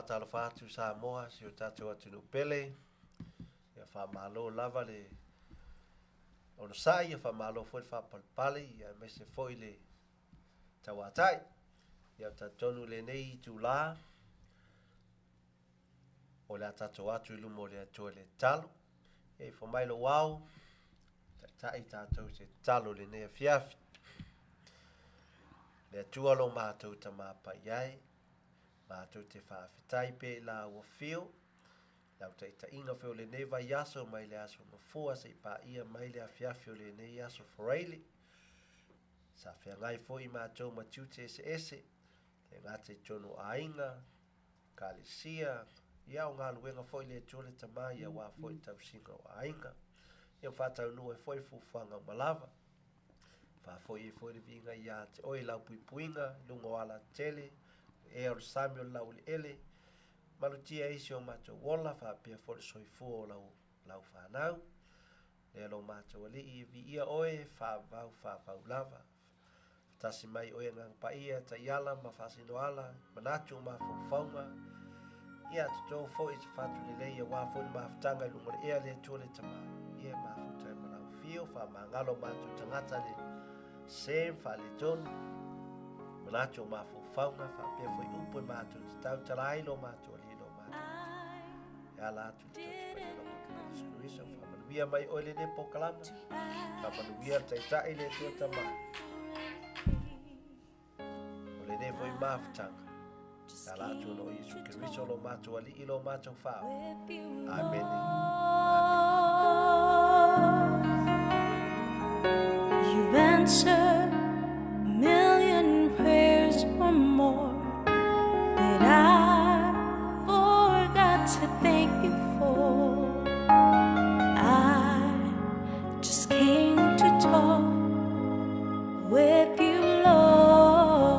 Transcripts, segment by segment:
faatalofa atu Samoa, si o tatou atunuu pele. Ia faamalo lava le onosai, ia faamalo foi le faapalepale, ia aemaise foi le tauatai. Ia ou te talitonu i lenei itula, o le a tatou atu i luma o le Atua i le tatalo. Ia ifo mai lou ao, taitai tatou i se tatalo i lenei afiafi. Le Atua lo matou Tama Paia e, matou te faafetai pea i lau afio, lau taitaiga foi o lenei vaiaso mai le aso Gafua seia paia mai le afiafi o lenei aso Faraile. Sa feagai foi matou ma tiute eseese, le gata i totonu o aiga, Ekalesia, ia o galuega foi le Atua le Tama ia aua foi le tausiga o aiga. Ia faataunuu ai foi fuafuaga uma lava. Faafoi ai foi le viiga ia te oe i lau puipuiga i luga o alatetele, o le ea o le sami o le laueleele, malutia ai si o matou ola faapea foi le soifua o lau, lau fanau. Lea lo matou Alii e viia oe faavavau faavavau lava. Tasi mai oe Agaga Paia, taiala ma faasinoala, manatu o mafaufauga. Ia toto foi se fatu lelei aua foi le mafutaga i luga o le ea le Atua le Tama. Ia mafuta ai ma lau afio, faamagalo matou tagata le se ma faaletonu. Manatu o mafaufauga faapea foi upu e matou te tautala ai lo matou Alii lo matou Atua. E ala atu i le Toto Paia o Iesu Keriso. Faamanuia mai oe lenei polokalame. Faamanuia le Taitai le Atua Tama. O lenei foi mafutaga. E ala atu ona o Iesu Keriso lo matou Alii lo matou Faaofi. Amene. You've answered a million prayers or more that I forgot to thank you for. I just came to talk with you, Lord.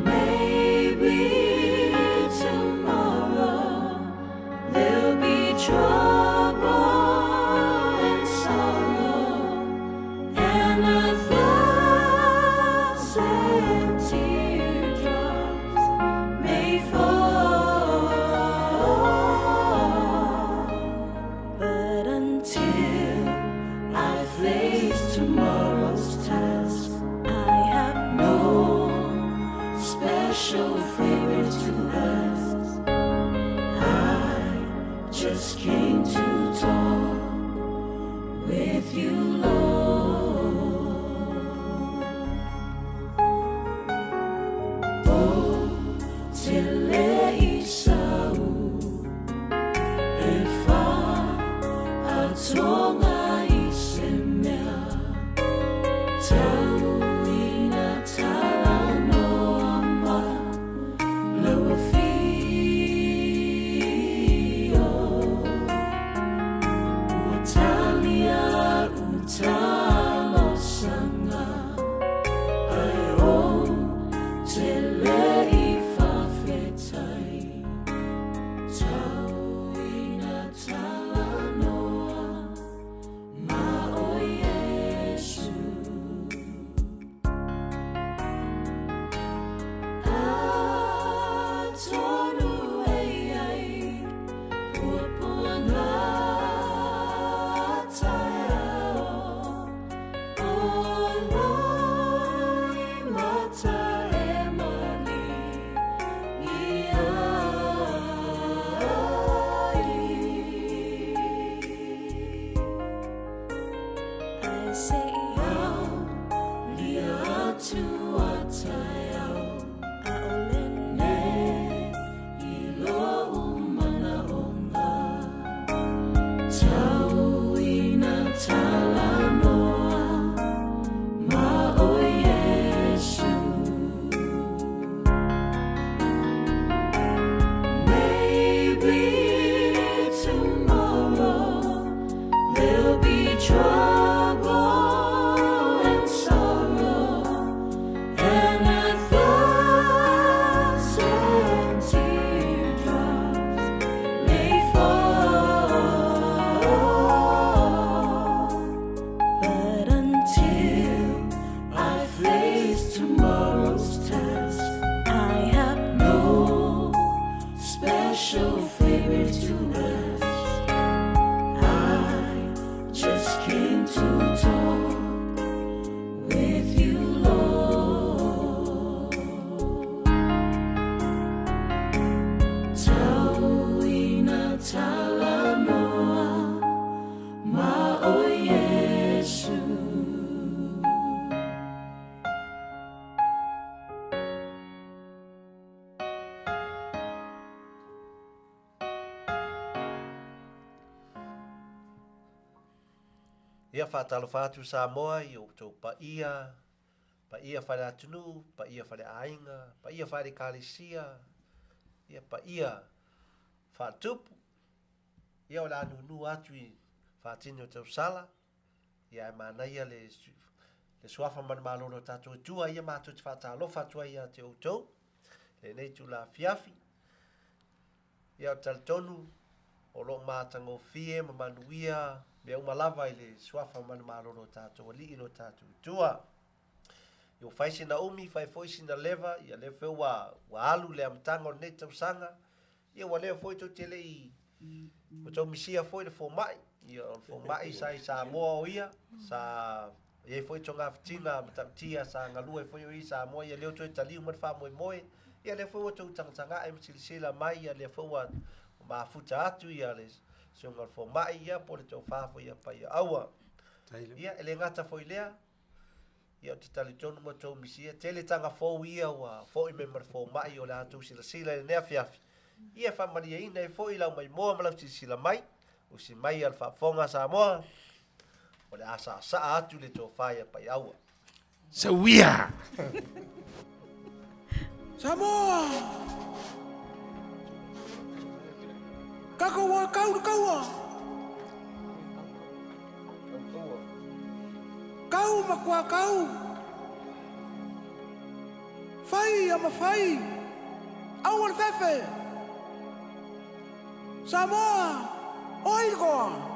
Maybe tomorrow there'll be trouble and sorrow, and 1,000 teardrops may fall. But until I face tomorrow's task, I have no special favor to ask. I just came to talk with you, Lord. O tele i sau e fa'atoga i se mea tau ina talanoa ma lau afio. Ua talia a'u talosaga ae ou te le i faafetai. special favor to ask. I just came to talk with you, Lord. Tauina talanoa ma o Iesu. Ia faatalofa atu Samoa i outou paia, paia faale-atunuu, paia faale-aiga, paia faale-ekalesia, ia paia faaletupu. Ia o le a nunu atu i faatini o tausala, ia ae manaia le, le suafa ma le malolo o tatou Atua, ia matou te faatalofa atu ai ia te outou, lenei itula afiafi. Ia ou te talitonu o lo o matagofie ma manuia mea uma lava i le suafa manumalo o tatou alii lo tatou Atua. Ia ua fai sina umi, fai foi sina leva, ia lea foi ua, ua alu le amataga o lenei tausaga, ia ua leva foi tou te le i, ua tou misia foi le fomai, ia o le fomai sa i Samoa o ia, sa i ai foi togafitiga matautia sa galue foi o ia i Samoa, ia lea ua toe taliu mai le faamoemoe, ia lea foi ua tou tagatagai ma silasila mai, ia lea foi ua mafuta atu ia le susuga o le fomai, ia po o le tofa foi ia Paiaaua. Ia, e le gata foi i lea, ia ou te talitonu ua tou misia, tele taga fou ia ua foi mai ma le fomai o le a tou silasila i lenei afiafi, ia e faamalieina ai foi lau maimoa ma lau silasila mai, usi mai a le faafofoga a Samoa, o le a saasaa atu le tofa ia Paiaaua. Sauia! Samoa! Tatou o e kau le taua! Kau matua kau! Fai ia ma fai! Aua le fefe! Samoa! O ai le toa?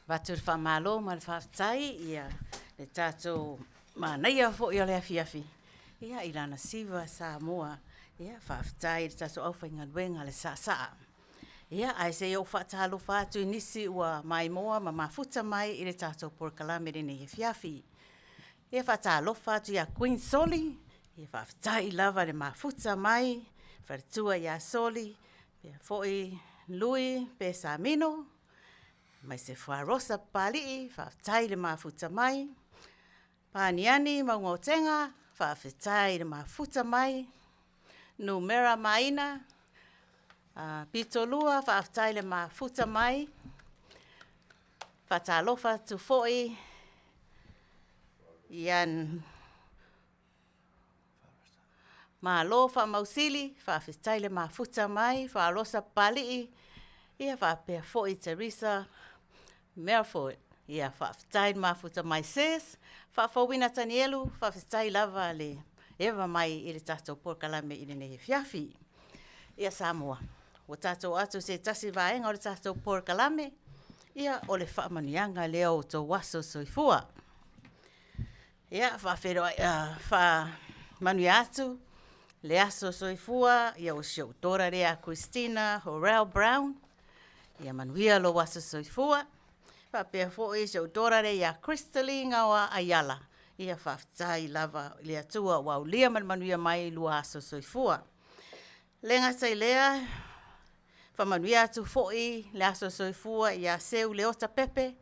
Avatu le faamalo ma le faafetai ia le tatou manaia foi o le afiafi ia i lana siva Samoa. Ia faafetai i le tatou aufaigaluega a le Saasaa. Ia ae se i ou faatalofa atu i nisi ua maimoa ma mafuta mai i le tatou polokalame i lenei afiafi. Ia faatalofa atu ia Queen Soli, ia faafetai lava le mafuta mai, faletua ia Soli, faapea foi Lui Pesamino, aemaise foi Rosa Papalii, faafetai le mafuta mai. Paniani Maugaotega, faafetai le mafuta mai. Numera Maina, Pitolua, faafetai le mafuta mai. Faatalofa atu foi ia Malo Faamausili, faafetai le mafuta mai, Faaolosa Papalii, ia faapea foi Teresa Melford. Ia faafetai le mafuta mai sis. Faafouina Tanielu, faafetai lava le eva mai i le tatou polokalame i lenei afiafi. Ia Samoa, ua tatou atu se tasi vaega o le tatou polokalame, ia o le faamanuiaga lea o outou aso soifua. Ia faafeiloai faamanuia atu le aso soifua ia o si ou daughter lea Christina Horrell Brown. Ia manuia lou aso soifua. Faapea foi si ou daughter lea ia Christaline Gaoa Aiala. Ia faafetai lava i le Atua ua aulia ma le manuia mai lua aso soifua. Le gata i lea, faamanuia atu foi le aso soifua ia Seu Leota Pepe.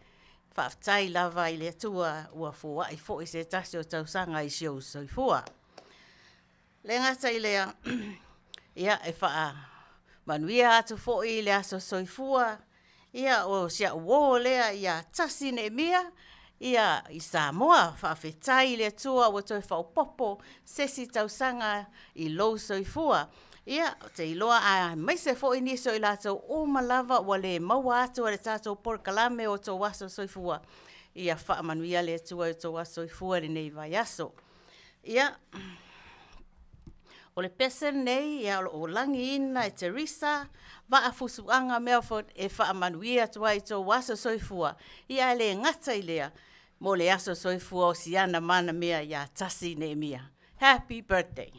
Faafetai lava i le Atua ua foai foi se tasi o tausaga i si ou soifua. Le gata i lea, ia e faamanuia atu foi le aso soifua ia o si au uo lea ia Tasi Neemia ia i Samoa. Faafetai i le Atua ua toe faaopoopo se isi tausaga i lou soifua. Ia, ou te iloa aemaise foi nisi o i latou uma lava ua le maua atu e le tatou polokalame o outou aso soifua, ia faamanuia le Atua i outou aso soifua i lenei vaiaso. Ia, o le pese lenei o lo o lagiina e Teresa Vaafusuaga Melford e faamanuia atu ai i tou aso soifua, ia ae le gata i lea, mo le aso soifua o si ana mana mea ia Tasi Neemia. Happy birthday!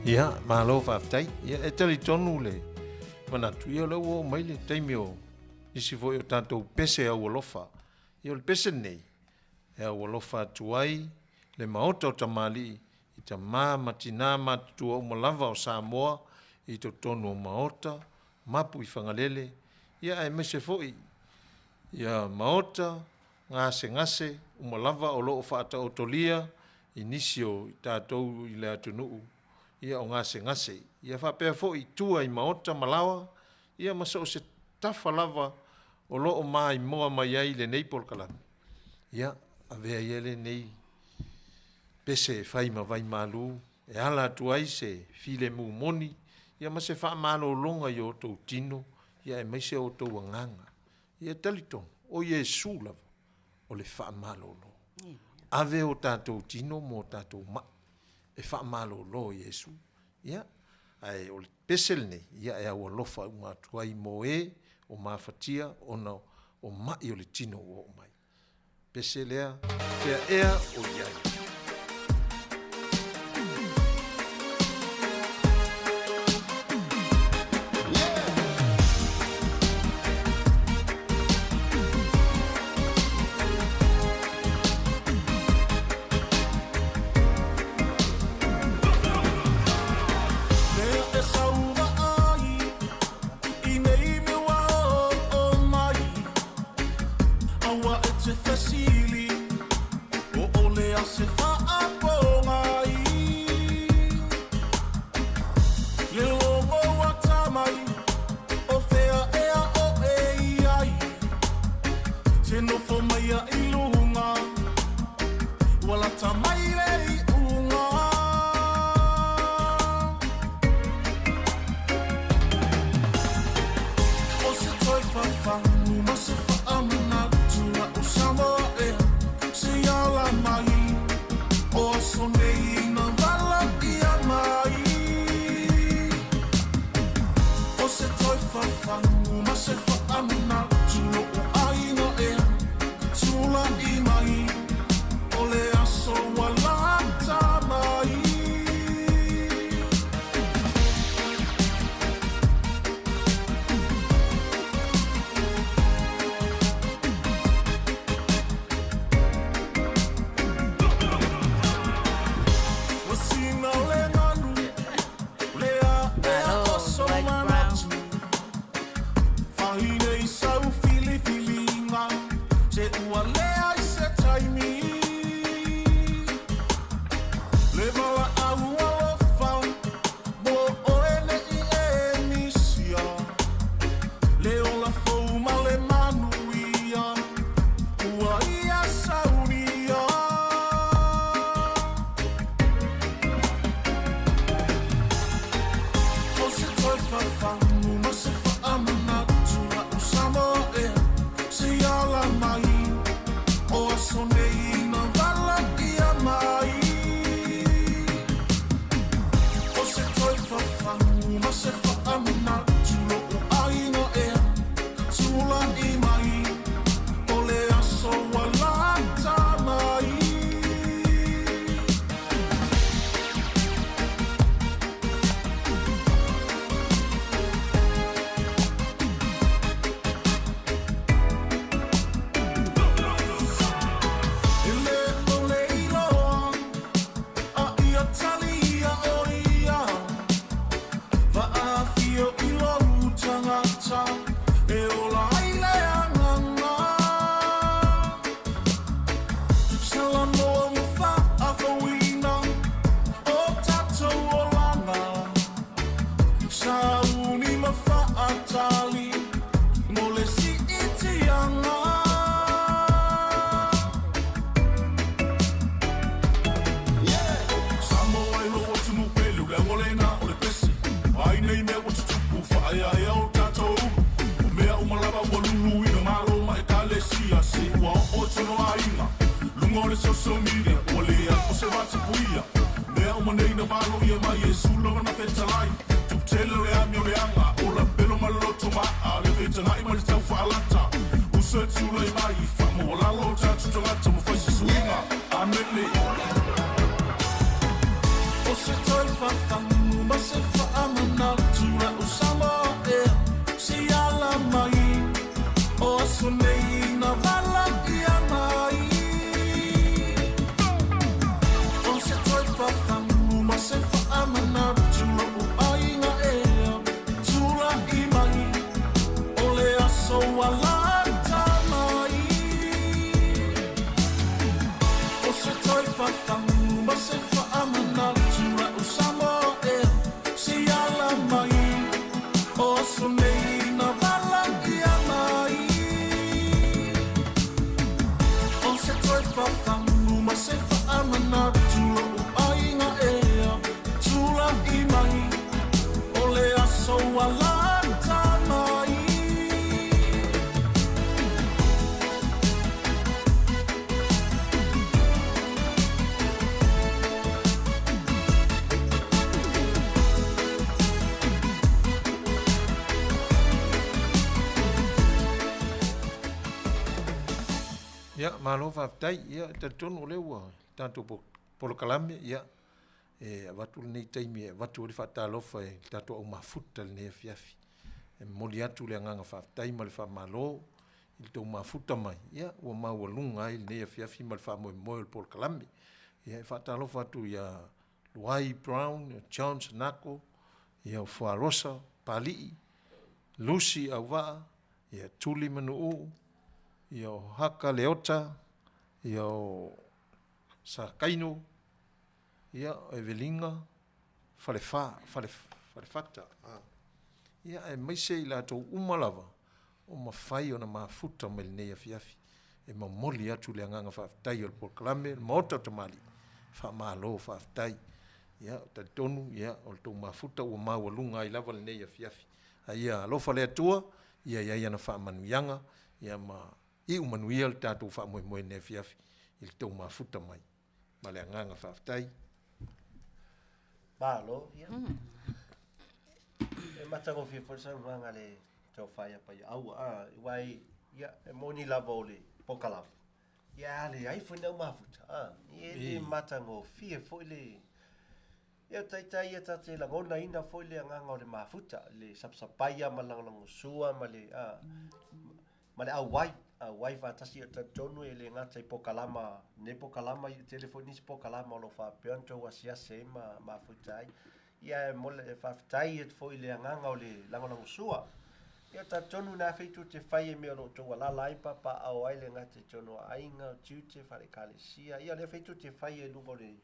Ia, malo faafetai. Ia, e talitonu le manatu, ia o lea ua oo mai le taimi o nisi foi o tatou pese aualofa. Ia o le pese lenei, e aualofa atu ai le Maota o Tamalii i tama ma tinā matutua uma lava o Samoa i totonu o Maota, Mapu i Fagalele, ia aemaise foi ia Maota gasegase uma lava o lo o faataotolia i nisi o i tatou i le atunuu ia o gasegase ia faapea foi i tua i maota ma laoa ia ma so o se tafa lava o lo o maimoa mai ai lenei polokalame ia avea ia lenei pese e fai ma vaimalu e ala atu ai se filemu moni ia ma se faamalologa i o outou tino ia aemaise o outou agaga Ia talitonu, o Iesu lava o le faamalolo. Ave o tatou tino ma o tatou mai e faamalolo Iesu. Ia, ae o le pese lenei, ia e aualofa uma atu ai mo e o mafatia ona o mai o le tino ua oo mai. Pese lea, fea ea o i ai. Aua e te fesili, o ole a se faapogai. Le logo ua ta mai, o fea ea o e i ai. Te nofo maia i luga, ua lata mai le iuga. O se toe fafagu ma se faamanatu na o Samoa ea se ala mai o aso nei na valaia mai. O se toe fafagu ma se faamanatu lo'u aiga ea tulai mai o le aso ua lata mai. Ua sina o le galu, le aea Malo, o so Dwight Brown. manatu. Fahine i sau filifiliga, se ua leai se taimi. Le valaau alofa, mo oe nei e misia. Le ola fou ma le manuia, ua ia saunia. O se toe fafagu ma se faamanatu na o Samoa ea se ala mai o aso nei na valaia mai. O se toe fafagu ma se faamanatu lo'u aiga ea tulai mai o le aso ua lata mai. E le o le iloa a ia talia o ia Vaafio i lou tagata e ola ai le agaga. Salanoa ma faafouina o tatou olaga. Sauni ma faatali mo le siitiaga. Samoa e lou atunuu pele o le aualena o le pese. Ai nei mea ua tutupu faaeaea o tatou. O mea uma lava ua luluina Malo ma Ekalesia se ua oo i tonu aiga. Luga o le social media ua le apo se vatapuia. Mea uma nei na valoia mai Iesu lava na fetalai. Tupu tele o le amio leaga ola pelo ma le loto maa le feitagai ma le tau faalata. Uso e tulai mai faamaualalo o tatou tagata ma fai se suiga. Amene. O se toe fafagu Ia, malo faafetai. Ia, e talitonu o lea ua tatou polokalame, ia, e avatu lenei taimi e avatu ai le faatalofa i le tatou au mafuta i lenei afiafi. E momoli atu le agaga faafetai ma le faamalo i le tou mafuta mai, ia, ua maualuga ai lenei afiafi ma le faamoemoe o le polokalame. Ia, e faatalofa atu ia Luai Brown, John Sanako, ia o Fuarosa Palii, Lucy Auvaa, ia Tuli Manuuu, ia o Haka Leota, ia o Sakaino, ia o Evelina Falefa, Fale, Falefata. Ah. Ia aemaise i latou uma lava o mafai ona mafuta mai lenei afiafi e momoli atu le agaga faafetai o le polokalame o le Maota o Tamalii. Faamalo faafetai. Ia, talitonu, ia, o le tou mafuta ua maualuga ai lava lenei afiafi. A ia alofa le Atua, ia i ai ana faamanuiaga, ia ma iu manuia le tatou faamoemoe i lenei afiafi i le tou mafuta mai. Ma le agaga faafetai. Malo, ia. E matagofie foi le saunoaga a le tofa ia Paiaaua, a, aua e, ia, e moni lava o le pokalama, ia a leai foi ni au mafuta, a, e le matagofie foi le, ia taitai ia ta te lagonaina foi le agaga o le mafuta, le sapasapaia ma le lagolagosua ma le, a, ma le auai, auai faatasi ia talitonu e le gata i pokalama, nei pokalama ia tele foi nisi pokalama o lo o faapea ona tou asiasi ai ma mafuta ai. Ia e mole e faafetai atu foi i le agaga o le lagolagosua. Ia talitonu na fe tu te fai e mea o lo o tou alala ai papaaao ai le gata i totonu o aiga, o tiute, fale ekalesia. Ia lea fe tu te fai e luga o le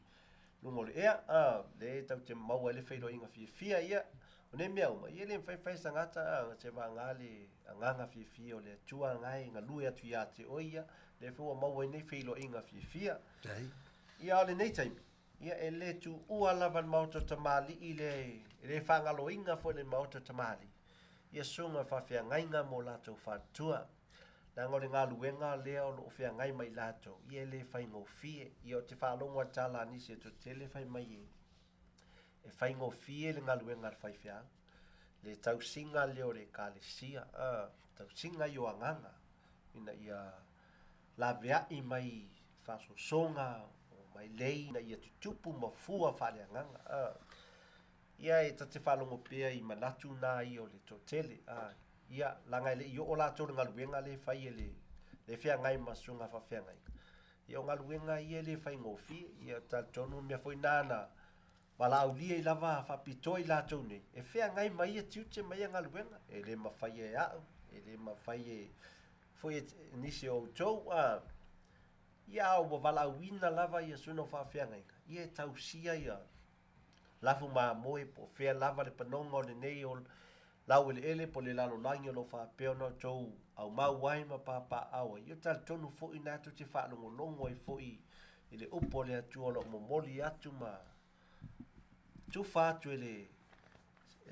luga o le ea, a, le tau te maua ai le feiloaiga fiafia, ia, o nei mea uma, ia e le mafai fai e se tagata, a, se vagana le agaga fiafia o le Atua na e galue atu ia te oe ia, lea foi ua maua ai nei feiloaiga fiafia. Ia, a o lenei taimi, ia, e le tuua lava le Maota o Tamalii le, e le faagaloina foi le Maota o Tamalii, ia susuga faafeagaiga ma o latou faletua. Leaga o le galuega lea o lo o feagai ma i latou, ia e le faigofie. Ia ou te faalogo lava i le tala a nisi e toatele fai mai e, e faigofie le galuega a le faifeau, le tausiga lea o le ekalesia, a, tausiga ia o agaga, ina ia laveai mai faasoasoga o mailei ina ia tutupu ma fua faaleagaga. A, ia e ta te faalogo pea i manatu na ia o le toatele, a, Ia, leaga e le i oo latou i le galuega lea e fai e le, le feagai ma susuga faafeagaiga. Ia, o galuega ia e le faigofie. Ia, talitonu o le mea foi lena na valaaulia ai lava faapitoa i latou nei, e feagai ma ia tiute ma ia galuega. E le mafai e au, e le mafai e foi e nisi o outou, a, ia, a ua valaauina lava ia susuga faafeagaiga, ia e tausia ia lafu mamoe po o fea lava le panoga o lenei o laueleele po o le lalolagi o lo o faapea ona outou aumau ai ma papaaao ai. Ia talitonu foi na tou te faalogologo ai foi i le upu a le Atua o lo o momoli atu ma tufa atu e le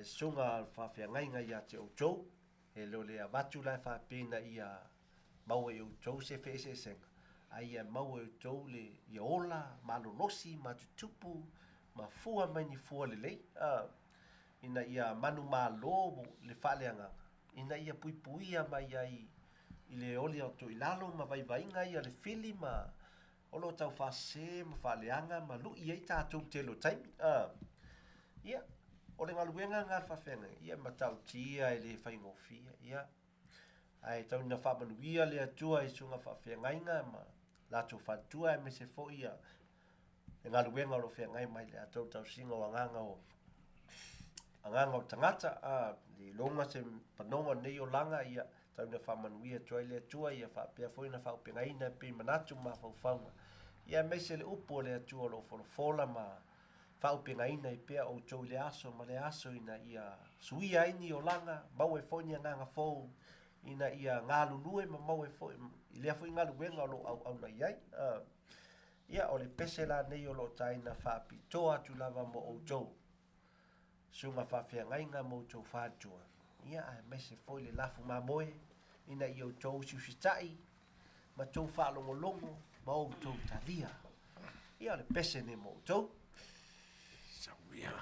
susuga faafeagaiga ia te outou. E le o le avatu la e faapea ina ia maua e outou se feeseeseaga, a ia maua e outou le ia ola malolosi ma tutupu ma fua mai ni fua lelei, a, ina ia manumalo le faaleagaga, ina ia puipuia mai ai i le oli atu i lalo ma vaivaiga ia le fili ma o lo o taufaasese ma faaleaga ma lui ai tatou i le tele o taimi. A, ia, o le galuega lena a le faafeagaiga, ia e matautia e le faigofie, ia. Ae tau ina faamanuia le Atua i susuga faafeagaiga ma latou faletua aemaise foi ia le galuega o lo o feagai mai le latou tausiga o agaga o agaga o tagata a le iloga se panoga o lenei olaga ia tau ina faamanuia atu ai le Atua ia faapea foi ona faaaupegaina e pei manatu ma mafaufauga ia aemaise le upu a le Atua o lo o folafola ma faaaupegaina ai pea outou i le aso ma le aso ina ia suia ai ni olaga, maua ai foi ni agaga fou ina ia galulue ma maua ai foi i lea foi galuega o lo o auauna i ai. Ia, o le pese la nei o lo o taina faapitoa atu lava mo outou, susuga faafeagaiga ma outou faletua, ia, aemaise foi le lafu mamoe ina ia outou usiusitai ma tou faalogologo ma outou talia. Ia, o le pese nei mo outou. Sauia.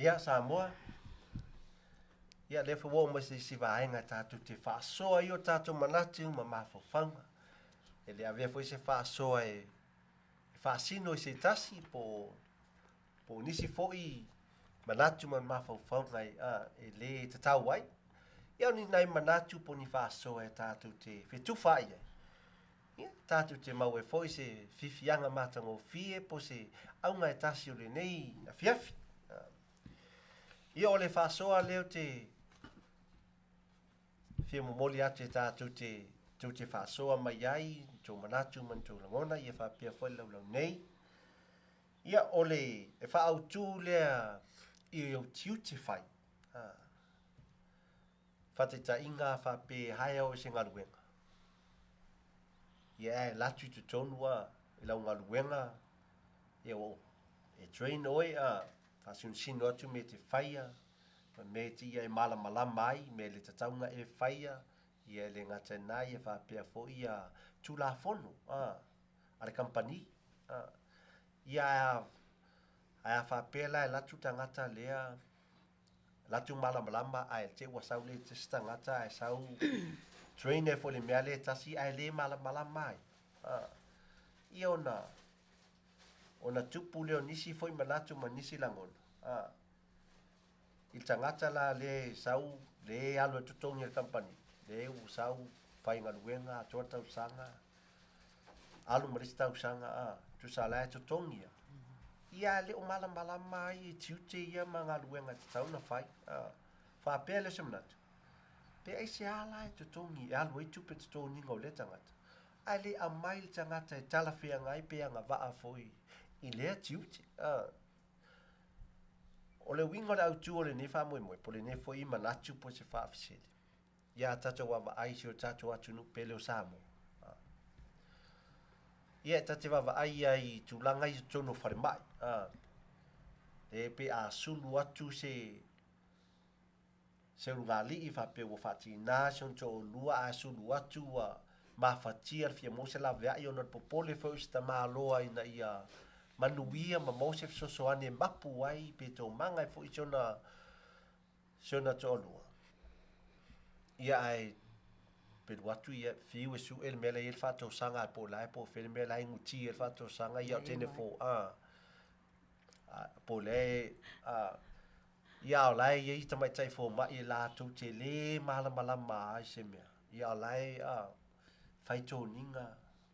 Ia, Samoa, ia lea foi ua oo mai se isi vaega tatou te faasoa i o tatou manatu ma mafaufauga. E le avea foi se faasoa e faasino i se tasi po o nisi foi manatu ma mafaufauga e le tatau ai. Ia o ni nai manatu po o ni faasoa e tatou te fetufaai ai. Ia, tatou te maua ai foi se fifiaga matagofie po o se auga e tasi o lenei afiafi. Ia, o le faasoa lea ou te fia momoli atu e tatou te, tou te faasoa mai ai ni tou manatu ma ni tou lagona, ia faapea foi le laulau nei. Ia, o le e faaautu lea i ou tiute fai. Faataitaiga faapea haea oe i se galuega. Ia ae alu atu i totonu a i lau galuega, ia ua e train oe a faasinosino atu mea e te faia, ma mea e te ia e malamalama ai, mea e le tatau ona e faia, ia e le gata i lena, ia faapea foi ia Tulafono a a le kamupani. A ia ae a faapea la e alu atu le tagata lea latou malamalama ae te ua sau le tasi tagata ae sau train ai foi le mea lea tasi ae le malamalama ai. Ah. Ia ona ona tupu lea o nisi foi manatu ma nisi lagona. Ah. I le tagata la lea e sau, le alu e totogi e le kamupani, le ua sau faigaluega atoa tausaga, alu ma le isi tausaga, a, tusa la e totogi ia. Ia a le o malamalama ai i tiute ia ma galuega e tatau ona fai. A, faapea lea o se manatu, pe aisea la e totogi, e alu ai tupe totogiga o lea tagata, ae le aumai le tagata e talafeagai pe agavaa foi i lea tiute. A, o le uiga o le autu o lenei faamoemoe, po o lenei foi manatu po o se faafesili, ia tatou vaavaai i si o tatou atunuu pele o Samoa. Ia e ta te vaavaai ai i tulaga i totonu o falemai. E pe a sulu atu se se ulugalii faapea ua faatinā si ona toalua ae sulu atu ua mafatia le fia maua se laveai ona o le popole foi o se tamaloa ina ia manuia ma maua se fesoasoani e mapu ai pe toomaga ai foi si ona si ona toalua. Ia ae pelu atu ia fiu e sue le mea la e i ai le faatosaga ae po o la e po o fea le mea la e guti ai le faatosaga ia o teine fo a po o lea e a ia o la e i ai tamaitai fomai e latou te lē malamalama ai se mea ia o la e a fai toniga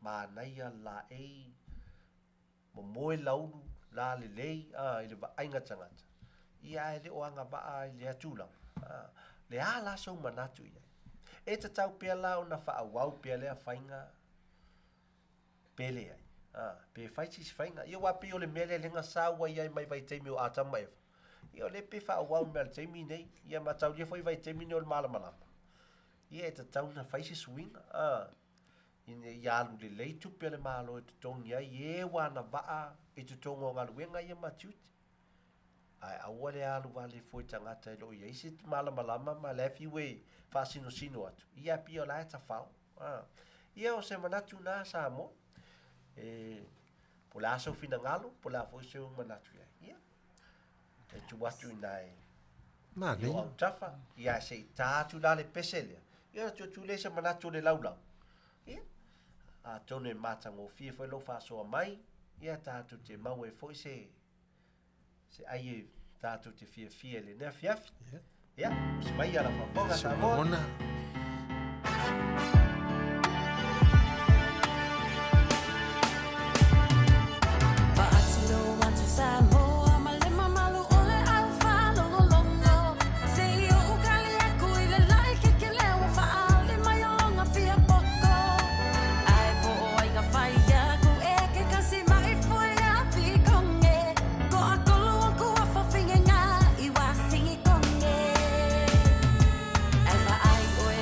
manaia laei momoe laulu la lelei a i le vaaiga tagata, ia ae le o agavaa i lea tulaga. A, le a la sou manatu i ai? E tatau pea la ona faaauau pea lea faiga pe leai. A, pe fai se isi faiga. Ia aua pei o le mea lea lea na sau ai ai mai vaitaimi o Atama ma Eva. Ia o lea pei faaauau mai le taimi nei. Ia mataulia foi vaitaimi nei o le malamalama. Ia e tatau ona fai se suiga. A, ina ia alu lelei tupe a le Malo e totogi ai e ua agavaa i totonu o galuega ia ma tiute. Ae aua le alu vale fua i tagata e le o i ai se malamalama ma la e fiu e faasinosino atu, ia e pei o la e tafao. Ia o se manatu na Samoa, e, po o le a sou finagalo, po o le a foi sou manatu i ai. Ia, e tuu atu i nā e Manaia. I o autafa, ia se i tā atu la le pese lea. Ia ona tuu lea se manatu o le laulau. Ia, atonu e matagofie foi lou faasoa mai, ia tatou te maua ai foi se se ai e tatou te fiafia i lenei afiafi. Ia, osi mai ia lau faafofoga Samoa. Lagona. Faatino atu Samoa ma le mamalu o le au faalogologo Se i ou kali aku i le lae kekele ua faaali mai o loga fia poko Ae po o ai na fai aku e ke kasi mai foi a pikonge Ko akolu o kua fawhinge ngā i wa singi konge Ai vaai oe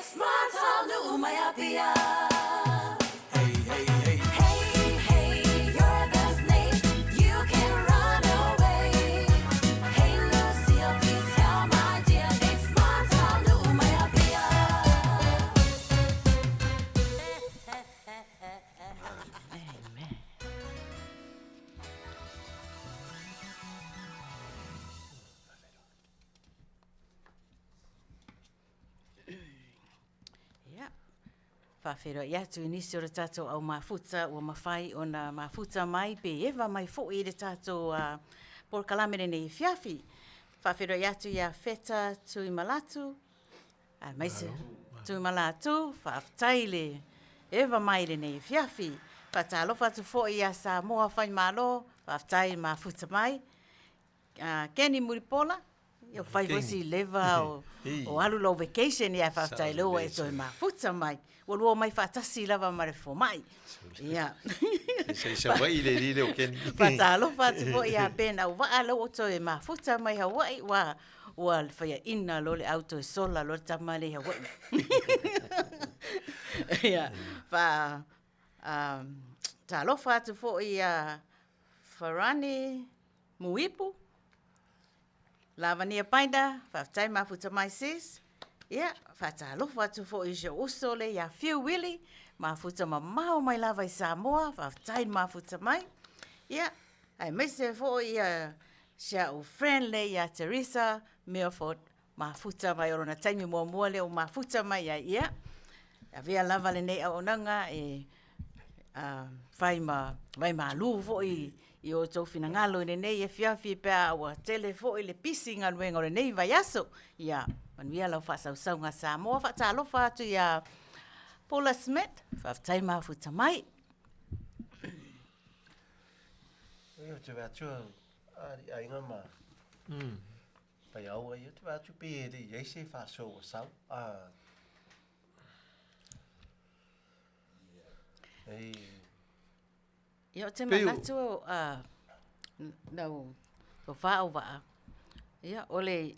Smart Taunuu mai Apia. Hey, hey, hey. Hey, hey, you're the snake. You can run away. Hey, Lucille, please tell my dear. It's Smart Taunuu mai Apia. Amen. Ia. Faafeiloai atu i nisi o le tatou au mafuta ua mafai ona mafuta mai pe eva mai foi i le tatou uh, polokalame lenei afiafi. Faafeiloai atu ia Feta Tuimalatu, aemaise Tuimalatu, faafetai le eva mai lenei afiafi. Faatalofa atu foi ia Samoa Faimalo, faafetai mafuta mai. Uh, Kenny Mulipola, Ia fai foi si leva o, o alu lou vacation ia faafetai lea ua e toe mafuta mai. Ua lua omai faatasi lava ma le fomai. Ia. Se i Savaii le alii lea o Kenny. Faatalofa atu foi ia Ben Auvaa lea ua toe mafuta mai Hawaii ua ua faiaina loa le au toe sola loa le tama lea i Hawaii. Ia, fa um, talofa atu foi ia Farani Muipu Lavania Paina, faafetai mafuta mai sis. Ia, faatalofa atu foi i si ou uso le ia Fiu Willy, mafuta mamao mai lava i Samoa, faafetai mafuta mai. Ia, aemaise foi ia si au friend le ia Teresa Milford, mafuta mai o lona taimi muamua lea ua mafuta mai ai. Ia, avea lava lenei auaunaga e uh, fai ma vaimalu foi i o outou finagalo i lenei afiafi pe a ua tele foi le pisi i galuega o lenei vaiaso. Ia, manuia lau faasausauga Samoa. Faatalofa atu ia Paula Smith, faafetai mafuta mai. Ia, ou te vaai atu a li aiga ma Paiaua ia, ou te vaai atu pe e le i ai se faasoa ua sau. Ah. Ei. Ia, ou te manatu, uh, nau tofa au vaa, ia, o le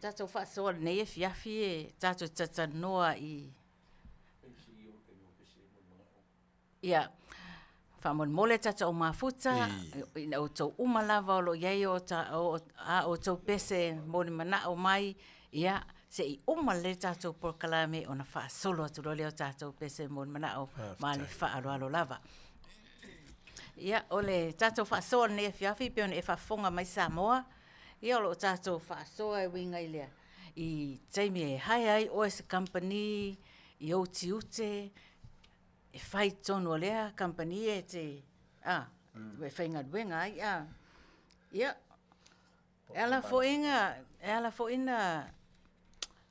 tatou faasoa lenei afiafi e tatou talatalanoa i, ia, faamolemole tatou au mafuta, ina outou uma lava o lo o i ai o ta, o, a outou pese mo ni manao mai, ia, se i uma lelei le tatou polokalame ona faasolo atu loa lea o tatou pese mo ni manao ma le faaaloalo lava. Ia, o le tatou faasoa i lenei afiafi e pei ona e faafofoga mai Samoa, ia o lo o tatou faasoa e uiga i le i taimi e hire ai oe e se kamupani i ou tiute, e fai i totonu o lea kamupani e te, a, e faigaluega ai, a. Ia, E ala foi na, e ala foi na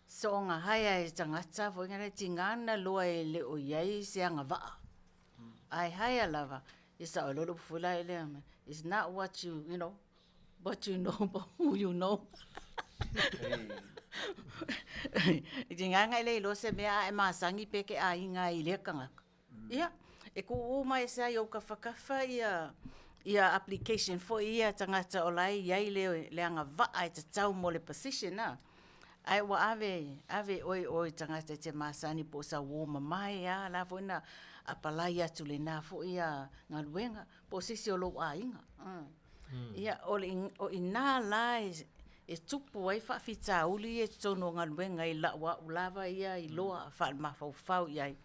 soonga haea e tagata foi na tiga na loa e le o i ai se agavaa. Ae haea lava, ia sao ai loa le upu foi la lea, it's not what you, you know, what you know but who you know. I tiga na e le iloa se mea a e masani pe ke aiga ai i lea tagata. Ia, e kū mai se ai ou kafakafa ia ia application foi ia tagata o la e i ai le le agavaa e tatau mo le position a. Ae ua ave ave oe i o i tagata e te masani po o sau uo mamae a la foi na apalai atu lena foi ia galuega po o se isi o lou aiga. Ia o le o i ina la e e tupu ai faafitauli ia i totonu o galuega i lau au lava ia iloa faale-mafaufau i ai.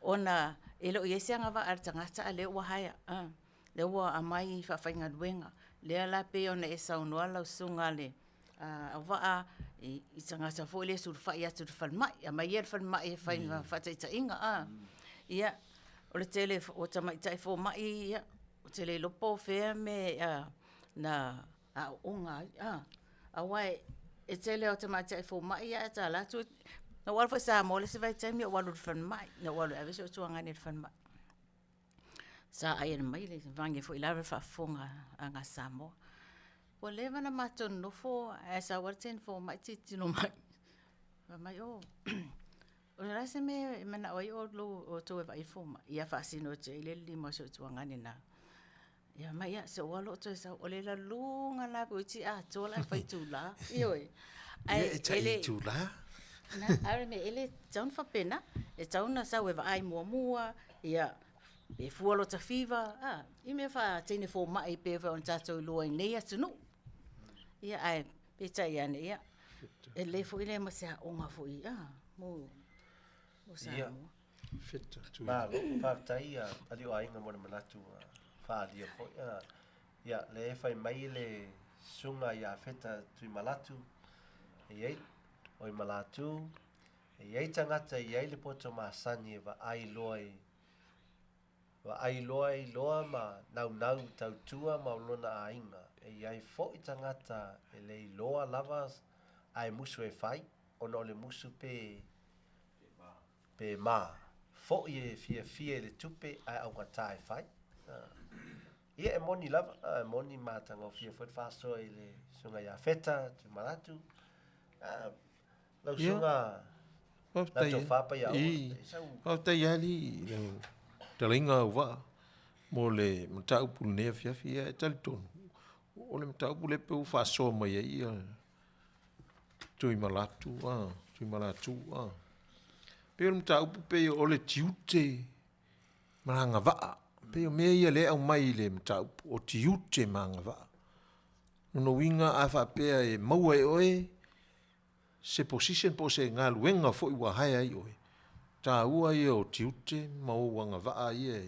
Ona e le o i ai se agavaa a le tagata a o lea ua hire, lea ua aumai faafaigaluega. Lea la pei ona e saunoa lau susuga i le Auvaa i tagata foi lea e sulufai atu i le falemai, aumai ia i le falemai e fai ma faataitaiga. Ia, o le tele o tamaitai fomai ia, ou te le iloa po o fea mea na aooga ai, a, aua e tele lava o tamaitai fomai ae ta alu atu, na ou alu foi i Samoa i le isi vaitaimi ou alu i le falemai, na ou alu e ave si ou tuagane i le falemai. Sa ai mai le vaeane foi lea le faafofoga a ga Samoa. Ua leva ona matou nonofo ae sau lava le teine fomai tilotilo mai, fai mai, oh, o le a se mea e manao ai outou e vaai i le fomai? Ia faasino atu i ai le lima o si ou tuagane na. Ia mai ia, se ua loo toe sau, o le laluga la toeitiiti atoa la e fai itulā. Ioe. Ae e le itulā. Na, a o le mea, e le tatau ona faapena. E tatau ona sau e vaai muamua, ia, pe fua lota fiva, a, i mea faa-teine fomai pei foi ona tatou iloa i nei atunuu. Ia, ae peitai ane, ia, e lelei foi lea ma se aoga foi, a, mo, mo Samoa. Feta tui. Malo, faafetai ia alii o aiga mo le manatu ua faaalia foi. Ia, lea e fai mai le susuga ia Feta Tuimalatu, e i ai, oi Malatu, e i ai tagata e i ai le poto masani e vaai loa i, vaai loa i loa ma naunau i tautua ma lona aiga. E i ai foi tagata e le iloa lava ae musu e fai, ona o le musu pe Pe ma, foi e fiafia i le tupe ae augata e fai. Ia e moni lava, e moni matagofie foi le faasoa i le susuga ia Feta Tuimalatu. Lau susuga lau tofa Paiaoa. Faafetai alii i lau fetalaiga Auvaa mo le mataupu i lenei afiafi. Ia e talitonu, o le mataupu lea pei ua faasoa mai ai ia Tuimalatu, Tuimalatu. Pei o le mataupu pei o le tiute ma agavaa. Pei o mea ia lea e aumai i le mataupu, o tiute ma agavaa. Lona uiga a faapea e maua e oe se position po o se galuega foi ua hire ai oe, taua ia o tiute ma ou agavaa ia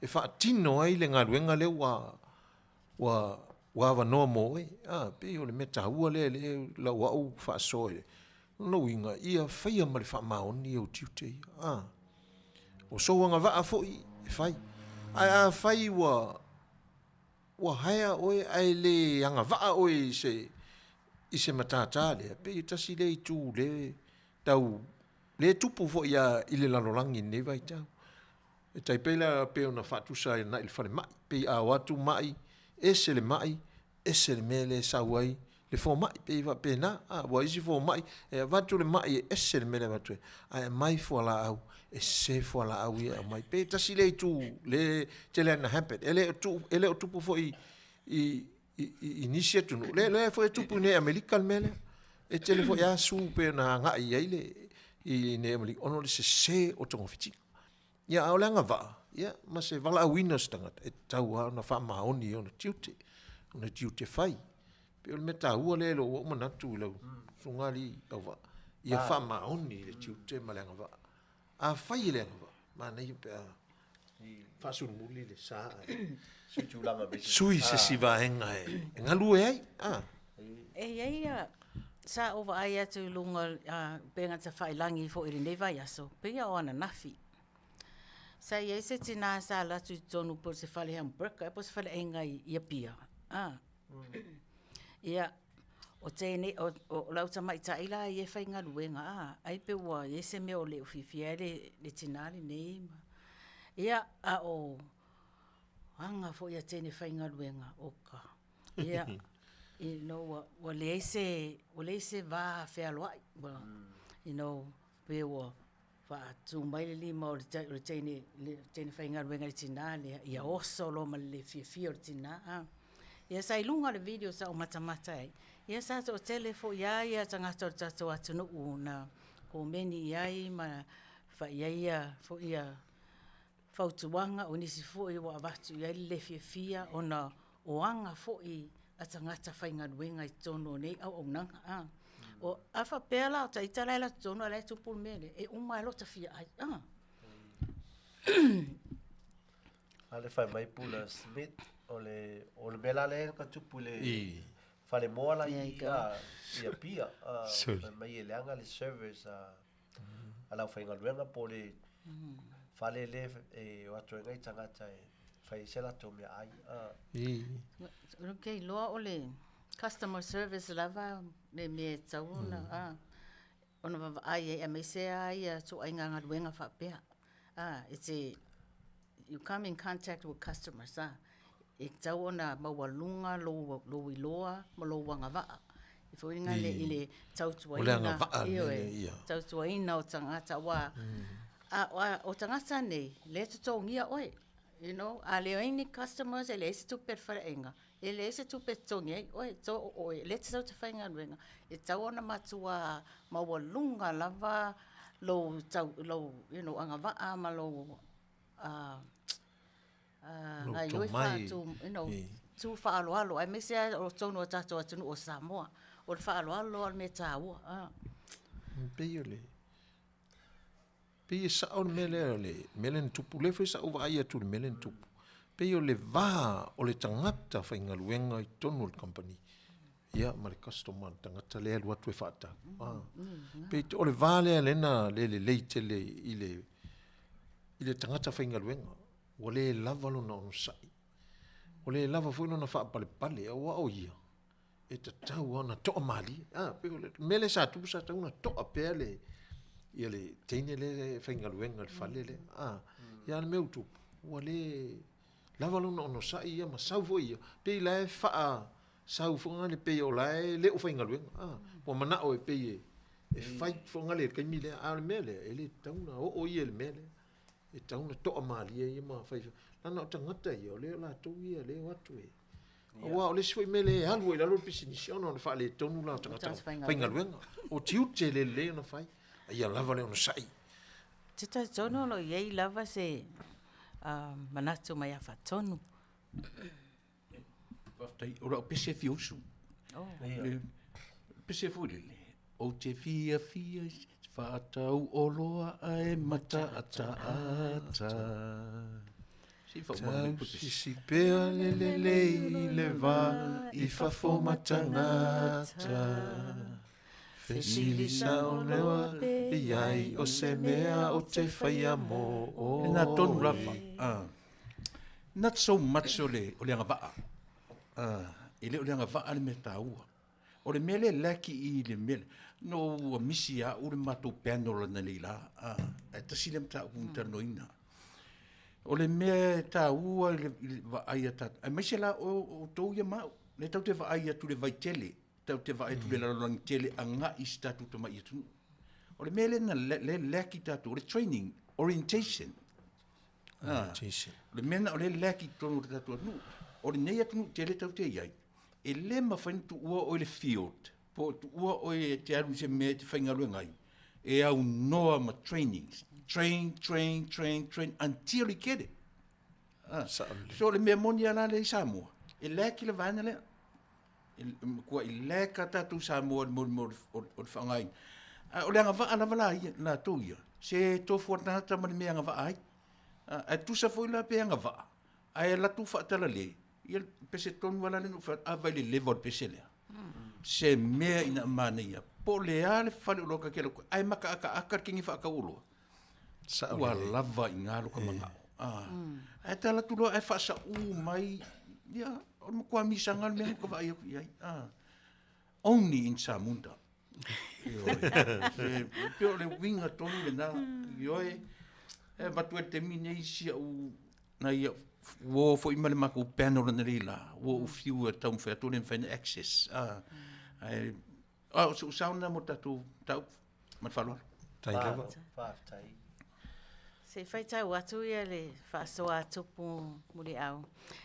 e faatino ai le galuega lea ua ua ua avanoa mo oe. A, pei o le mea taua lea lea lau au faasoa i lona uiga, ia faia ma le faamaoni ou tiute ia. A, o sou agavaa foi e fai. Ae afai ua ua hire oe ae le agavaa oe i se i se matata lea, pei e tasi lea itu lea tau lea e tupu foi lava i le lalolagi i lenei vaitau. E tai pei la pei ona faatusa ai agai i le falemai, pei a o atu mai, ese le mai, ese le mea lea e sau ai le fomai, pei e faapena. A, aua o isi fomai, e avatu le mai e ese le mea lea e avatu ai, ae aumai fualaau, e sese fualaau ia e aumai. Pei e tasi lea itu lea e tele lava ina happen. E le o tu, e le o tupu foi i, i, i, i nisi atunuu, lea, lea foi e tupu i nei Amerika le mea lea. E tele foi asu pei ona agai i ai le, i nei Amerika, ona o le sese o togafitiga. Ia, a o le agavaa, ia, ma se valaauina o se tagata, e tatau lava ona faamaoni i ona tiute, ona tiute fai. Pei o le mea taua lea i lou au manatu i lau susuga alii Auvaa, ia faamaoni i le tiute ma le agavaa. Afai e le agavaa, manaia pe a faasulumuli le sa ae sui se isi vaega e galue ai. E i ai ia, sa ou vaai atu i luga o upega tafailagi foi i lenei vaiaso, pei lava o ananafi. Sa i ai se tina sa alu atu i totonu po o se fale hamburger ea po o se faleaiga i Apia, ia, o teine, o lau tamaitai la ia e faigaluega, ai pei ua i ai se mea ua le fiafia ai le tina lenei. Ia, a o aga foi a teine faigaluega, oka. Ia, you know, ua leai se, ua leai se va fealoai, ua, you know, pei ua faatu mai le lima o le teine, le teine faigaluega i le tina lea, ia oso loa ma le le fiafia o le tina. Ia sa i luga o le video sa ou matamata ai, ia sa toatele foi lava ia tagata o le tatou atunuu na komeni i ai ma fai i ai ia foi ia fautuaga, o nisi foi ua avatu i ai le le fiafia ona o aga foi a tagata faigaluega i totonu o nei auaunaga. A, o, a faapea la o ta ita la e alu atu i totonu a o la e tupu le mea lea, e uma lava lota fia ai. A. A le fai mai Pula Smith, o le, o le mea la lea ka tupu i le falemoa la i, a, i Apia. A, fai mai e leaga le service a, a le aufaigaluega po o le fale lea e o atu ai nai tagata e fai ai se latou meaai. Ou te iloa o le customer service lava le mea e tatau ona, ona vaavaai i ai aemaise lava ia ituaiga galuega faapea. E te, you come in contact with customers, e tatau ona maualuga lou iloa ma lou agavaa foi lea i le tautuaina, ioe, tautuaina o tagata aua o tagata nei, lea e totogia oe, you know, a leai ni customers e leai se tupe a le faleaiga. E leai se tupe e totogi ai oe, to oe, lea e te sau e te faigaluega, e tatau ona matua maualuga lava lou tau, lou, you know, agavaa ma lou gaoioi faatu, you know, tu faaaloalo, aemaise lava o totonu o tatou atunuu o Samoa. O le faaaloalo lava o le mea taua. E pei o le, pei e sao le mea lea, le mea lea na tupu, lea foi sa ou vaai atu i le mea lea na tupu. Pei o le va o le tagata faigaluega i totonu o le kamupani, ia ma le customer, le tagata lea e alu atu e faatau. Ah. Pei o le va lea lea na le lelei tele i le i le tagata faigaluega, ua le lava lona onosai, ua le lava foi lona faapalepale, aua o ia e tatau lava ona toamalie. Ah, pei o le mea lea sa tupu, sa tatau ona toa pea le ia le teine lea e faigaluega i le fale lea. Ah, ia a o le mea ua tupu, ua le lava lona onosai ia ma sau foi ia, pei la e faa sau foi le pei o la e le o faigaluega. Ah, ua manao e pei e e fai foi le taimi lea, a o le mea lea e le tatau ona oo ia i le mea lea. E tatau ona toamalie ia ma fai, leaga o tagata ia o lea o latou ia lea e o atu e Aua o le isi foi mea lea e alu ai i lalo le pisinisi ona o le faaletonu la o tagata faigaluega. O tiute e le lelei ona fai, a ia lava le onosai. Ou te talitonu o lo o i ai lava se manatu mai Afatonu. Faafetai. O lau pese e fia usu. Le pese foi lele, ou te fiafia i se faatau oloa ae mataataata. Tausisi pea le lelei i le va i fafo ma tagata. Fesili sao noa pe i ai o se mea o te whaia mō oe. Lena tonu lava. Not so much o le, o le agavaa. E le o le agavaa le mea taua. O le mea lea laki i le mea, no ua misi ia au le matou panel ananei la, ae tasi lea mataupu na talanoaina. O le mea e taua i le vaai a tatou, aemaise la o outou ia ma au, lea tatou te vaai atu i le vaitele, tatou te vaai atu i le lalolagi tele agai i si tatou tamai atunuu. O le mea lea na lea lack i tatou, o le training, orientation. Orientation. O le mea lena o lea lack i totonu o le tatou atunuu. O lenei atunuu tele tatou te i ai, e le mafai ona tuua oe i le field, po o tuua oe e te alu i se mea e te faigaluega ai, e aunoa ma trainings. Train, train, train, train until you get it. Ah. So o le mea moni lava la lea i Samoa, e lack i le vaega lea. E matuai lack a tatou Samoa i le mea o le faaaogaina. A o le agavaa lava la ia, latou ia, se tofu a le tagata ma le mea e agavaa ai. Ae tusa foi la pe agavaa, ae alu atu faatalale, ia le pese tonu lava la lea na ou fai atu, a vaai i le leva o le pese lea. Se mea ina manaia, po o le a le fale oloa ta te alu atu ai, ae makaataata le kini faatau oloa. Ua lava i ina lota manao. Ae ta alu atu loa ae faasau mai, ia, o le matua misaga le mea na ou vaai atu i ai. Only in Samunda. Ioe. E pei o le uiga tonu lena. Ioe, e avatu ai le taimi nei si au, nai au uo foi ma le matou panel analeila, ua ou fiu e taumafai atu le mafai ona access. Ae, o si ou sao lena mo le tatou mataupu. Ma le faaaloalo. Tai lava. Faafetai. Se i faitau atu ia le faasoa a Tupu Muliau.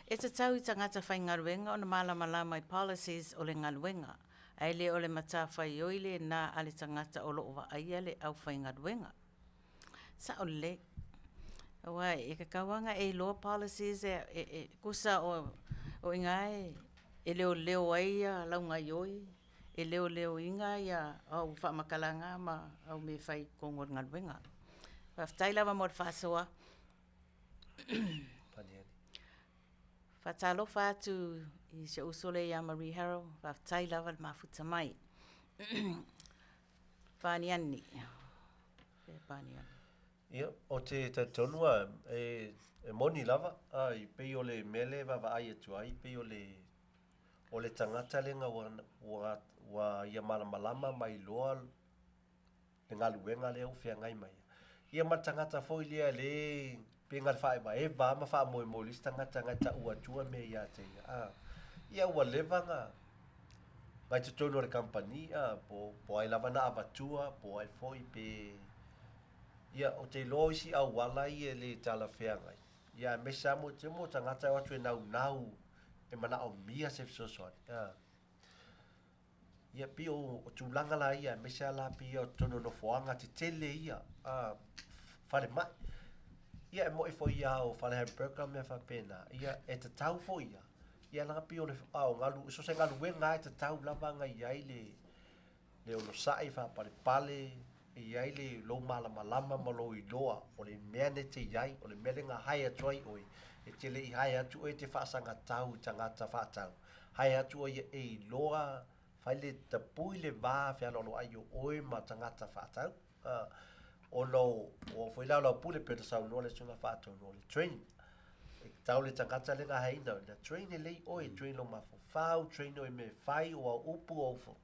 E tatau i tagata faigaluega ona malamalama i policies o le galuega, ae le o le matafaioi lena a le tagata o lo o vaaia le aufaigaluega. Sao lelei. Aua e tatau lava ona e iloa policies e, e, e tusa o, o i ina e, e leoleo ai ia lau gaioi, e leoleoina ia au faamatalaga ma au mea e fai i totonu o le galuega. Faafetai lava mo le faasoa. Faatalofa atu i si ou uso lea ia Marie Harrell, faafetai lava le mafuta mai. Paniani. Paniani. Ia, o te talitonu lava, e, e moni lava, a, i pei o le mea lea e vaavaai atu ai, pei o le, o le tagata lena ua, ua, ua ia malamalama ma iloa le galuega lea ua feagai ma ia. Ia ma le tagata foi lea le pe na faaevaeva lava ma faamoemoe i le isi tagata na e tau atua mea ia te ia. A, ia ua leva na, na i totonu o le kamupani, a, po, po o ai lava na avatua, po o ai foi pe, ia, ou te iloa o isi auala ia e le talafeagai, ia aemaise lava mo te mo tagata e o atu e naunau. e manaomia se fesoasoani. A. Ia pei o, o tulaga la ia, aemaise lava la pei ia o totonu o nofoaga tetele ia, a, falemai. Ia e mo'i foi ia o fale hamburger ma mea faapena, ia e tatau foi ia, ia leaga pei o le, a o galu, so o se galuega lava e tatau lava ona i ai le, le onosai, faapalepale, e i ai le lou malamalama ma lou iloa o le mea nei e te i ai, o le mea lea na hae atu ai oe, e te le i hae atu oe e te faasagatau i tagata faatau, hae atu oe ia e iloa, fai le tapui le va fealoaloai o oe ma tagata faatau. A, ona o, o foi la o lau pule pei ona saunoa le susuga faatonu o le training. E tatau le tagata lea na haeina, na train lelei oe, train lou mafaufau, train oe i mea e fai, o au upu, o au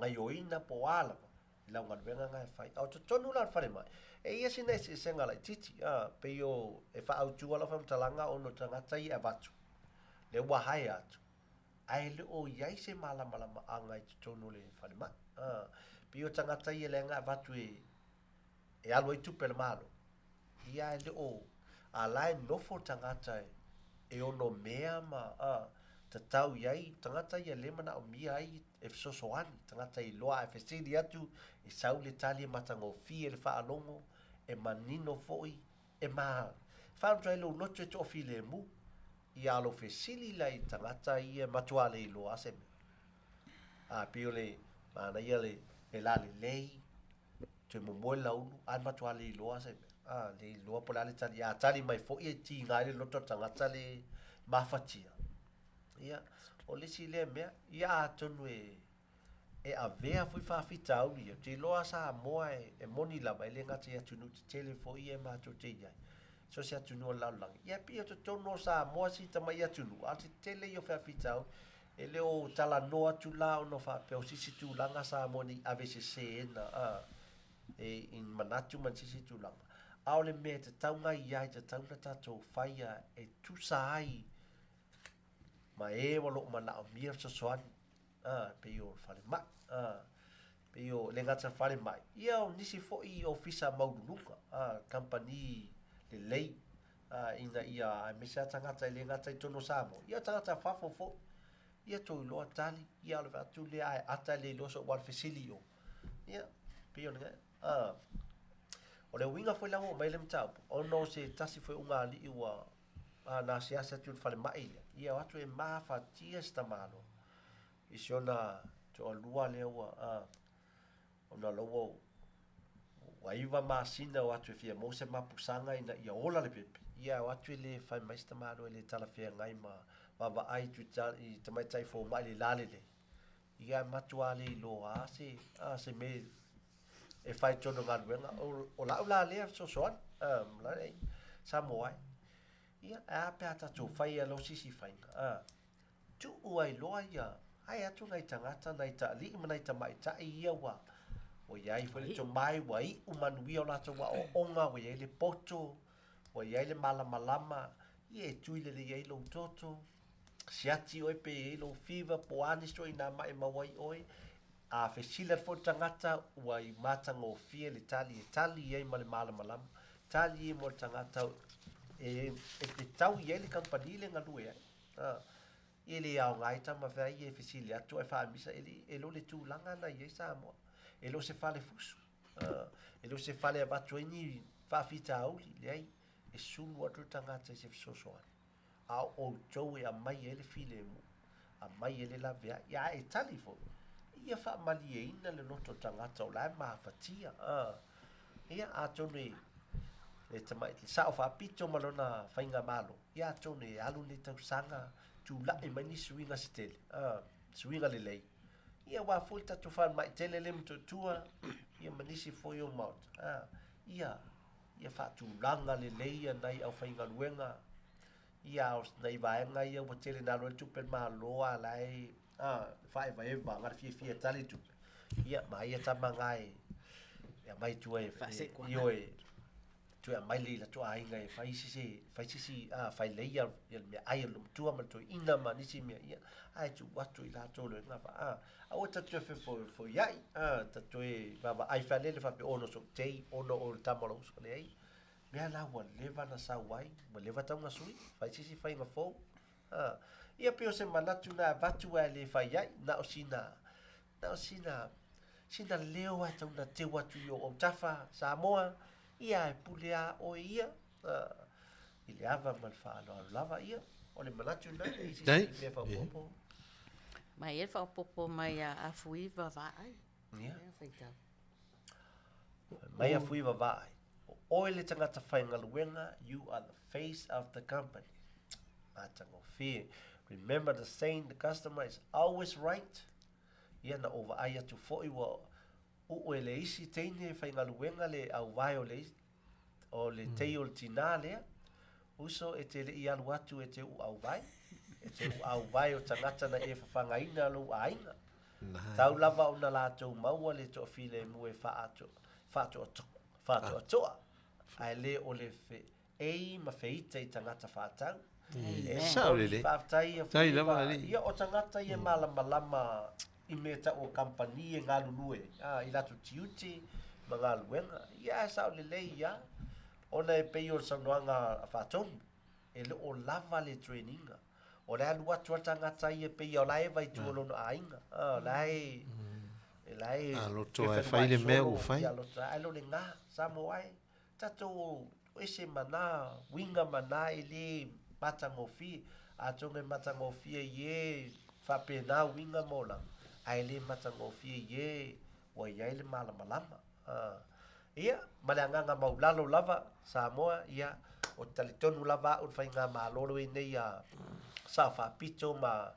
gaioina po o a lava i lau galuega na e fai. A o totonu la o le falemai, e i ai sina eseesega laitiiti, a, pei o, e faaautu lau faamatalaga ona o tagata ia e avatu, lea ua hae atu, ae le o i ai se malamalamaaga i totonu o le falemai. A, pei o tagata ia leaga e avatu e, e alu ai tupe a le Malo, ia e le o, a la e nofo tagata e, e ono mea ma, a, tatau i ai tagata ia le manaomia ai e fesoasoani, tagata iloa a e fesili atu, e sau le tali e matagofie le faalogo, e manino foi, e ma, whaantu ai lou loto e toafilemu, ia alo fesili la i tagata ia e matua le iloa a se mea. A pei o le manaia le, le lalelei, toe momoe le ulu, a e matua le iloa se mea. A, le iloa po o le a le tali. A tali mai foi e tiga ai le loto o le tagata le mafatia. Ia, o le isi lea mea, ia atonu e, e avea foi faafitauli ia. Ou te iloa Samoa e, e moni lava, e le gata i atunuu tetele foi ia e matou te i ai. So o se atunuu o le lalolagi. Ia pei o totonu o Samoa si tamai atunuu, a o le tetele ia o faafitauli. E le o talanoa atu la ona faapea o se isi tulaga Samoa ne i aveseseina, a, e, i manatu ma se isi tulaga. A o le mea e tatau ona i ai, e tatau ona tatou faia e tusa ai ma e o lo o manaomia fesoasoani, a, pei o le falemai, a, pei o le gata falemai, ia o nisi foi ofisa maualuluga, a, kamupani lelei, a, ina ia aemaise lava tagata e le gata i totonu o Samoa, ia o tagata fafo foi, ia tou iloa tali, ia o le vaai atu lea ae ata le iloa soo alu fesili i o. Ia, pei o le, a, o le uiga foi la ua oo mai ai le mataupu, ona o se tasi foi o ugaalii ua a, na asiasi atu i le falemai lea, ia o atu e mafatia si tamaloa i si ona toalua lea ua, a, ona o la ua ua 9 masina o atu e fia maua se mapusaga ina ia ola le pepe, ia o atu e le fai mai se tamaloa e le talafeagai ma vaavaai atu i tamaitai fomai le lalelei, ia e matua le iloa lava se, a, se mea e fai i totonu o galuega. O, o lau la lea fesoasoani, a, la e, Samoa e. Ia, e a pe a tatou fai a loa se isi faiga, a, tuu ai loa ia, hae atu nai tagata, nai taalii ma nai tamaitai ia ua, ua i ai foi le tomai, ua iu manuia o latou aoaoga, ua i ai le poto, ua i ai le malamalama, ia e tui lelei ai lou toto, siati oe pe i ai lou fever, po o a nisi o inā mai e maua ai oe, a fesili atu foi le tagata, ua i matagofie le tali e tali i ai ma le malamalama, tali i ai mo le tagata e, e fetau i ai le kamupani le galue ai. A, e le aoga ai tama fea ia e fesili atu ae faamisa, e le, e le o le tulaga na i ai Samoa. E le o se fale fusu. A, e le o se fale avatu ai ni faafitauli, leai, e sulu atu le tagata i se fesoasoani. A o outou e aumai ai le filemu, aumai ai le laveai, ia ae tali foi, ia faamalieina le loto o le tagata o la e mafatia. A, ia, atonu e, le tamai, le sao faapito ma lona faigamalo, ia atonu e alu lenei tausaga, tulai mai ni suiga se tele, a, suiga lelei. Ia aua foi le tatou falemai tele lea i Motootua, ia ma nisi foi o maota, a, ia, ia faatulaga lelei ia nai aufaigaluega, ia o nai vaega ia ua tele na alu ai le tupe a le Malo a la e, a, faaevaeva na le fiafia e tali le tupe, ia ma ia tama na e, e aumai i tua e, ioe, toe aumai le i latou aiga e fai se isi, fai se isi, a, fai lelei ia, ia le meaai a le matua ma le toeaina ma nisi mea, ia, ae tuu atu i latou le ga, a, aua tatou toe fefoefoeiai, a, tatou toe vaavaai faalele faapea, oh no sou tei, ona o le tama o lou uso, leai, mea la ua leva na sau ai, ua leva tau na sui, fai se isi faiga fou. Ia pei o se manatu na avatu ae le fai ai, na o sina, na o sina, sina leo lava e tau na teu atu i ou autafa, Samoa, ia e pule lava oe ia, i le ava ma le faaaloalo lava, ia, o le manatu lena, e i ai se isi mea faaopoopo. Mai e faaopoopo mai ia Afuiva Vaai. Ia. Faitau. Mai Afuiva Vaai. O oe le tagata faigaluega, you are the face of the company. Matagofie. Remember the saying, the customer is always right. Ia na ou vaai atu foi ua uu e le isi teine faigaluega le auvae o le o le tei o le tinā lea, Uso e te leʻi alu atu e te uʻu auvae, e te uʻu auvae o tagata na e fafagaina lou aiga. Tau lava ona latou maua le toafilemu e faatoatoa, ae le o le feei ma feita i tagata faatau. E Sao lelei. Faafetai ia Faafetai lava alii. Ia o tagata ia e malamalama i mea tau o kamupani e galulue i latou tiute ma galuega. Ia ae sao lelei ia, ona e pei o le saunoaga a Faatonu, e le o lava le training. O le alu atu a le tagata ia pei o la e eva i tua o lona aiga. O la e e la e A loto lava e fai le mea ua fai. Ia loto lava, ae le o lena, Samoa e, tatou o ese ma na uiga ma na e le matagofie. Atonu e matagofie i e faapena uiga ma olaga, ae le matagofie i e ua i ai le malamalama. Ia, ma le agaga maulalo lava, Samoa, ia, ou te talitonu lava au i le faigamalo lenei a Sao Faapito ma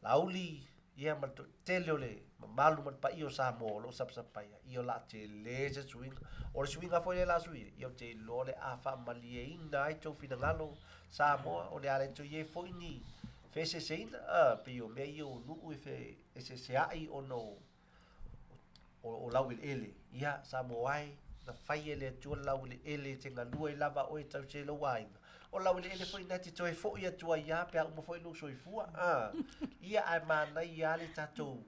Laauli, ia ma le toatele o le mamalu ma le paia o Samoa o lo o sapasapaia, ia o le a tele se suiga. O le suiga foi lea o le a sui ai, ia ou te iloa o le a faamalieina ai tou finagalo Samoa, o le a le toe i ai foi ni feeseeseina, a, pei o mea ia o nuu e feeseeseai ona o o laueleele. Ia, Samoa e, na fai e le Atua le laueleele e te galue ai lava oe e tausi ai lou aiga. O laueleele foi lena e te toe foi atu ai lava pe a uma foi lou soifua. A, ia, ae manaia lava le tatou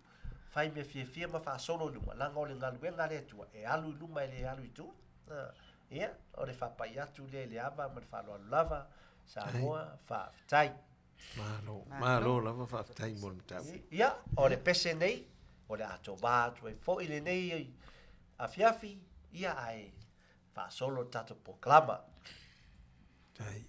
fai mea fiafia ma faasolo i luma, leaga o le galuega a le Atua, e alu i luma e le alu i tua. A, ia, o le faapai atu lea i le ava ma le faaaloalo lava. Samoa, faafetai. Malo, malo lava faafetai mo le mataupu. Ia, o le pese nei, o le a tovā atu ai foi lenei afiafi, ia ae faasolo le tatou polokalama. Tai.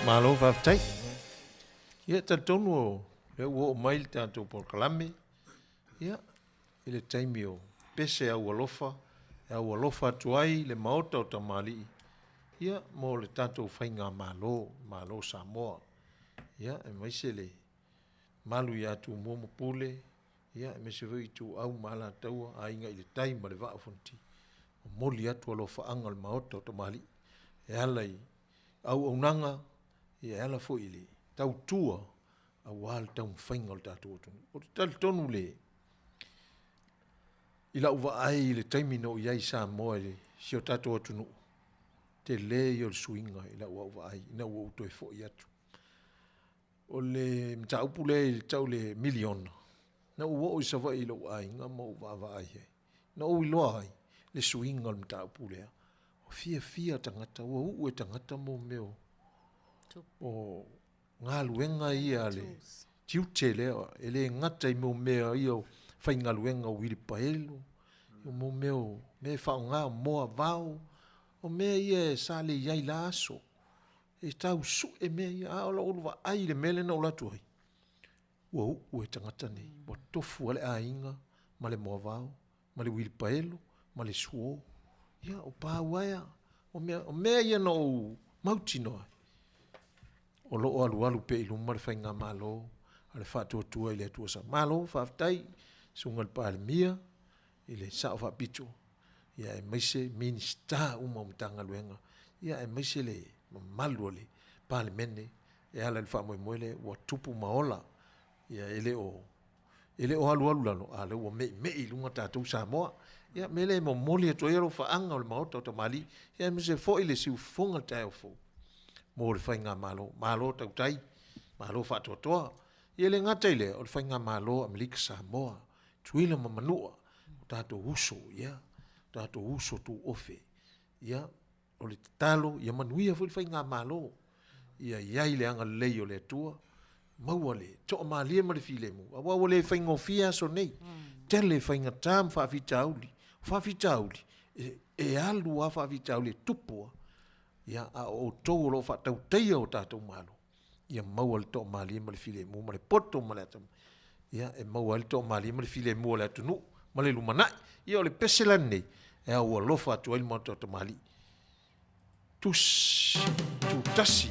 Malo faafetai. Ia, talitonu o lea ua oo mai le tatou polokalame, ia, i le taimi o pese aualofa, e aualofa atu ai le Maota o Tamalii, ia, mo le tatou Faigamalo, Malo o Samoa. Ia, aemaise le malu ia Tumua ma Pule, ia, aemaise foi Ituau ma Alataua, Aiga i le Tai ma le Vaa o Fonoti. Momoli atu alofaaga o le Maota o Tamalii e ala i auaunaga, ia e ala foi i le tautua aua le taumafaiga o le tatou atunuu. Ou te talitonu le i lau vaai i le taimi na ou i ai i Samoa i si o tatou atunuu, tele ia o le suiga i lau au vaai ina ua ou toe foi atu. O le mataupu lea i tau le miliona, na ou oo i Savaii i lou aiga ma ou vaavaai ai, na ou iloa ai le suiga o le mataupu lea. Ua fiafia tagata, ua uu e tagata mo mea o galuega ia a le tiute lea, e le gata i mo mea ia o faigaluega o uilipaelo, o mo mea o mea e faaaoga o moa vao, o mea ia sa le i ai i la aso. E tau sue mea ia, a o lou vaai i le mea lea na ou alu atu ai, ua uu e tagata nei, ua tofu lava le aiga ma le moavao ma le uilipaelo ma le suo. Ia, o pa uaea, o mea, o mea ia na ou mautinoa ai, o lo o alualu pea i luma le faigamalo a le Faatuatua i le Atua Samoa. Malo faafetai susuga i le Palemia i le Sao Faapito, ia aemaise Minisita uma o Matagaluega, ia aemaise le mamalu o le Palemene e ala i le faamoemoe lea ua tupu ma ola. Ia e le o e le o alualu lalo, a o lea ua meimei i luga tatou Samoa. Ia, mea lea e momoli atu ai alofaaga o le Maota o Tamalii, ia aemaise foi le siufofoga o le taeao fou mo le Faigamalo. Malo tautai, malo faatoatoa. Ia e le gata i lea, o le Faigamalo Amerika Samoa, Tutuila ma Manua, o tatou uso, ia, o tatou uso tuofe. Ia, o le tatalo ia manuia foi le faigamalo, ia i ai le agalelei o le Atua, maua le toamalie ma le filemu, aua ua le faigofie aso nei. Tele faigata ma faafitauli. O faafitauli, e, e alu lava faafitauli e tupu lava. Ia, a o outou o lo o faatautaia o tatou Malo, ia maua le toamalie ma le filemu ma le poto ma le atamai, ia, e maua ai le toamalie ma le filemu o le atunuu ma le lumanai. Ia, o le pese la lenei e aualofa atu ai le Maota o Tamalii. Tusi Tutasi.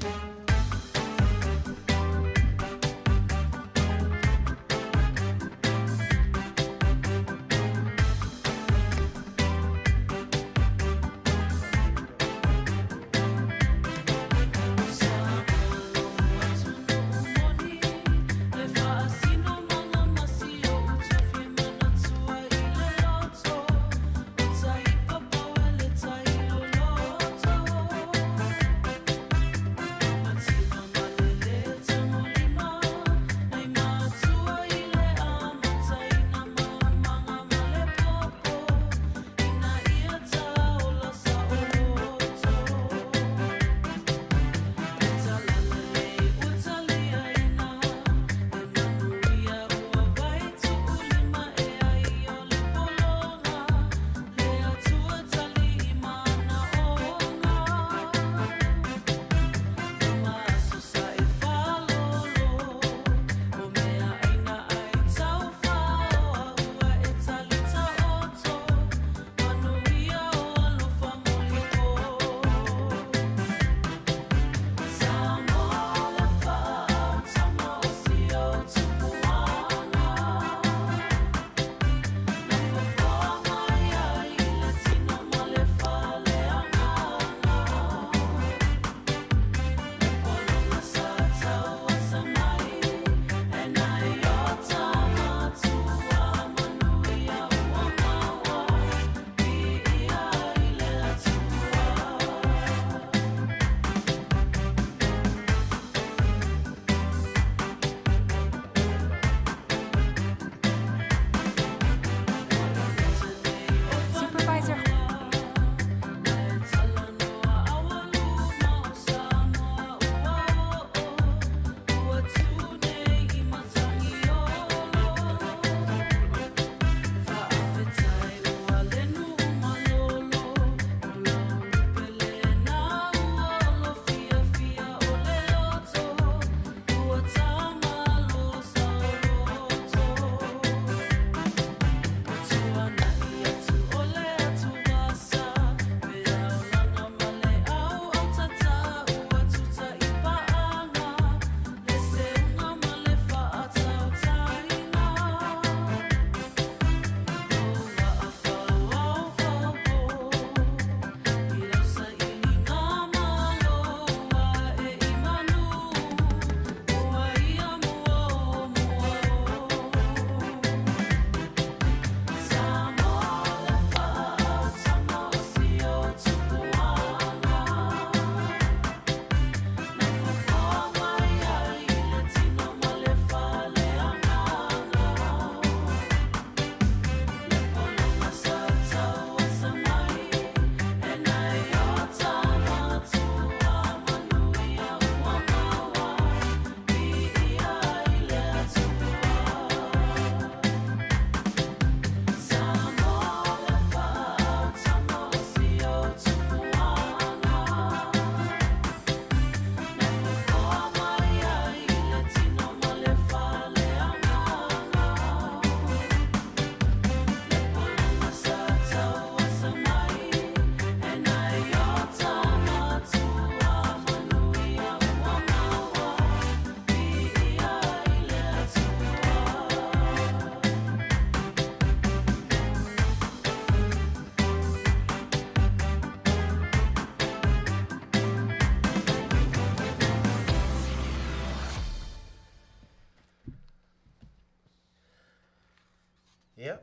Ia,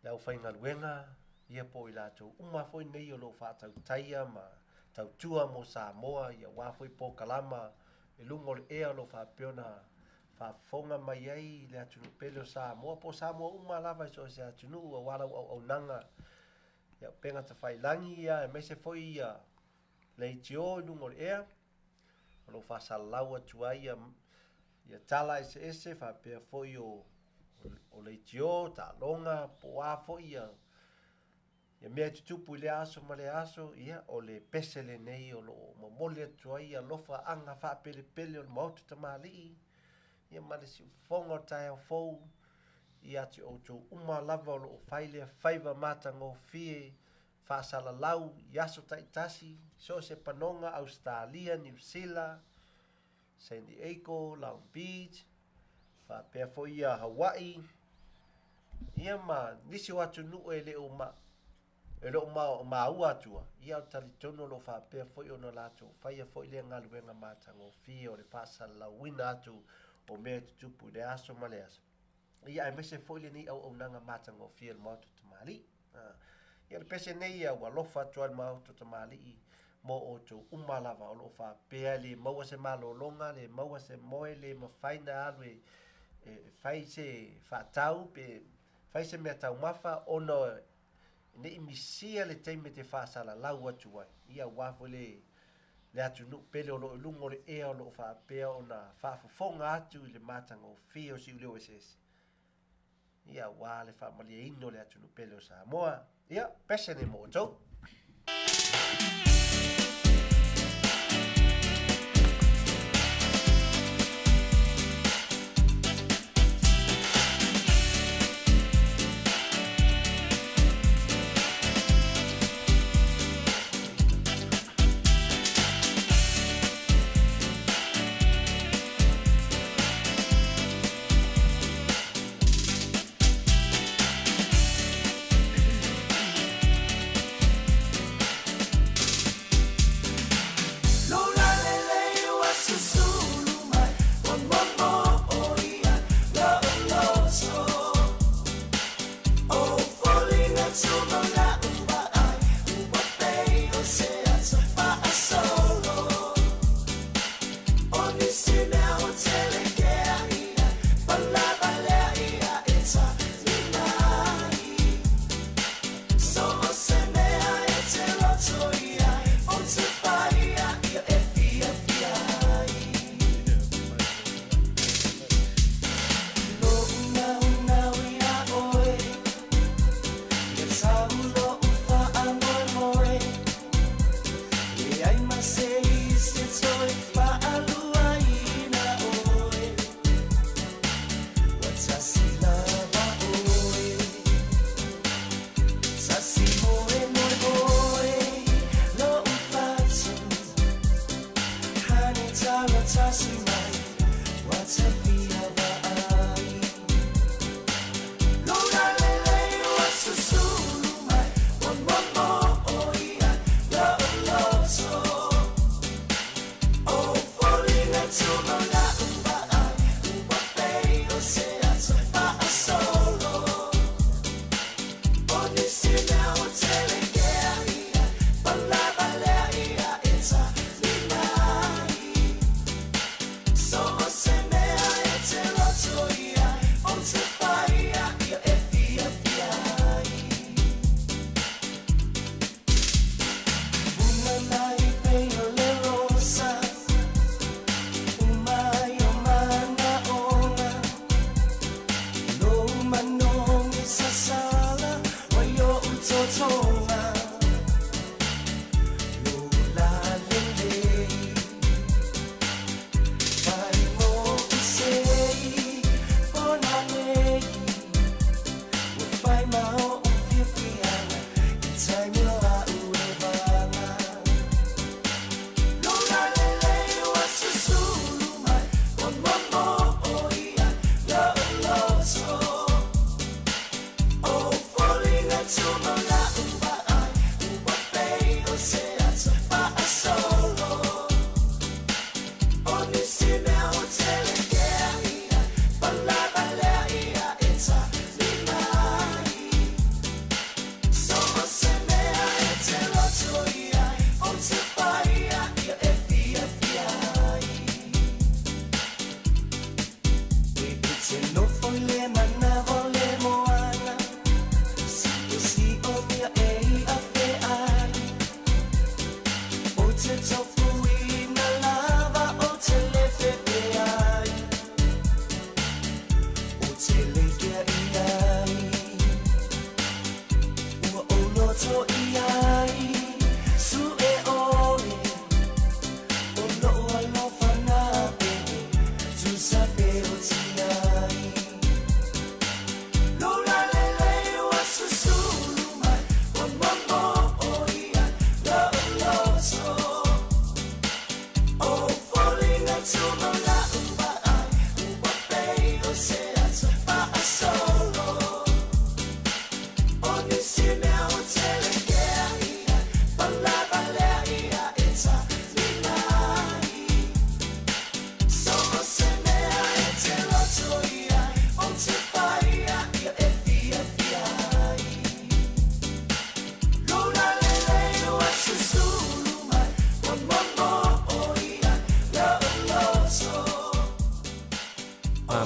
le aufaigaluega, ia po o i latou uma foi nei o lo o faatautaia ma tautua mo Samoa, ia aua foi polokalama i luga o le ea o lo o faapea ona faafofoga mai ai le atunuu pele o Samoa, po o Samoa uma lava i so o se atunuu aua lau auaunaga i upega tafailagi, ia aemaise foi ia leitio i luga o le ea o lo o faasalalau atu ai ia, ia tala eseese faapea foi o, o leitio, taaloga, po o a foi ia, ia mea e tutupu i lea aso ma lea aso, ia, o le pese lenei o lo o momoli atu ai alofaaga faapelepele o le Maota Tamalii, ia ma le siufofoga o le taeao fou, ia te outou uma lava o lo o fai lea faiva matagofie faasalalau i aso taitasi, so o se panoga, Ausetalia, Niu Sila, San Diego, Long Beach, faapea foi ia Hawaii, ia ma nisi o atunuu e le o ma, e le o ma, maua atua, ia o talitonu o lo o faapea foi ona latou faia foi lea galuega matagofie o le faasalalauina atu o mea e tutupu i le aso ma le aso. Ia aemaise foi lenei auaunaga matagofie o le Maota Tamalii. Ia le pese nei ia ua alofa atu ai le Maota Tamalii mo outou uma lava o lo o faapea e le maua se malologa, le maua se moe, le mafai na alu e, e fai se faatau pe fai se mea taumafa ona ne i misia le taimi e te faasalalau atu ai. Ia aua foi le le atunuu pele o lo o i luga o le ea o lo o faapea ona faafofoga atu i le matagofie o siuleo eseese. Ia aua le faamalieina o le atunuu pele o Samoa. Ia, pese nei mo outou.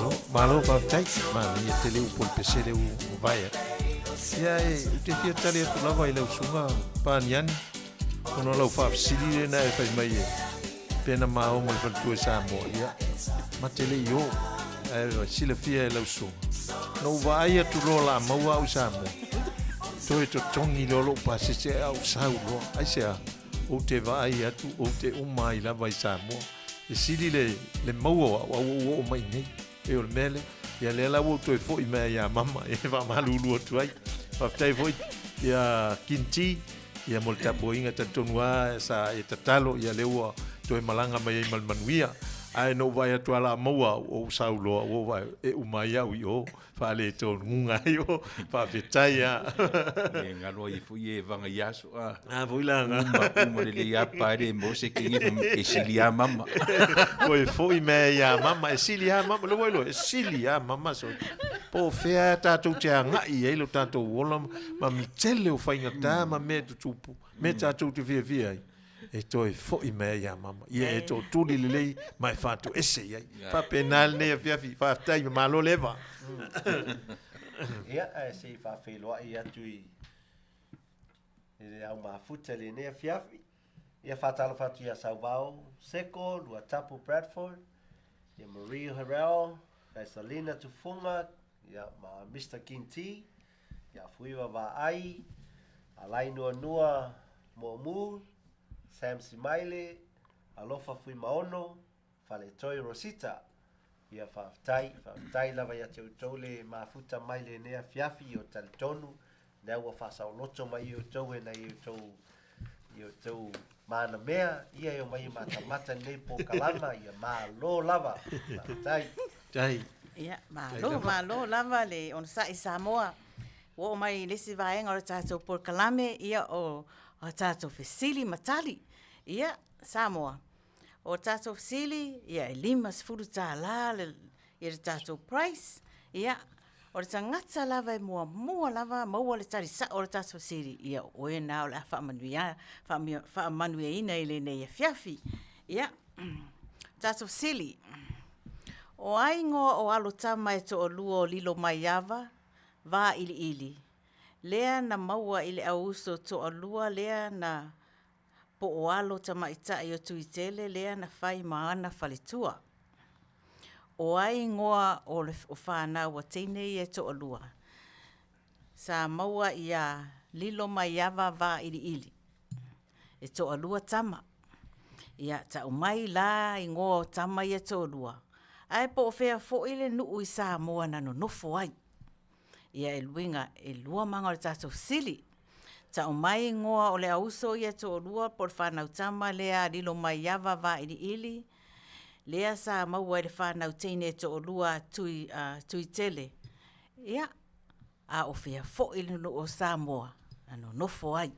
Malo, malo faafetai. Manaia tele upu o le pese lea ua mavae atu. Ia e, ou te fia tali atu lava i lau susuga Paniani, ona o lau faafesili lea na e fai mai e pe na ma o ma le faletua i Samoa, ia, ma te le i o. Ae silafia e lau susuga, na ou vaai atu loa o le a maua au i Samoa, toe totogi loa lou pasese ae ou sau loa. Aisea? Ou te vaai atu ou te uma ai lava i Samoa. E sili le, le maua o au, a ua ou oo mai i nei. E o le mea lea. Ia lea la ua ou toe foi mai ia mama e faamalulu atu ai. Faafetai foi ia Kinti, ia mo le tapuaiga talitonu lava sa e tatalo, ia lea ua toe malaga mai ai ma le manuia. Ae na ou vaai atu lava o le a maua au, ou sau loa, ua ou vaai, e uma ai au i o. Faaletonuna ai o, faafetai a. Le galo ai foi e vaga i aso a. A foi la na. Uma, uma lelei a pa e le mo se kenge e sili a mama. Oi foi me ia mama e sili a mama le wai e sili a mama so. Po o fea tātou te agai ai lo tātou ola ma mitele o faigata ma mea tutupu me tātou te fiafia ai. E toe foi mai ai ia mama. Ia e tootuli lelei ma e faatoese i ai. Faapena lenei afiafi. Faafetai ma malo le eva. Ia, ae se i faafeiloai atu i le au mafuta i lenei afiafi. Ia faatalofa atu ia Sauvao Seko, Luatapu Bradford, ia Marie Harrell, Kaisalina Tufunga, ia ma Mr. Kinti, Ia Fuiva Vaai, Alai Nuanua Moomu, Sam Simaile, Alofa Fuimaono, Faletoi Rosita. Ia faafetai, faafetai lava ia te outou le mafuta mai lenei afiafi o talitonu, lea ua faasaoloto mai i outou e nai outou i outou manamea, ia e omai e matamata lenei polokalama, ia malo lava. Faafetai. Faafetai. Ia, malo, malo lava le onosai Samoa. Ua oo mai i le isi vaega o le tatou polokalame, ia o a tatou fesili ma tali. Ia, Samoa, o tatou fesili, ia e $50 le, ia le tatou price. Ia, o le tagata lava e muamua lava maua le tali sao o le tatou fesili, ia o oe lena o le a faamanuia, faamanuiaina i lenei afiafi. Ia, tatou fesili, O ai igoa o alo tama e toalua o Lilomaiava, Vailiili, lea na maua i le auuso toalua lea na po o alo tamaitai o Tuitele lea na fai ma ana faletua? O ai igoa o le o fanau a teine ia e toalua sa maua iā Lilomaiava Vailiili? E toalua tama. Ia, tau mai la igoa o tama ia toalua, ae po o fea foi le nuu i Samoa na nonofo ai. Ia, e uiga, e lua maga o le tatou fesili. Tau mai igoa o le auso ia toalua po o le fanau tama lea a Lilomaiava Vailiili, lea sa maua i le fanau teine e toalua a Tui, a Tuitele. Ia, a o fea foi le nuu o Samoa na nonofo ai.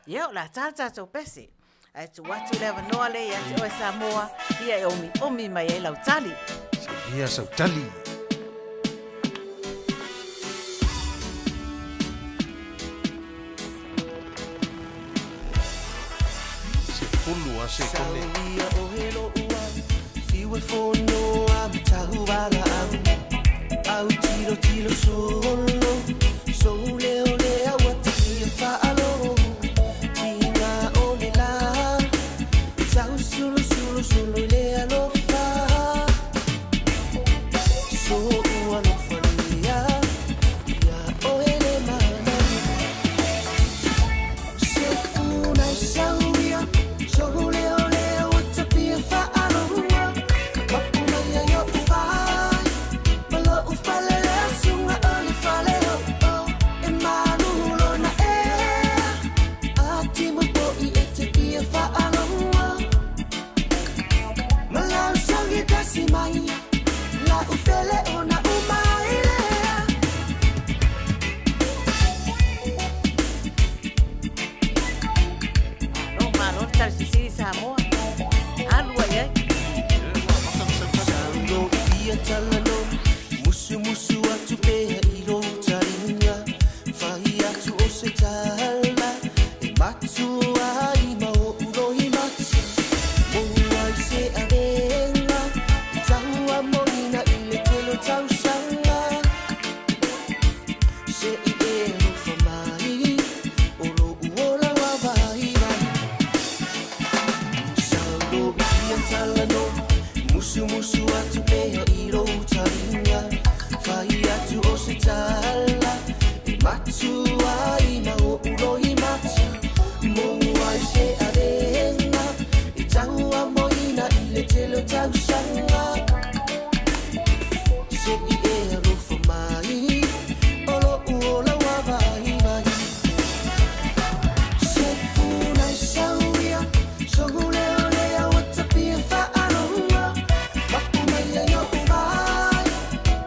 Ia, o le a ta le tatou pese. Ae tuu atu le avanoa lea ia te oe Samoa, ia e omiomi mai ai lau tali. Ia sau tali. Sefulu a sekone. Sauia o he lo'u au, Fiu e fono a matahu ala au. Au tilo tilo solo, so leo le au ati ia whaalo. Tinga o le la, tau sulu sulu sulu i le alofa. So ua alofa nia, ia oe le manani. Se funa e sauia, so leo le au ati ia whaalo. Mapu mai ai o'u vai, ma lo'u fale lea suga o le fale o'o. E malu lona ea, a timo po'i e te fia faalogo. Ma lau saugi tasi mai, la'u pele ona uma ai lea. Malo, malo le tali fesili Samoa. Alu ai ai. Saulo ia talano, musumusu atu pea i lou talinga. Fai atu o se tala, e matua ai ma o'u lohi mata. Moua i se avenga, i tahua moina i le telo. atu ai ma oʻu loimata Moua ai se avega I taua moina i le tele o tausaga Se i e alofa mai O loʻu ola ua vaivai Se funa i sau ia Sogu leo lea ua tapia faalogo Mapu mai ai oʻu mai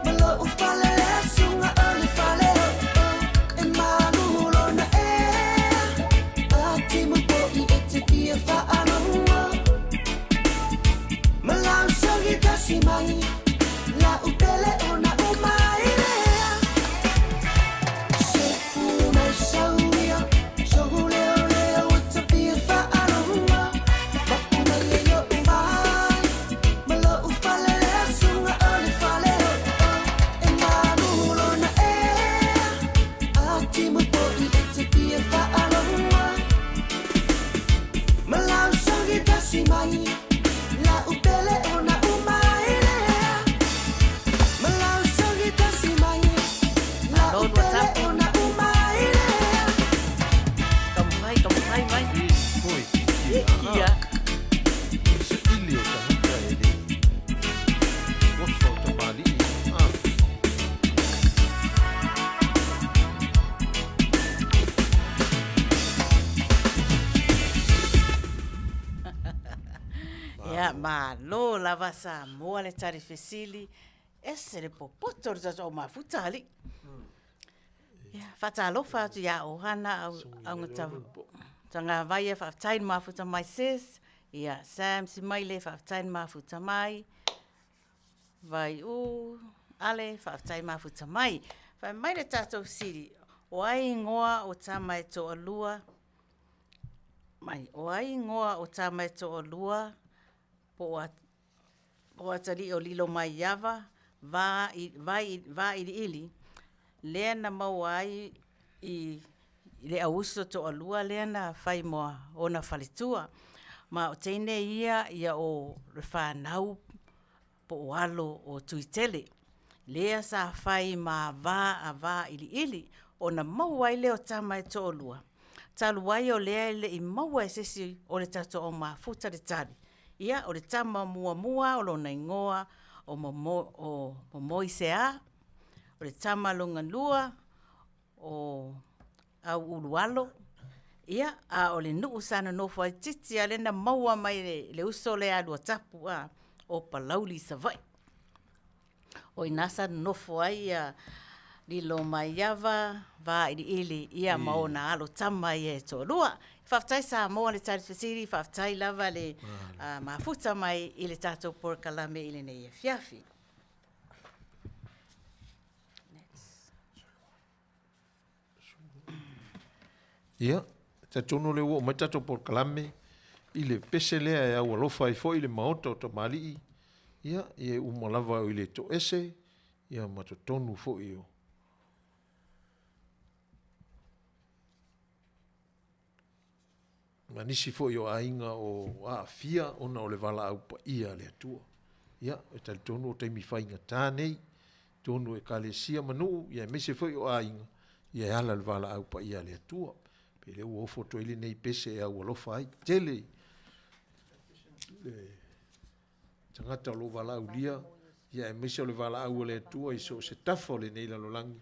Ma loʻu fale lea suga o le fale oo E malu lona ea Atimu poʻi e te fia faalogo Ma lau sogi tasi mai La'u pele ona o mai lea Se funa i sau ia Sogu leo lea ua tapia faalogo Mapu mai ai oʻu mai Ma loʻu fale lea suga o le fale oo E malu lona ea Atimu poʻi e te fia faalogo Ma lau sogi tasi mai La'u pele ona o mai lea Ma lau sogi tasi mai La'u Malo pele WhatsApp. ona o mai lea Taumafai, taumafai mai. Oi, kia. Ia. Se ili o tagata e le ofa o tamalii. Ah. Ia, malo lava Samoa le tali fesili, ese le popoto o le tatou mafuta alii. Ia, faatalofa atu ia Ohana au augata tagavaia faafetai le mafuta mai sis. Ia, Sam Simaile faafetai le mafuta mai. Vaiū Ale faafetai mafuta mai. Fai mai le tatou fesili, o ai ingoa o tama e toalua mai, o ai ingoa o tama e toalua po o po o atalii o Lilomaiava va i vai vailiili lea na maua ai i le auuso toalua lea na fai mo ona faletua. Ma o teine ia ia o le fanau po o alo o Tuitele, lea sa fai ma va a Vailiili ona maua ai lea o tama e toalua. Talu ai o lea e le i maua e se isi o le tatou au mafuta le tali, ia o le tama muamua o lona igoa o Momo o Momoisea, o le tama lona lua o Auulualo, ia, a o le nuu sa nonofo ai Titi a lea na maua mai e le uso lea a Luatapu a, o Palauli Savaii. O i ina sa nonofo ai ia Lilomaiava, Vailiili, ia ma ona alo tama ia e toalua. Faafetai Samoa le tali fesili, faafetai lava le mafuta mai i le tatou polokalame i lenei afiafi. Ia, talitonu o lea ua oo mai le tatou polokalame i le pese lea e aualofa ai foi le Maota o Tamalii, ia, ia e uma lava i le toese, ia ma totonu foi o ma nisi foi o aiga o aafia ona o le valaau paia a le Atua. Ia, e talitonu o taimi faigata nei, tonu o Ekalesia ma nuu, ia aemaise foi o aiga, ia e ala i le valaau paia a le Atua. Pe lea ua ofo atu ai lenei pese e aualofa ai. Tele le tagata o lo o valaaulia, ia aemaise o le valaau a le Atua i so o se tafa o lenei lalolagi,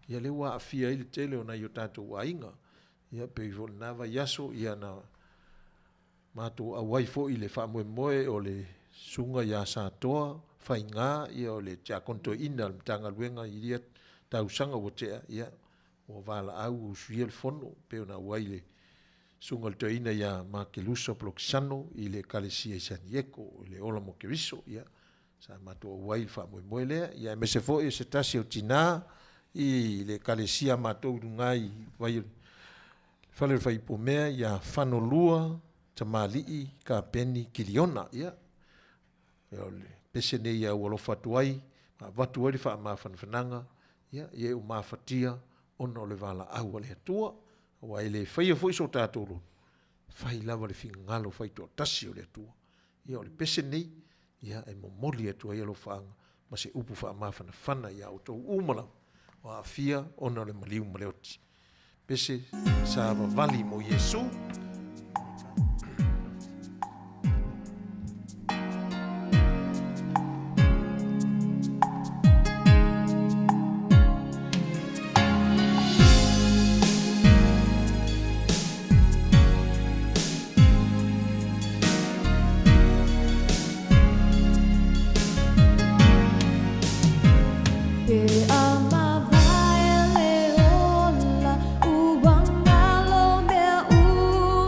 ia lea ua aafia ai le tele o nai o tatou aiga. Ia pei foi o lena vaiaso, ia na matou auai foi i le faamoemoe o le Susuga ia Satoa Faiga, ia o le Tiakono Toeaina o le Matagaluega i ia tausaga ua tea, ia ua valaau usuia le fono pei ona auai le Susuga i le Toeaina ia Makelusa Polokisano i le Ekalesia i San Diego i le Ola mo Keriso, ia Sa matou auai i le faamoemoe lea, ia aemaise foi o se tasi o tina i le ekalesia a matou i luga i vai o le fale o le faipomea ia Fanolua Tamalii Kapeni Kiliona. Ia, o le pese nei e aualofa atu ai, ma avatu ai le faamafanafanaga, ia, ia e mafatia ona o le valaau a le Atua, aua e le faia foi so tatou loto, fai lava le finagalo faitoatasi o le Atua. Ia o le pese nei, ia e momoli atu ai alofaaga ma se upu faamafanafana iā outou uma lava. o aafia ona o le maliu ma le oti. Pese savavali mo Iesu. Pe a mavae le ola ua galo mea uma.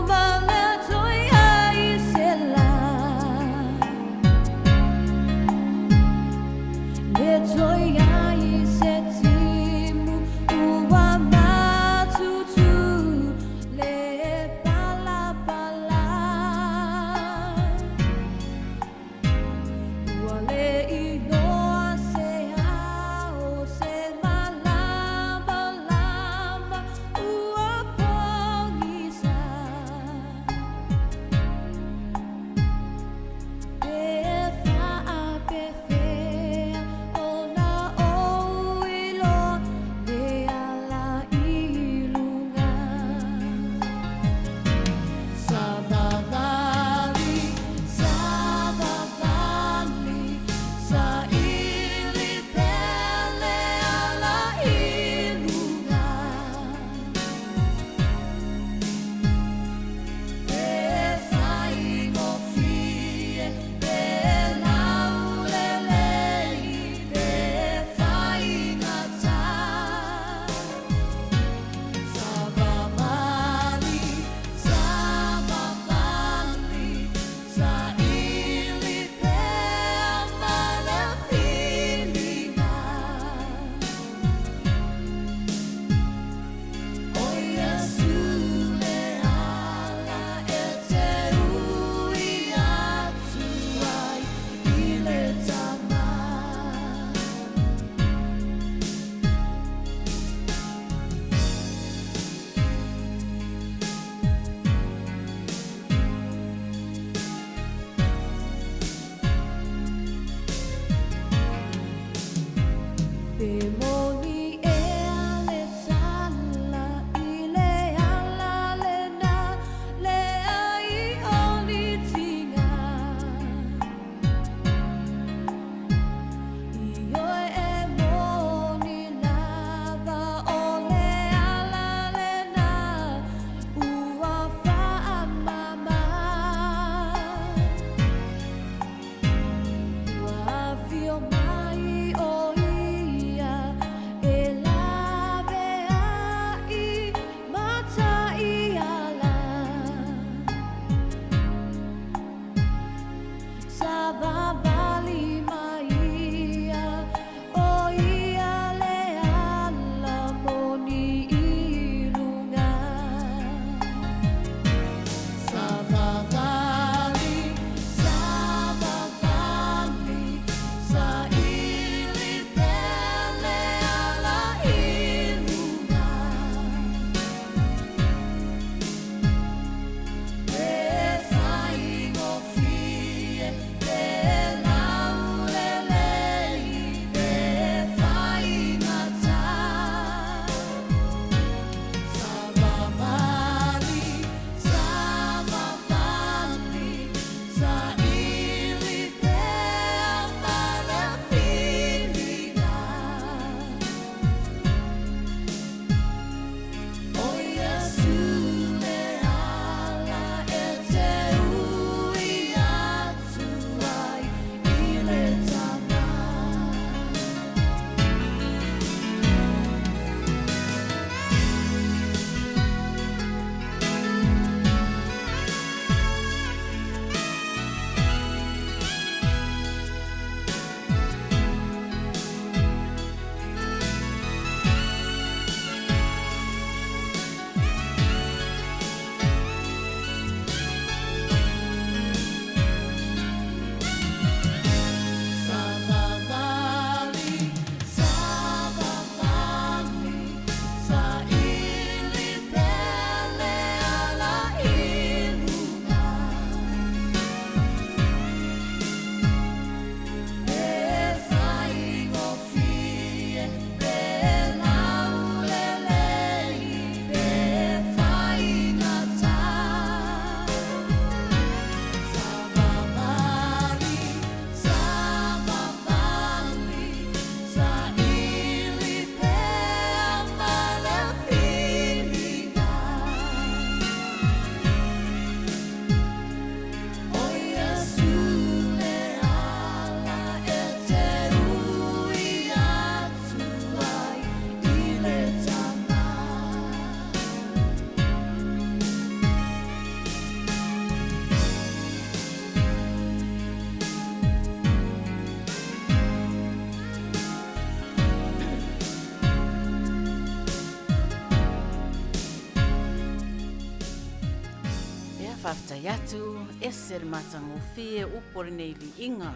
Faafetai atu, ese le matagofie upu o lenei viiga.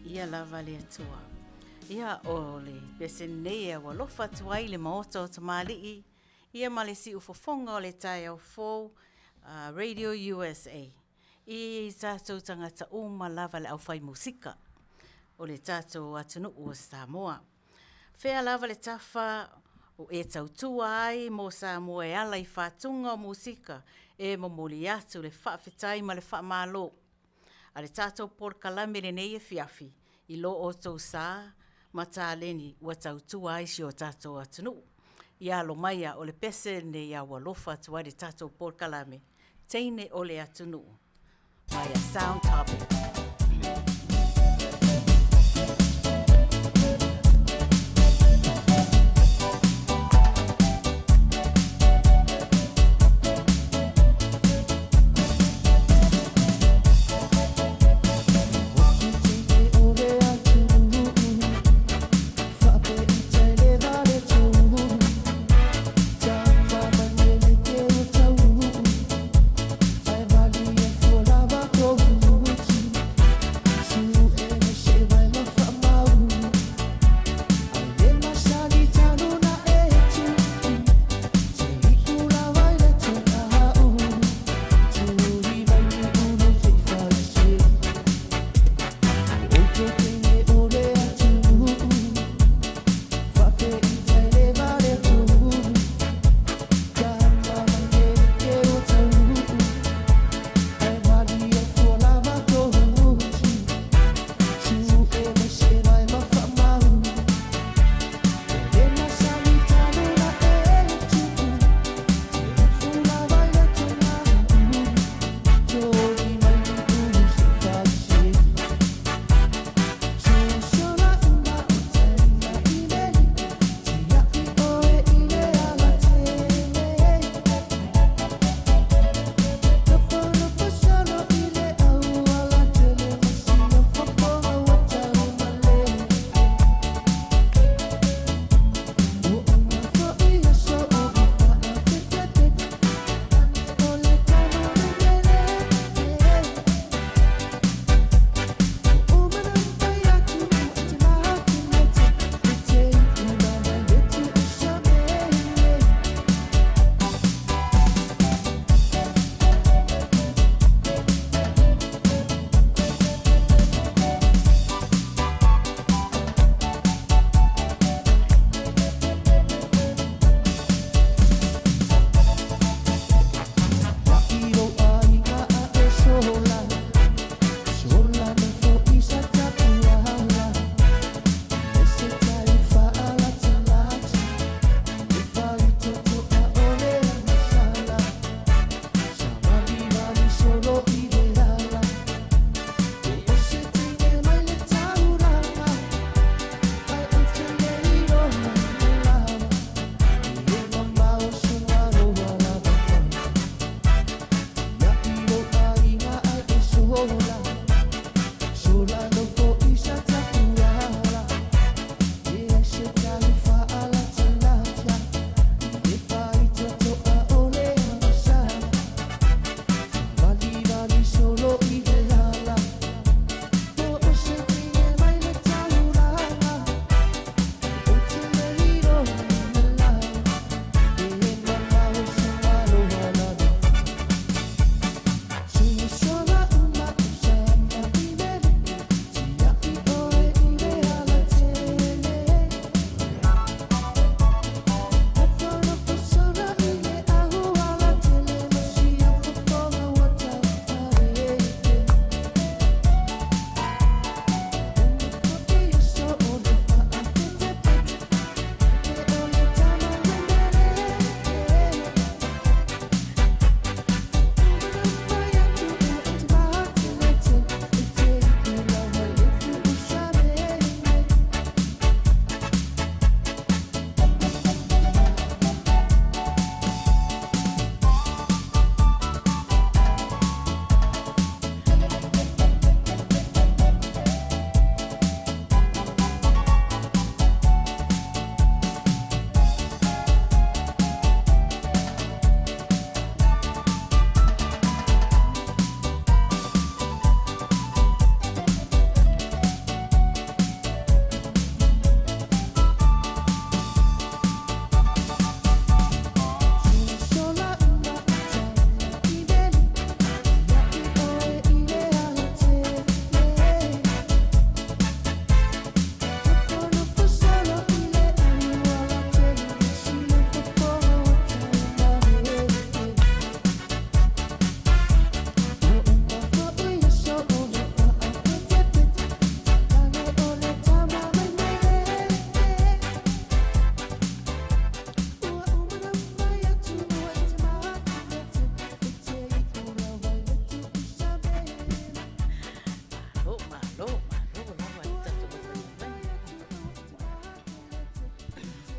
Ia lava le Atua. Ia, o le pese lenei e aualofa atu ai le Maota o Tamalii, ia ma le siufofoga o le taeao fou, Radio USA. I tatou tagata uma lava le aufai musika o le tatou atunuu o Samoa. Fea lava le tafa o e tautua ai mo Samoa e ala i fatuga o musika e momoli atu le faafetai ma le faamalo a le tatou polokalame lenei afiafi i lo outou sa ma taleni ua tautua ai si o tatou atunuu. Ia alo maia o le pese lenei a ua alofa atu ai le tatou polokalame Teine o le Atunuu by a Sound Topic.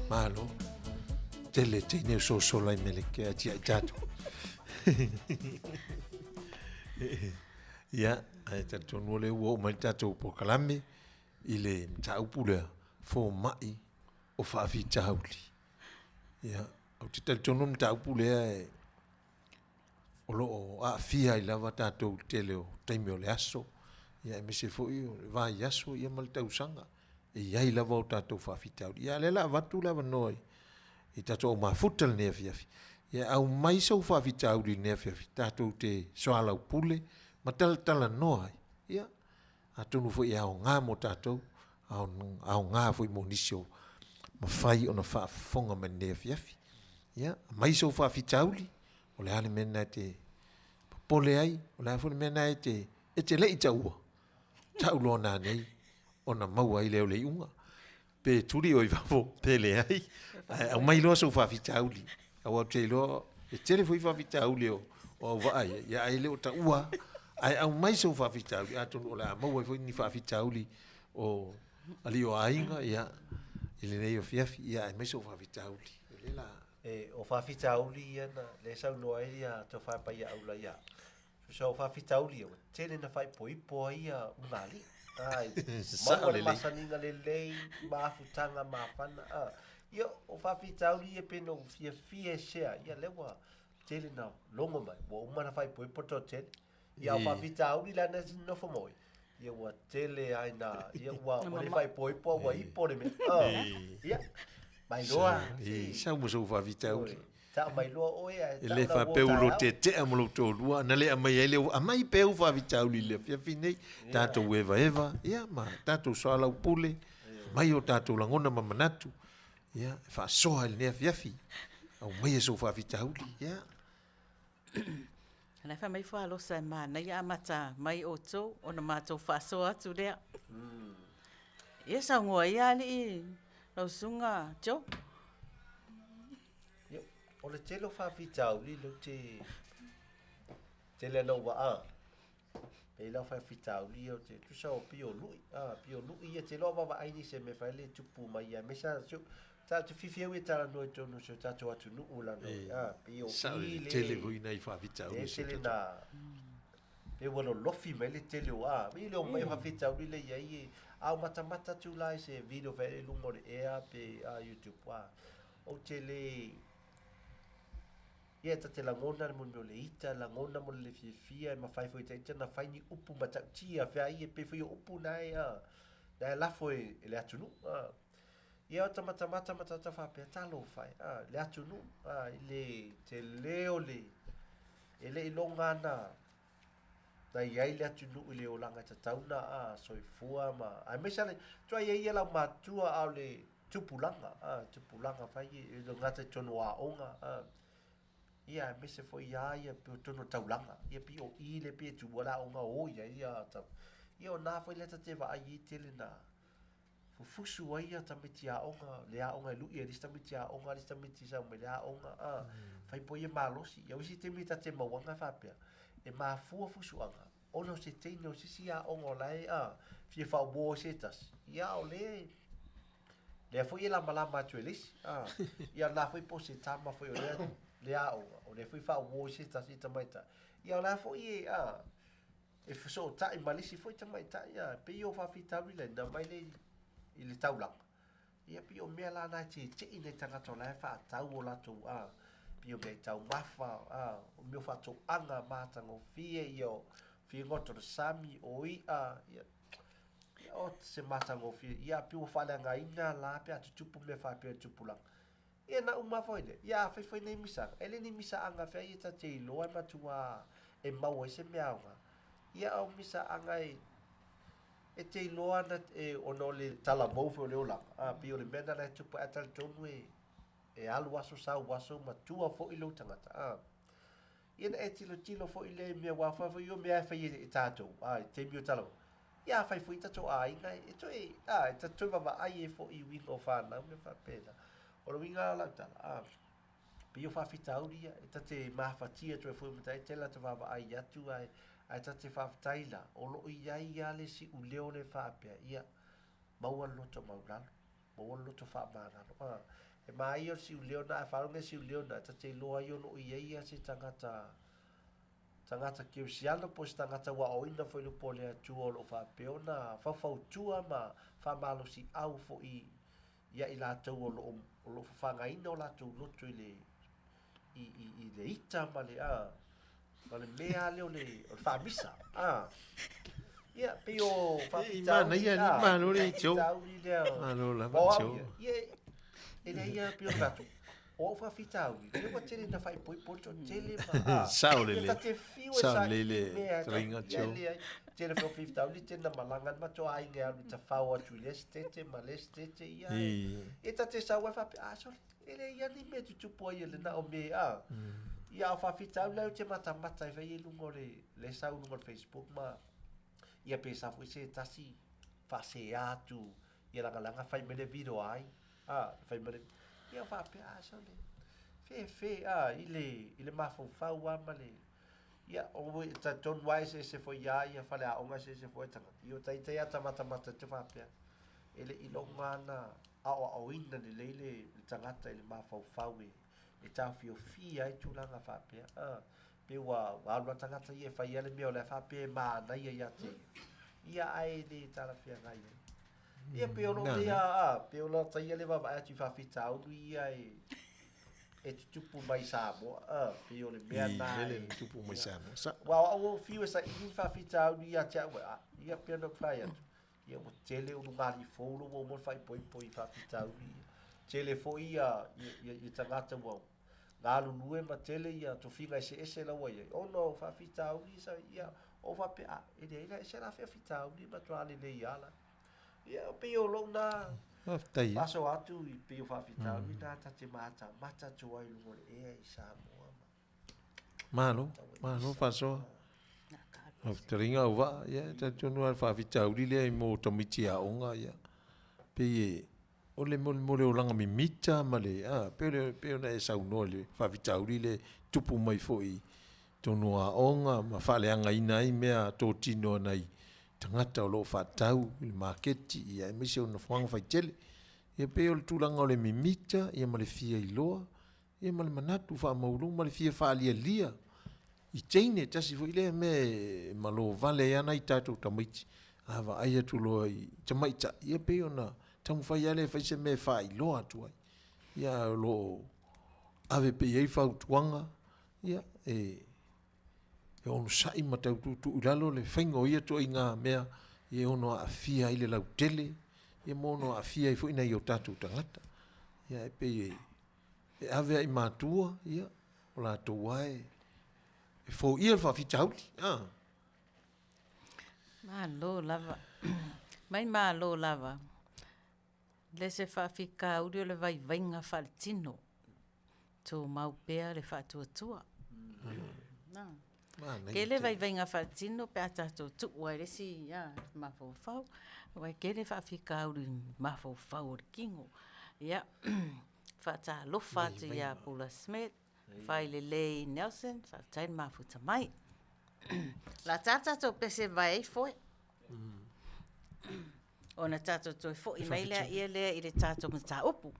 Malo. Tele teine o sosola i mele ke ati ai tātou. Ia, ae talitonu o lea ua oo mai le tatou polokalame i le mataupu lea, fomai o faafitauli. Ia, ou te talitonu o le mataupu lea e, o lo o aafia ai lava tatou i le tele o taimi o le aso, ia aemaise foi o le vaiaso ia ma le tausaga. E i ai lava o tatou faafitauli. Ia a o lea o le a avatu le avanoa i i tatou au mafuta i lenei afiafi. Ia aumai sou faafitauli i lenei afiafi tatou te soalaupule ma talatalanoa ai. Ia, atonu foi e aoga mo tatou, aoga foi mo nisi o mafai ona faafofoga mai i lenei afiafi. Ia, aumai sou faafitauli, o le a le mea lena e te popole ai, o le a foi le mea lena e te le i taua, tau loa nanei ona maua ai lea o le iuga. Pe tuli oe i fafo, pe leai, ae aumai loa sou faafitauli. Aua ou te iloa, e tele foi faafitauli o auvaa ia, ia ae le o taua, ae aumai sou faafitauli, atonu o le a maua ai foi ni faafitauli o alii o aiga, ia, i lenei afiafi, ia ae aumai sou faafitauli. O lea la. E, o faafitauli ia na, lea e saunoa ai ia Tofa Paiaaula ia, Tusa o faafitauli ia, ua tele na faaipoipo ai ia ugalii. Ai, maua le masaniga lelei, mafutaga mafana. Ah, ia, o faafitauli ia pe na ou fiafia e share, ia lea ua tele na logo mai, ua uma na faaipoipo toatele. Ia, o faafitauli la na nofo ma oe, ia ua tele ai na, ia ua, ua le faaipoipo ua ipo le mea. Ah, ia, mai loa. Sau ma sou faafitauli. Tau mai loa oe ae E le faapea ua lo tetea ma lou toalua na le aumai ai le aumai pea u faafitauli i le afiafi nei tatou evaeva ia ma tatou soalaupule aumai o tatou lagona ma manatu ia e faasoa i lenei afiafi aumaia sou faafitauli ia. O la e fai mai Falosa e manaia amata mai outou ona matou faasoa atu lea. Ia saunoa ia alii lau susuga Joe. Ia, o le tele o faafitauli lea ou te tele ana ou vaa. Pei la o faafitauli ia ou te tusa o pio lui, a pio lui ia te loa vaavaai ni se mea fai le tupu mai ia me sa su ta te fifi au e talanoa i tonu o si o tatou atunuu lano a pei o Sao i le le tele foi nai faafitauli e o si o tele tatou. na pe ua lolofi mai le tele o a i le o mai faafitauli le i ai e a o matamata atu la i se video fai le luga o le ea pe a YouTube a Ou te le Ia ta te lagona le mea o le ita, lagona mo le fiafia, e mafai foi e ta ita na fai ni upu matautia fea ia, pei foi o upu na e, a, na e lafo e, e le atunuu. A. Ia o ta matamata ma tata faapea, talofa e, a, le atunuu, a, i le tele o le, e le i loga ana na i ai le atunuu i le olaga e tatau na a soifua ma aemaise le tuai ai ia lau matua a o le tupulaga a tupulaga fai e le gata i tonu o aoga a ia aemaise foi ia ia pe o tonu o taulaga ia pi o i le pe tu ala aoga o ia ia ta ia o na foi le ta te vaai i tele na fufusu ai ia tamaiti aoga, le aoga e lui ai le isi tamaiti aoga, le isi tamaiti sau mai le aoga, a, fai po ia malosi. Ia o isi taimi ta te mauaga e faapea, e mafua fusuaga, ona o se teine o se isi aoga o la e, a, fia faauo ai se tasi, ia o le, lea foi e lamalama atu e le isi, a, ia la foi po o se tama foi o lea, le aoga, o lea foi faauo ai se tasi tamaitai, ia o la foi e, a, e fesootai ma le isi foi tamaitai a pei o faafitauli la na mai le i le taulaga. Ia pei o mea la na e tietie nai tagata o la e faatau o latou a pei o mea i taumafa a o mea o faatoaga matagofie ia o figota o le sami o i'a ia ia o se matagofie ia pei ua faaleagaina la pe a tutupu mea faapea i le tupulaga. Ia na uma foi lea, ia afai foi nei misaga, e le ni misaaga fea ia ta te iloa e matua e maua ai se mea aoga. Ia o misaaga e e te iloa ana e ona o le talavou foi o le olaga, a pei o le mea lena la e tupu ae talitonu e e alu aso sau aso matua foi lou tagata, a. Ia na e tilotilo foi lea i mea aua afai foi o mea e fai e tatou, a i taimi o talavou, ia afai foi tatou aiga e toe, a e ta toe vaavaai ai foi i uiga o fanau mea faapena. O le uiga o lau tala, a, pei o faafitauli ia, e ta te mafatia atu ai foi ma ta te la ta vaavaai atu ae, ae ta te faafetai la, o lo o i ai lava le siuleo lea faapea, ia, maua le loto maulalo, maua le loto faamagalo, a. E māia o le siuleo na, a faalogo e siuleo na, ta te iloa ai o lo o i ai ia se tagata, tagata kerisiano po o se tagata ua aoaoina foi i le upu a le Atua o lo o faapea ona faufautua ma faamalosiau foi ia i latou o lo o, o lo o fafagaina o latou loto i le, i, i, i le ita ma le, a, ma le mea lea o le, o le faamisa. A. Ia, pei o faafitauli. Manaia, a, malo le Joe. Faafitauli lea. Malo lava, O au Joe. ia, ia, e leai lava pei o le tatou, o au faafitauli, lea ua tele ina faaipoipo le toatele ma, a, Sao lelei. ia ta te fiu e Sao saili lelei le mea, fetalaiga, ia Joe. leai. Tele foi o faafitauli tele na malaga ai matou aiga e alu i tafao atu i lea setete ma lea setete, ia, e ta te sau ai faapea, a, sole, e leai lava ni mea e tutupu ai e lena o mea, a. Ia, a o faafitauli la e ou te matamata ai foi i luga o le, le sau i luga o le Facebook ma, ia pe sa foi se tasi faasea atu ia lagalaga fai mai le video ai, a, fai mai le, ia faapea, a, sole, fefe, a, i le, i le mafaufau lava ma le, ia, o, e talitonu lava e eseese foi lava ia faleaoga, eseese foi tagata. Ia o ita ia ta matamata te faapea, e le i loga na aoaoina lelei le, le tagata i le mafaufau e, e taofiofia ai tulaga faapea. A, pe ua alu lava tagata ia e fai lava le mea o la e faapea e manaia ia te ia, ia ae le talafeagai ai. Ia pei o lou lea, a, pei o lata ia le vaavaai atu i faafitauli ia e, e tutupu mai Samoa, a, pei o le mea I na mele e, na tupu mai Samoa. Sa. Aua o au ua fiu e saili le faafitauli ia te au, a, ia pei ona ou fai atu, ia ua tele ulugalii fou lo ua uma ona faaipoipo i faafitauli ia. Tele foi ia, ia, ia, ia tagata ua galulue ma tele ia tofiga eseese la ua i ai, ona o faafitauli sa, ia, ou faapea, a, e leai la, e se la faafitauli e matua lelei lava la. Ia, pei o lou na Faafetai. faasoa atu i pei o faafitauli na ta te matamata atu ai i luga o le ea i Samoa ma. Malo, malo faasoa. Faafetaliga au vaa, ia, e talitonu lava le faafitauli lea i mo tamaiti aoga, ia, pei e, o le molemole olaga mimita ma le, a, pei o le, pei ona e saunoa i le faafitauli lea e tupu mai foi i totonu o aoga ma faaleagaina ai mea totino a nai tagata o lo o faatau i le maketi, ia, aemaise o nofoaga faitele. Ia pei o le tulaga o le mimita, ia ma le fia iloa, ia ma le manatu faamaualuluga ma le fia faalialia i teine, tasi foi lea mea e malo vale ai lava nai tatou tamaiti, a vaai atu loa i tamaitai, ia pei ona taumafai lava lea e fai se mea e faailoa atu ai. Ia ae o lo o ave pea i ai fautuaga, ia e e onosai ma tau tuutuu i lalo le faiga o ia ituaiga mea e ono aafia ai le lautele, ia ma ono aafia ai foi nai o tatou tagata. Ia e pei e e ave lava i matua, ia, o latou lava e, e foia le faafitauli. A. Malo lava. Mai malo lava. Le se faafitauli o le vaivaiga faaletino. Tumau pea le faatuatua. Na. Tele vaivaiga faaletino pe a tatou tuu ai i le isi mafaufau. Aua e tele faafitauli mafaufau o le tino. Ia, faatalofa atu ia Pula Smith, Failelei Nelson, faafetai le mafuta mai. O le a ta tatou pese vae ai foe. Ona tatou toe foi mai lea lea i le tatou mataupu.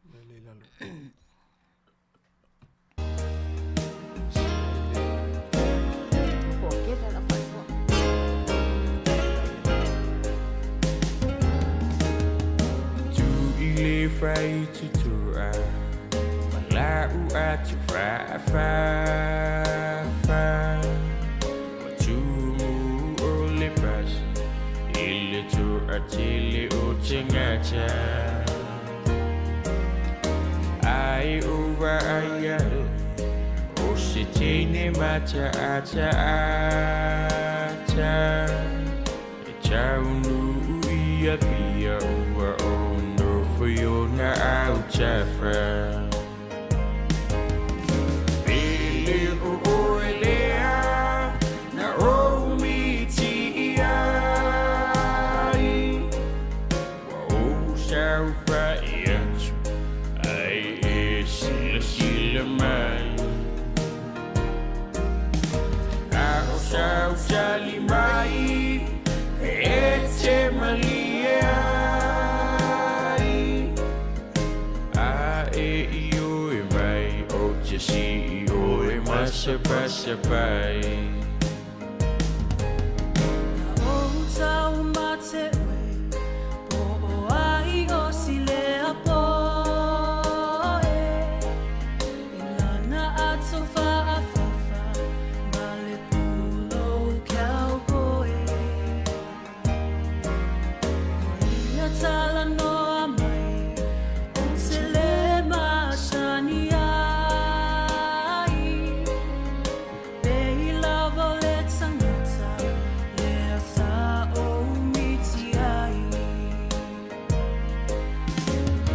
e i oe mai o te si i oe masapasapai.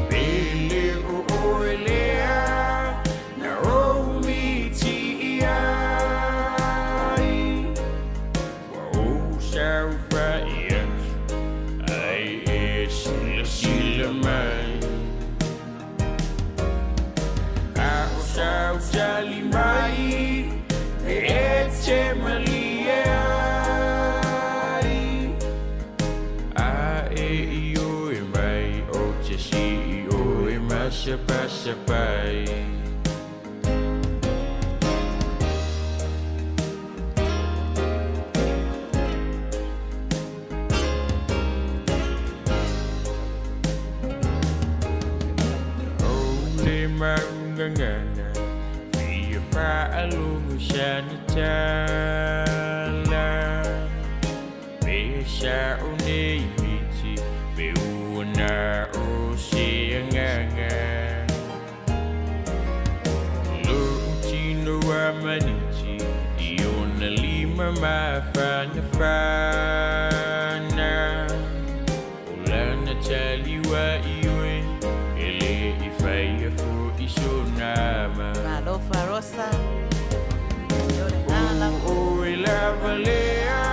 Pele o oe lea na ou miti i ai. Ua ou saofai atu ai e silasila mai. A o sau tali mai e te malie ai. A e i oe mai o te si i oe masapasapai. O le maugagana fia faalogo sana tala. Pe sa'o nei miti pe ua na o se agaga. Lo'u tino a maniti i ona lima mafanafana. O lana tali ua i oe e le i faia fo'i sona ma. Malo Farosa. Yore ala. O oe lava lea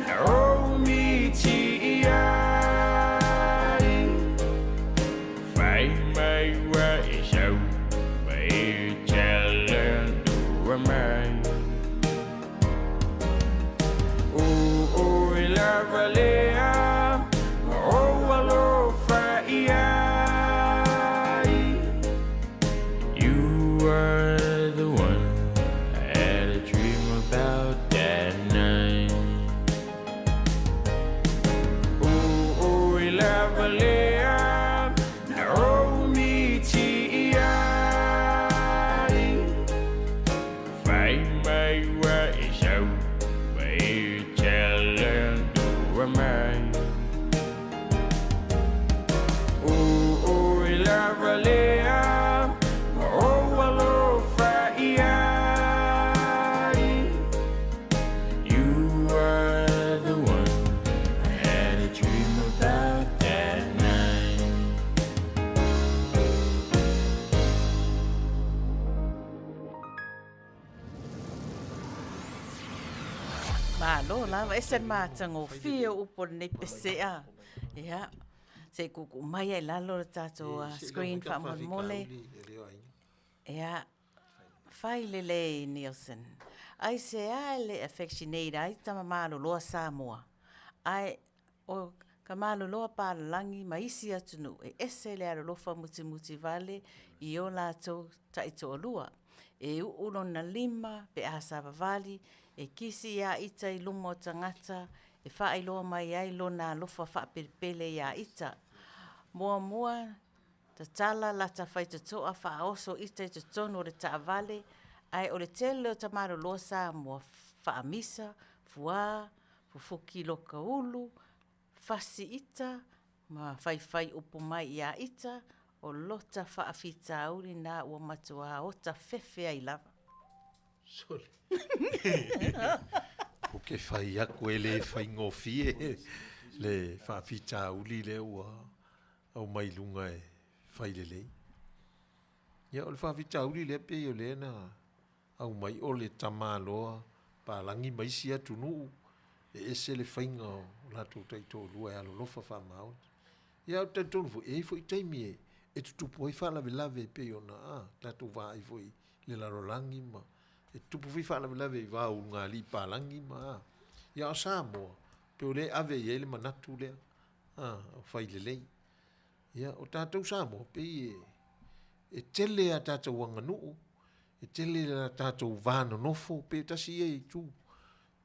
na ou miti i ai. Fai mai ua e sau ma e talanoa mai. O oe lava lea ma ou alofa i ai. You are the one I had a dream about that night. O oe lava lea na ou miti i ai. Fai mai ua e sau ma e talanoa mai. O oe lava lea ma ou alofa i ai. You are the one I had a dream about that night. Malo lava, ese le matagofie o upu o lenei pesea. Ia, se i kuukuu mai ai i lalo le tatou screen faamolemole. Ia, fai lelei Nielsen. Aisea e le affectionate ai tama maloloa Samoa? Ae o ka maloloa palalagi ma isi atunuu e ese le alolofa mutimuti vale i o latou taitoalua. E uu lona lima pe a savavali, e kisi iā ita i luma o tagata, e faailoa mai ai lona alofa faapelepele iā ita. Muamua, tatala lata faitotoa faaoso ita i totonu o le taavale, ae o le tele o tamaloloa Samoa faamisa, fuā, fufuki loka ulu, fasi ita ma faifai upu mai iā ita, o lota faafitauli na ua matuā ota fefe ai lava. Sole. Ou ke fai aku e le faigofie le faafitauli lea ua aumai i luga e fai lelei. Ia, o le faafitauli lea pei o lea na aumai o le tamaloa palagi ma isi atunuu e ese le faiga o latou taitoalua e alolofa faamaoni. Ia, ou te talitonu foi, e i ai foi taimi e, e tutupu ai faalavelave e pei ona a, tatou vaai foi i le lalolagi ma e tutupu foi faalavelave i va o ulugalii palagi ma a. Ia, o Samoa, pei o lea e ave i ai le manatu lea, a, o fai lelei. Ia, o tatou Samoa, pei e, E tele a tatou aganuu, e tele a tatou va nonofo, pe tasi ia itu,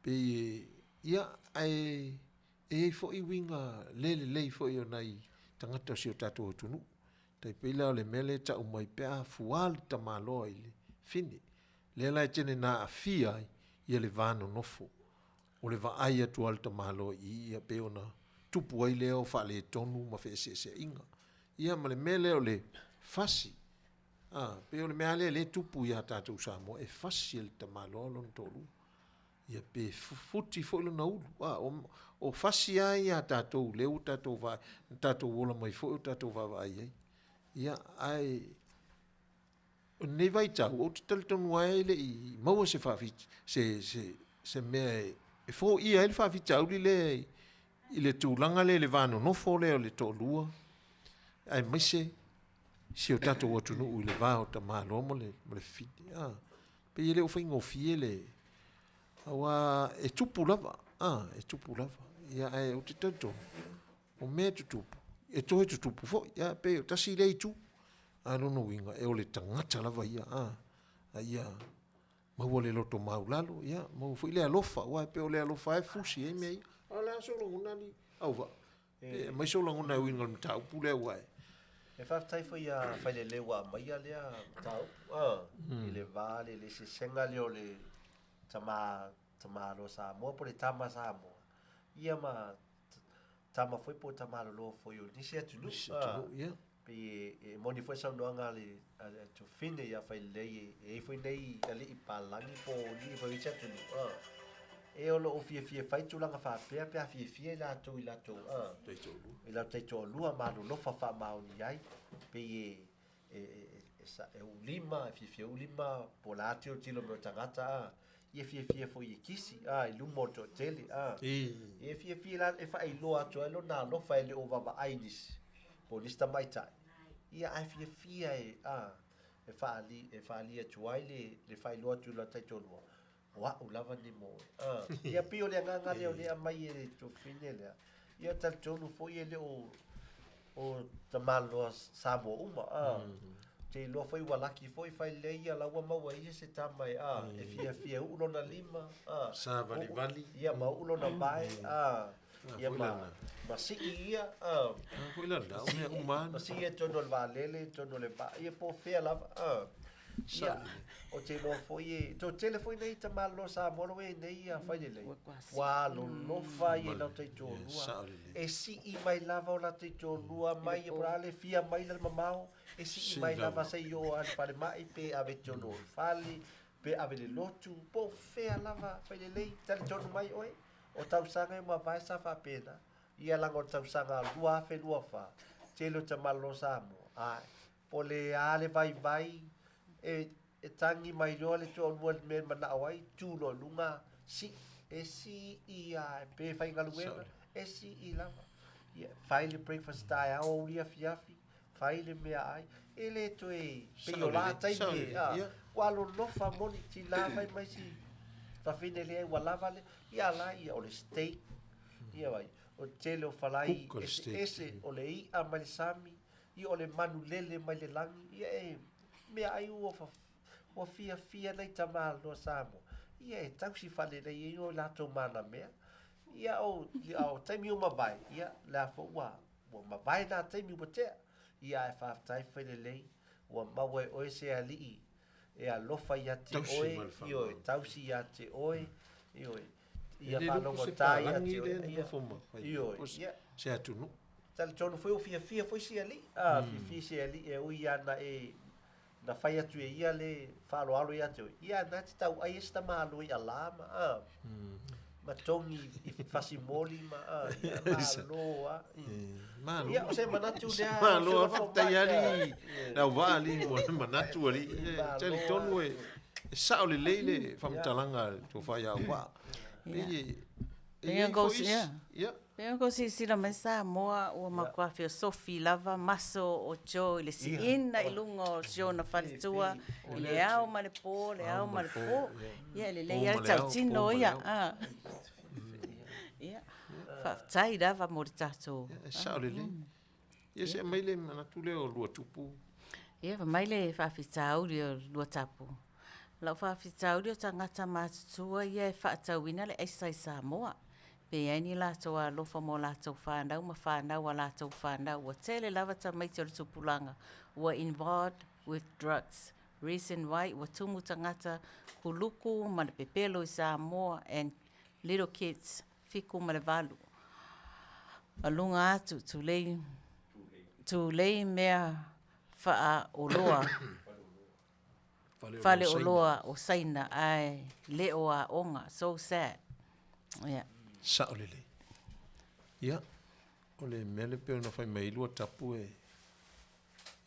pei e, ia, ae e i ai foi uiga le lelei foi o nai tagata o si o tatou atunuu. Tai pei la o le mea lea e tau mai pe a fua le tamaloa i le fine, lea la e tele ina aafia ai ia le va nonofo o le vaai atu a le tamaloa i i, ia pei ona tupu ai lea o faaletonu ma feeseeseaiga. Ia ma le mea lea o le fasi, a, pei o le mea lava lea o lea e tupu ia tatou Samoa, e fasi e le tamaloa lona toalua. Ia pe futi foi lona ulu. A, o, o fasi lava ia a tatou lea ua tatou vaai, na tatou ola mai foi o tatou vaavaai ai. Ia, ae o lenei vaitau, ou te talitonu lava e le i maua se faafit, se, se, se mea e, e foia ai le faafitauli lea i, i le tulaga lea i le va nonofo lea o le toalua, aemaise si o tatou atunuu i le va o tamaloa ma le, ma le fili. Ah, pei e le o faigofie le, aua e tupu lava, ah, e tupu lava. Ia, ae ou te talitonu, o mea e tutupu, e toe tutupu foi, ia, pei o tasi lea itu. A lona uiga, e o le tagata lava ia, a, a ia maua le loto maulalo, ia, maua foi le alofa, aua e pei o le alofa e fusi ai mea ia. A o le a sou lagona alii Auvaa? Pe aumai sou lagona e uiga i le mataupu lea ua e... E faafetai foi ia Failelei ua aumaia lea mataupu, a, i le va le, le eseesega lea o le tama, tamaloa Samoa po o le tama Samoa, ia ma tama foi po o tamalolo foi o nisi atunuu. Nisi atunuu, ia. Pei e moni foi saunoaga a le a le Tufine ia Failelei e i ai foi nei alii palagi po o alii foi o isi atunuu, a. E o lo o fiafia fai tulaga faapea pe a fiafia i latou i latou, a. I latou taitoalua ma alolofa faamaoni ai, pei e e, e, e, sa, e ulima, e fiafia ulima, po o le a tilotilo mai o tagata, a, ia fiafia foi e kisi, a, i luma o le toatele, a. E fiafia la, e faailoa atu ai lona alofa e le o vaavaai nisi, po o nisi tamaitai, ia ae fiafia e, a, e faali, e faali atu ai le, le faailoa atu i lona taitoalua, o au lava ni mo oe. A, ia pei o le agaga lea o lea aumai e le tuafafine lea. Ia talitonu foi e le o o tamaloa Samoa uma. A, te iloa foi ua laki foi Failelei ia la ua maua e ia se tama e a, e fiafia e uu lona lima, a, Savalivali. ia ma uu lona vae, a, ia ma, ma sii ia, a, Foi lana, o mea uma ma sii ia i totonu o le vaalele, i totonu o le vaa, ia po o fea lava, a. Ia, o te iloa foi e, toatele foi nei tamaloa Samoa lo e nei ia Failelei. Ua alolofa ia i lau taitoalua. E sii mai lava o la taitoalua mai, po o le a le fia maila le mamao, e sii mai lava seia oo lava i le falemai, pe ave i totonu o le fale, pe ave i le lotu, po o fea lava Failelei, talitonu mai oe, o tausaga e mavae sa faapena. Ia laga o le tausaga 2024, tele o tamaloa Samoa, ae Po o le a le vaivai e, e tagi mai loa le toalua i le mea e manao ai, tu loa i luga, sii, e sii lava, pe faigaluega, e sii lava. Ia, fai le breakfast taeao aoauli afiafi, fai le meaai, e le toe pei o la taimi e, a, ua alolofa moni, tina fai mai si fafine lea ua lava le, ia la ia o le steak, ia vai, o le tele o falai eseese, o le i'a mai le sami, Ia o le manu lele mai le lagi, ia e meaai ua ua fiafia nei tamaloa Samoa, ia e tausi faalelei ai o latou manamea. Ia o, a o taimi ua mavae, ia le a foi ua, ua mavae nā taimi ua tea. Ia ae faafetai Failelei, ua maua e oe se alii e alofa ia te oe, ioe, tausi ia te oe, ioe, ia faalogotā ia te oe, ia, ioe, ia. Se atunuu. Talitonu foi ua fiafia foi si alii, a, fiafia si alii e ui ana e, na fai atu e ia le faaaloalo ia te oe, ia na te tauai ai se tamāloa i alā ma, a, ma togi i fasimoli ma, a, ia, malo a. Malo. Ia, o se manatu lea. Malo, a faafetai alii, le auvaa alii mo le manatu alii. E talitonu e, e sao lelei le faamatalaga a le tofa ia Auvaa. Pei e, e i ai foi isi, ia. Pei ona kou silasila mai Samoa ua matua feosofi lava maso o Joe i le siina i luga o si ona faletua i le ao ma le po, le ao ma le po. Ia e lelei lava le tautino ia. Ia, faafetai lava mo le tatou. E sao lelei. Ia se aumai le manatu lea o Luatupu. Ia, fai mai le faafitauli o Luatapu, Lau faafitauli o tagata matutua ia e faatauina le aisa i Samoa. Pe i ai ni latou alofa mo latou fanau ma fanau a latou fanau. Ua tele lava tamaiti o le tupulaga ua involved with drugs. Reason why ua tumu tagata kuluku ma le pepelo i Samoa and little kids 7 ma le 8 ma luga atu tulei tulei mea faaoloa faleoloa o Saina ae le o aoga so sad yeah. Sao lelei. Ia, o le mea lea pei ona fai mai ai Luatapu e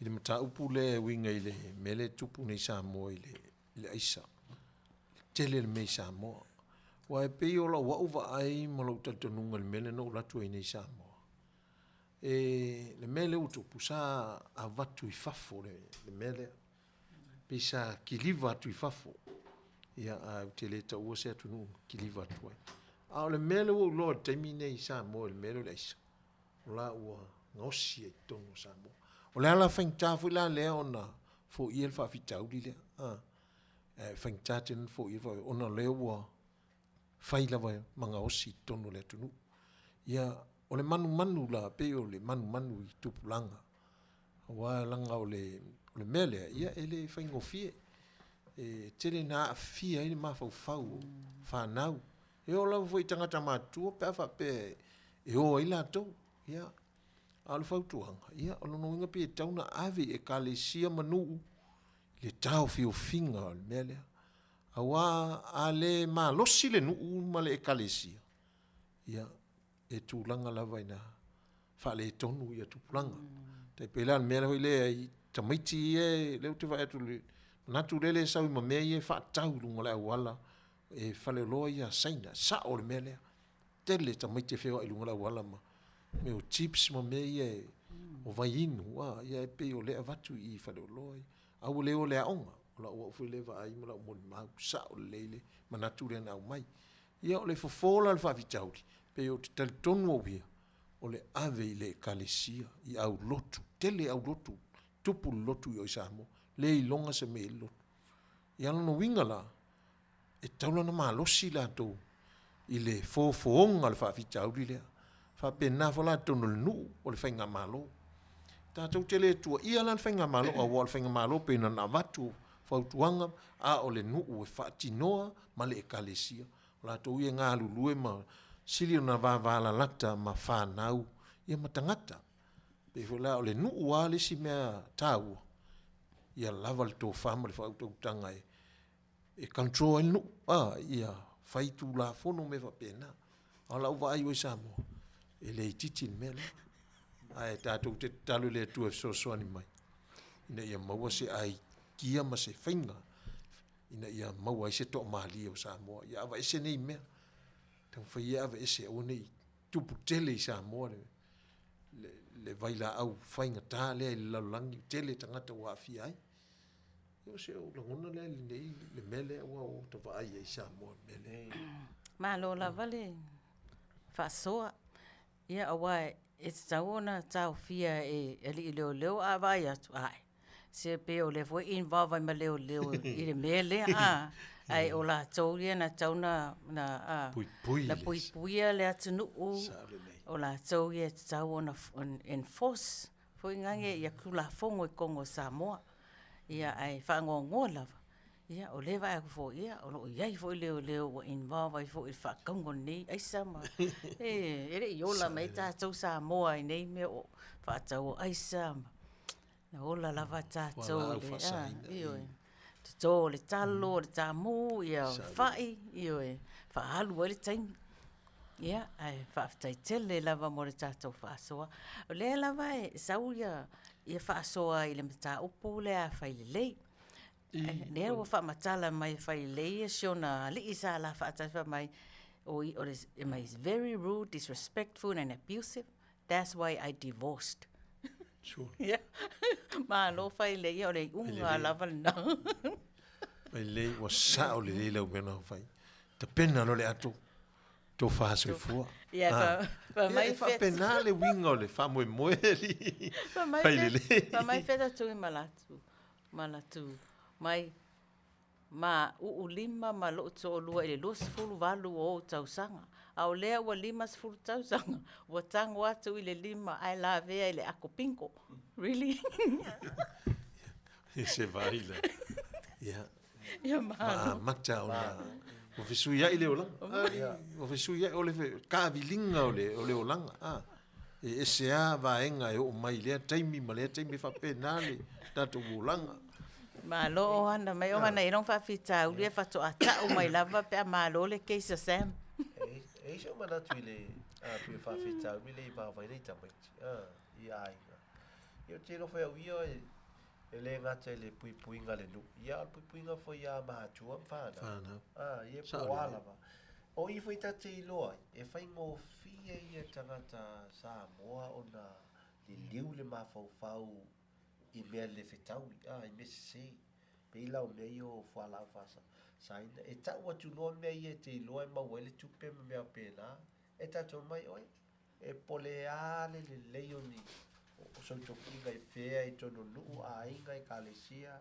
i le mataupu lea e uiga i le mea lea e tupu nei i Samoa i le, i le aisa. E tele le mea i Samoa. Aua e pei o lau au vaai ma lou talitonuga i le mea lea na ou alu atu ai nei i Samoa. E, le mea lea ua tupu, sa avatu i fafo le, le mea lea. Pei sa kiliva atu i fafo. Ia, ae ou te le taua se atunuu na kiliva atu ai. A o le mea lea ua ou iloa i le taimi nei i Samoa i le mea lea o le aisa, o la ua gaosi ai i totonu o Samoa. O le ala faigata foi la lea ona foia le faafitauli lea. A, e faigata tele ona foia le faafitauli, ona o lea ua fai lava ma gaosi i totonu o le atunuu. Ia, o le manumanu la, pei o le manumanu i tupulaga, aua leaga o le, o le mea lea, ia e le faigofie. E tele ina aafia ai le mafaufau o fanau. E oo lava foi i tagata matutua pe a faapea e o ai latou. Ia, a o le fautuaga, ia, o lona uiga pei e tatau ona ave i Ekalesia ma nuu le taofiofiga o le mea lea. Aua a le malosi le nuu ma le Ekalesia, ia, e tulaga lava ina faaletonu ia tupulaga. Tai pei la o le mea foi lea i tamaiti ia, lea ou te vaai atu i le manatu lele e sau i ma mea ia e faatau i luga o le auala e faleoloa ia a Saina. Sao le mea lea. Tele tamaiti e feoai i luga o le auala ma mea o chips ma mea ia e, o vaiinu, a, ia e pei o lea e avatu i i faleoloa ia. A ua le o i le aoga, o lau au foi lea vaai ma lau molimau, sao lelei le manatu lea na aumai. Ia o le fofo la o le faafitauli, pei ou te talitonu au ia, o le ave i le Ekalesia, i aulotu, tele aulotu, tupu le lotu i o i Samoa, le iloga se mea i le lotu. Ia lona uiga la, e tatau la ona malosi latou i le fofooga o le faafitauli lea. Faapena foi la totonu o le nuu, o le faigamalo. Tatou te le tuuaia la le faigamalo, aua o le faigamalo pei ona avatu fautuaga, a o le nuu e faatinoa ma le Ekalesia. O latou ia e galulue ma sili ona vavalalata ma fanau ia ma tagata. Pei foi la o le nuu lava le isi mea taua, ia lava le tofa ma le faautautaga e e control ai le nuu, a, ia fai tulafono ma mea faapena. A o lau vaai ua i Samoa, e le itiiti le mea lea. Ae tatou te tatalo i le Atua e fesoasoani mai, ina ia maua se aikia ma se faiga ina ia maua ai se toamalie o Samoa. Ia aveese nei mea. Taumafai ia aveese, aua ne i tupu tele i Samoa le, le, le vailaau faigata lea i le lalolagi, tele tagata ua aafia ai. O se ou lagona lea i lenei, le mea lea ua ou ta vaai ai i Samoa i le mea lea. Malo lava le faasoa. Ia aua e tatau ona taofia e alii leoleo a vaai atu, ae, se pei o lea foi e involve ai ma leoleo i le mea lea, a, ae o latou ia na tatau ona Puipui. Puipuia le atunuu, o latou ia e tatau ona enforce Foi nage ia Tulafono i totonu o Samoa. Ia ae faanoanoa lava, ia o lea e vaai atu foi, ia o lo o i ai foi leoleo ua involve ai foi i le faatauga o lenei aisa ma e, e le i ola mai tatou Samoa i nei mea o faatau o aisa ma na ola lava tatou i le, a, ioe, toto o le talo, o le tamu, ia o le fai, ioe, faaalu ai le taimi. Ia, ae faafetai tele lava mo le tatou faasoa. O lea lava e sau ia, ia faasoa i le mataupu lea a Failelei. Lea ua faamatala mai e Failelei ia si ona alii sa la faatasi fai mai, o, o le, mai is very rude, disrespectful and abusive. That's why I divorced. Sure. Yeah. Malo Failelei, ia o le iuga lava lena. Failelei, ua sao lelei lau mea na fai. Tapena loa le ato, tofa soifua. Ia, Ah. fa mai Ia, e faapena le uiga o le faamoemoe alii. Fa mai Failelei. Fa mai feta tui malatu. Manatu mai ma uu lima ma lo'u to'alua i le 28 o ou tausaga, a o lea ua 50 tausaga ua tago atu i le lima ae lavea i le ako bingo. Really? Ia se vaai la. Ia. Ia malo. Ma amata ona ua fesuiai le olaga. Ia. Ua fesuiai o le taaviliga o le o le olaga. A. E ese lava vaega e oo mai i lea taimi ma lea taimi, e faapena le tatou olaga. Malo Ohana mai Ohana i lona faafitauli e faatoa tau mai lava pe a malo le case a Sam. E i ai sou manatu i le pei o faafitauli lea i vaavaai nei tamaiti i aiga. Ia ou te iloa foi au ia e le gata i le puipuiga a le nuu, ia a o le puipuiga foi ia matua ma fanau. Fanau. Ia po o a lava. O i foi ta te iloa ai, e faigofie ia tagata Samoa ona liliu le mafaufau i mea le fetaui, a, i mea sese. Pei la o mea ia o fualaau faasaina, e tau atu loa mea ia e te iloa e maua ai le tupe ma mea faapena, e tatou mai oe, e pole a le lelei o ni o sou tofiga i fea i totonu o nuu, aiga, ekalesia,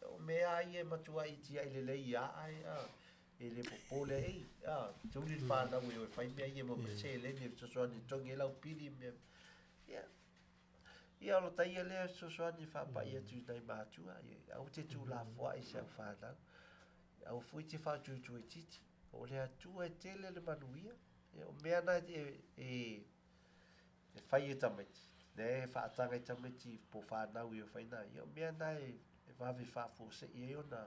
o mea lava ia e matuai tiai lelei ia ae, a. E le popole ai, a, tuli le fanau e o e fai mea ia e maua mai seleni e fesoasoani e togi ai lau pili ma mea. Ia, ia o lota ia lea fesoasoani e faapai atu i nai matua, ia aua te tuulafoai i si au fanau, aua foi te faatuatuaititi, o le Atua e tele le manuia. Ia, o mea na e, e, e fai e tamaiti, lea e faataga i tamaiti po o fanau e o fai na, ia o mea na e, e vave faafuasei ai ona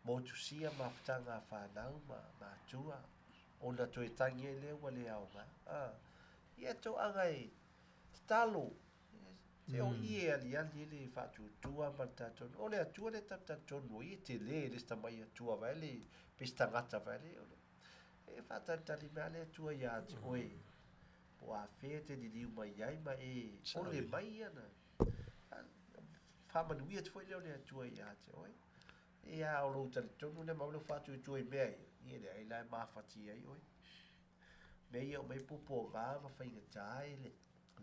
motusia mafutaga a fanau ma matua, ona toe tangi ai lea ua le aoga. A, ia toaga e tatalo, te o i e aliali e le faatuatua ma le tatou, o le Atua lea tatou talitonu o ia e tele, e le o se tamai Atua vaele, pe se tagata vaele, e faatalitali mai lava le Atua ia te oe, po o afea e te liliu mai ai ma e ole mai ana. Faamanuia atu foi lea o le Atua ia te oe. Ia, o lou talitonu lea ma lou faatuatua i mea ia, ia leai la e mafatia ai oe. Mea ia o mai puapuaga ma faigata e le,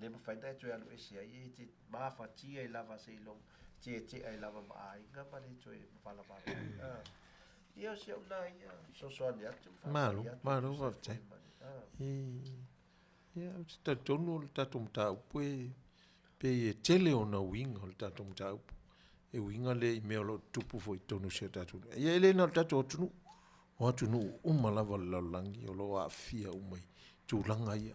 le mafai ona e toe alu ese ai, e te mafatia ai lava seiloga, tietie ai lava ma aiga ma le toe valavala ai. Ah. Ia o si au nā ia, fesoasoani atu ma Malo, faapai atu. malo faafetai. Ah. Ia, ou te talitonu o le tatou mataupu e pei e tele ona uiga o le tatou mataupu. E uiga lea i mea o lo o tutupu foi i totonu o si o tatou atunuu. Ia e le na o le tatou atunuu, o atunuu uma lava o le lalolagi o lo o aafia uma i tulaga ia.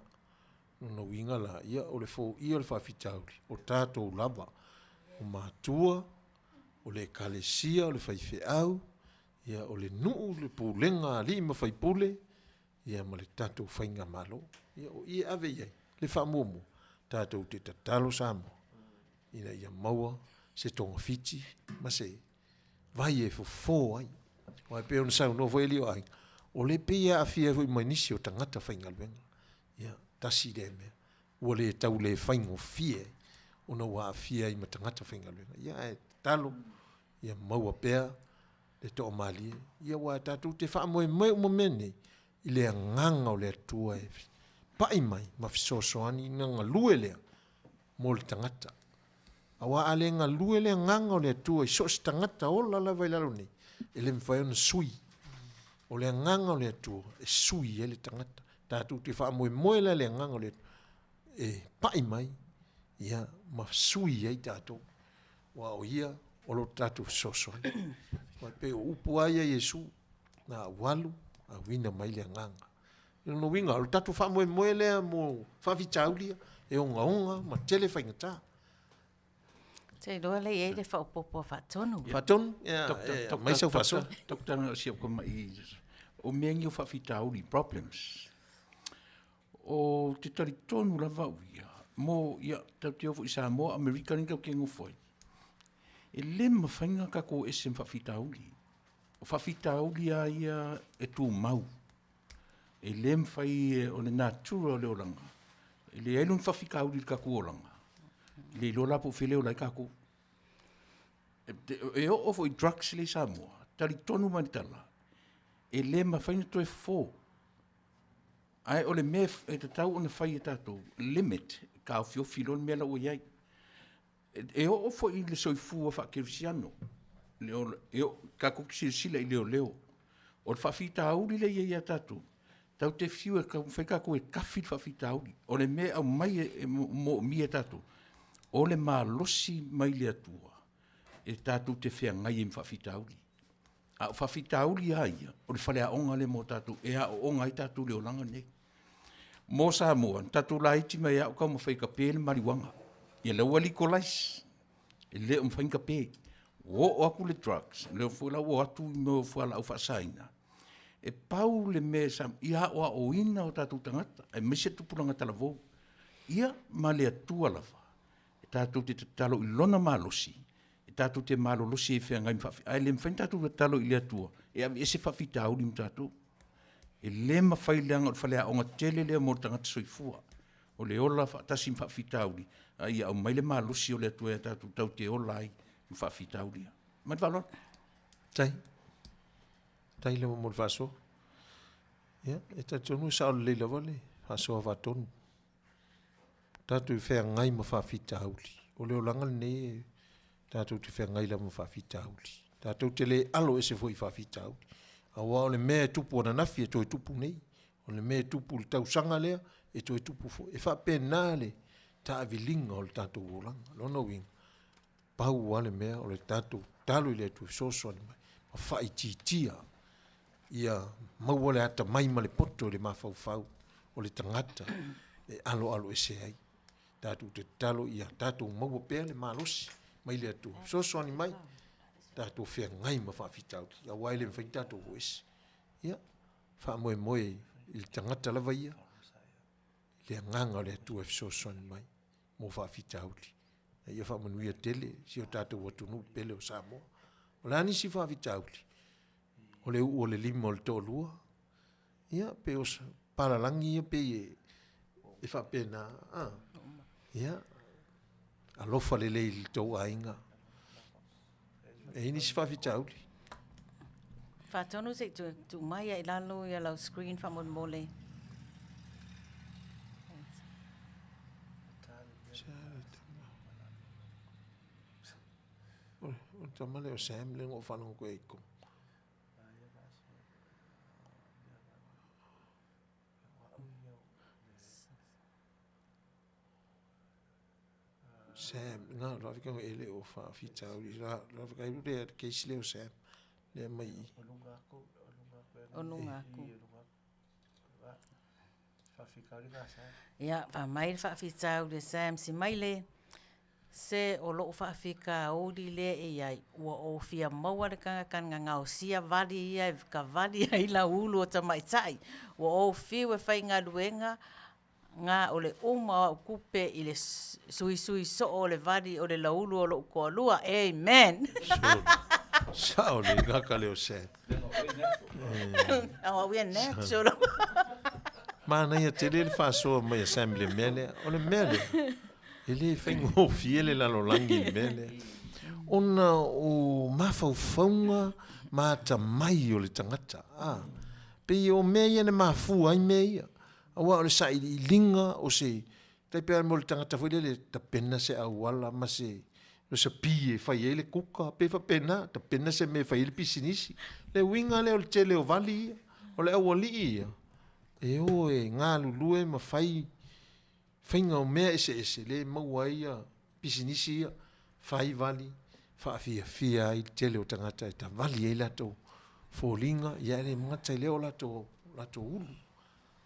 O lona uiga la, ia o le foia o le faafitauli, o tatou lava, o matua, o le ekalesia, o le faifeau, ia o le nuu, le pulega a alii ma faipule, ia ma le tatou faigamalo. Ia o i e ave i ai le faamuamua, tatou te tatalo Samoa ina ia maua se togafiti ma se vai e fofo ai. Aua e pei ona saunoa foi alii o aiga, o lea e pei e aafia ai foi ma nisi o tagata faigaluega. Ia, tasi lea mea, ua le tau le faigofie ai ona ua aafia ai ma tagata faigaluega. Ia ae tatalo ia maua pea le toamalie, ia aua tatou te faamoemoe uma mea nei i le agaga o le Atua e pai mai ma fesoasoani ina galue lea mo le tagata. Aua a le galue le agaga o le Atua i so o se tagata ola lava i lalo nei, e le mafai ona sui. O le agaga o le Atua e sui ai le tagata. Tatou te faamoemoe la i le agaga o le Atua e pai mai ia ma sui ai tatou. Aua o ia o lo tatou fesoasoani. Aua e pei o upu lava ia a Iesu, na ou alu, auina mai le agaga. O lona uiga, o le tatou faamoemoe lea mo faafitauli ia, e ogaoga ma tele faigata. Te iloa lea e i ai le faaopoopo a Faatonu. Faatonu, ia, aumai sau faasoa. Doctor, na o si au tama'i, o mea nei o faafitauli, problems, O te talitonu lava au ia, mo, ia, tatou te o foi i Samoa, Amerika nei tatou te nofo ai, e le mafai ona tatou o ese ma faafitauli. O faafitauli lava ia e tumau. E le mafai, o le natura o le olaga, e leai lona faafitauli i le tatou olaga, e le iloa la po o fea le ola ai tatou. E oo foi i drugs lea i Samoa, talitonu mai le tala, e le mafai ona toe fofo. Ae o le mea e tatau ona fai e tatou, limit, taofiofi loa le mea la ua i ai. E oo foi i le soifua faakerisiano, le ola, e oo, tatou te silasila i leoleo. O le faafitauli lea e i ai ia tatou, tatou te fiu e taumafai tatou e tafi le faafitauli. O le mea e aumai e moomia e tatou, o le malosi mai le Atua e tatou te feagai ai ma faafitauli. A o faafitauli lava ia, o le faleaoga lea mo tatou e aooga ai tatou i le olaga lenei. Mo Samoa, na tatou laiti mai lava o taumafai e tape le mariuana. Ia lea ua legalize, e le o mafai ona tape. Ua oo atu le drugs, lea foi la ua o atu mea o fualaau faasaina, e pau le mea sa, ia aoaoina o tatou tagata, aemaise tupulaga talavou, ia ma le Atua lava, e tatou te tatalo i Lona malosi, e tatou te malolosi ai e feagai ma faafi-, ae le mafai ona tatou tatalo i le Atua e aveese faafitauli ma tatou. E le mafai leaga o le faleaoga tele lea mo le tagata soifua. O le ola faatasi ma faafitauli, a ia aumai le malosi o le Atua ia tatou tatou te ola ai ma faafitauli ia. Ma le faaaloalo. Faafetai. Faafetai lava mo le faasoa. Ia, e talitonu e sao lelei lava le faasoa faatonu. Tatou feagai ma faafitauli. O le olaga lenei e tatou te feagai lava ma faafitauli. Tatou te le alo ese foi i faafitauli. Aua o le mea e tupu ananafi e toe tupu nei. O le mea e tupu i le tausaga lea e toe tupu foi. E faapena le taaviliga o le tatou olaga. Lona uiga, pau lava le mea o le tatou tatalo i le Atua e fesoasoani mai ma faaitiitia ia maua le atamai ma le poto i le mafaufau o le tagata e aloalo ese ai. Tatou te tatalo ia tatou maua pea le malosi mai le Atua, fesoasoani mai tatou feagai ma faafitauli, aua e le mafai ona tatou o ese. Ia, faamoemoe i le tagata lava ia, le agaga o le Atua e fesoasoani mai mo faafitauli. A ia faamanuia tele si o tatou atunuu pele o Samoa. O le a nisi faafitauli? O le uu o le lima o le toalua, ia, pe o palalagi ia pei e faapena. Ah, ia, alofa lelei i le tou aiga. E i nisi faafitauli. Faatonu se i tuu mai ai i lalo ia lau screen faamolemole. O le tama lea o Sam lea na ou faalogo atu ai i totonu. Sam, na, la fika e le o faafitauli, la, la fika i le case lea o Sam, lea mai i. O luga aku. Ia, fai mai le faafitauli a Sam Simaile, Se o lo'u faafitauli lea e i ai, ua ou fia maua le tagata na gaosia vali ia e kavali ai lau ulu o tamaitai. Ua ou fiu e faigaluega ga o le uma o au tupe i le suisui soo o le vali o le laulu o lo'u toalua. Amen! Sao le gaka leo Sam. O au ia natural. Manaia tele le faasoa mai a Sam i le mea lea. O le mea lea, e le faigofie le lalolagi i le mea lea. Ona o mafaufauga ma atamai o le tagata. Ah, pei o mea ia na mafua ai mea ia. Aua o le sailiiliga o se, tai pei mo le tagata foi lele, tapena se auala ma se, o se pi e fai ai le kuka, pe faapena, tapena se mea e fai ai le pisinisi. Le uiga lea o le tele o vali ia, o le aualii ia, e o e galulue ma fai faiga o mea eseese le maua ai ia pisinisi ia, fai vali, faafiafia ai le tele o tagata e tavali ai latou foliga, ia e le gata i lea o latou, latou ulu.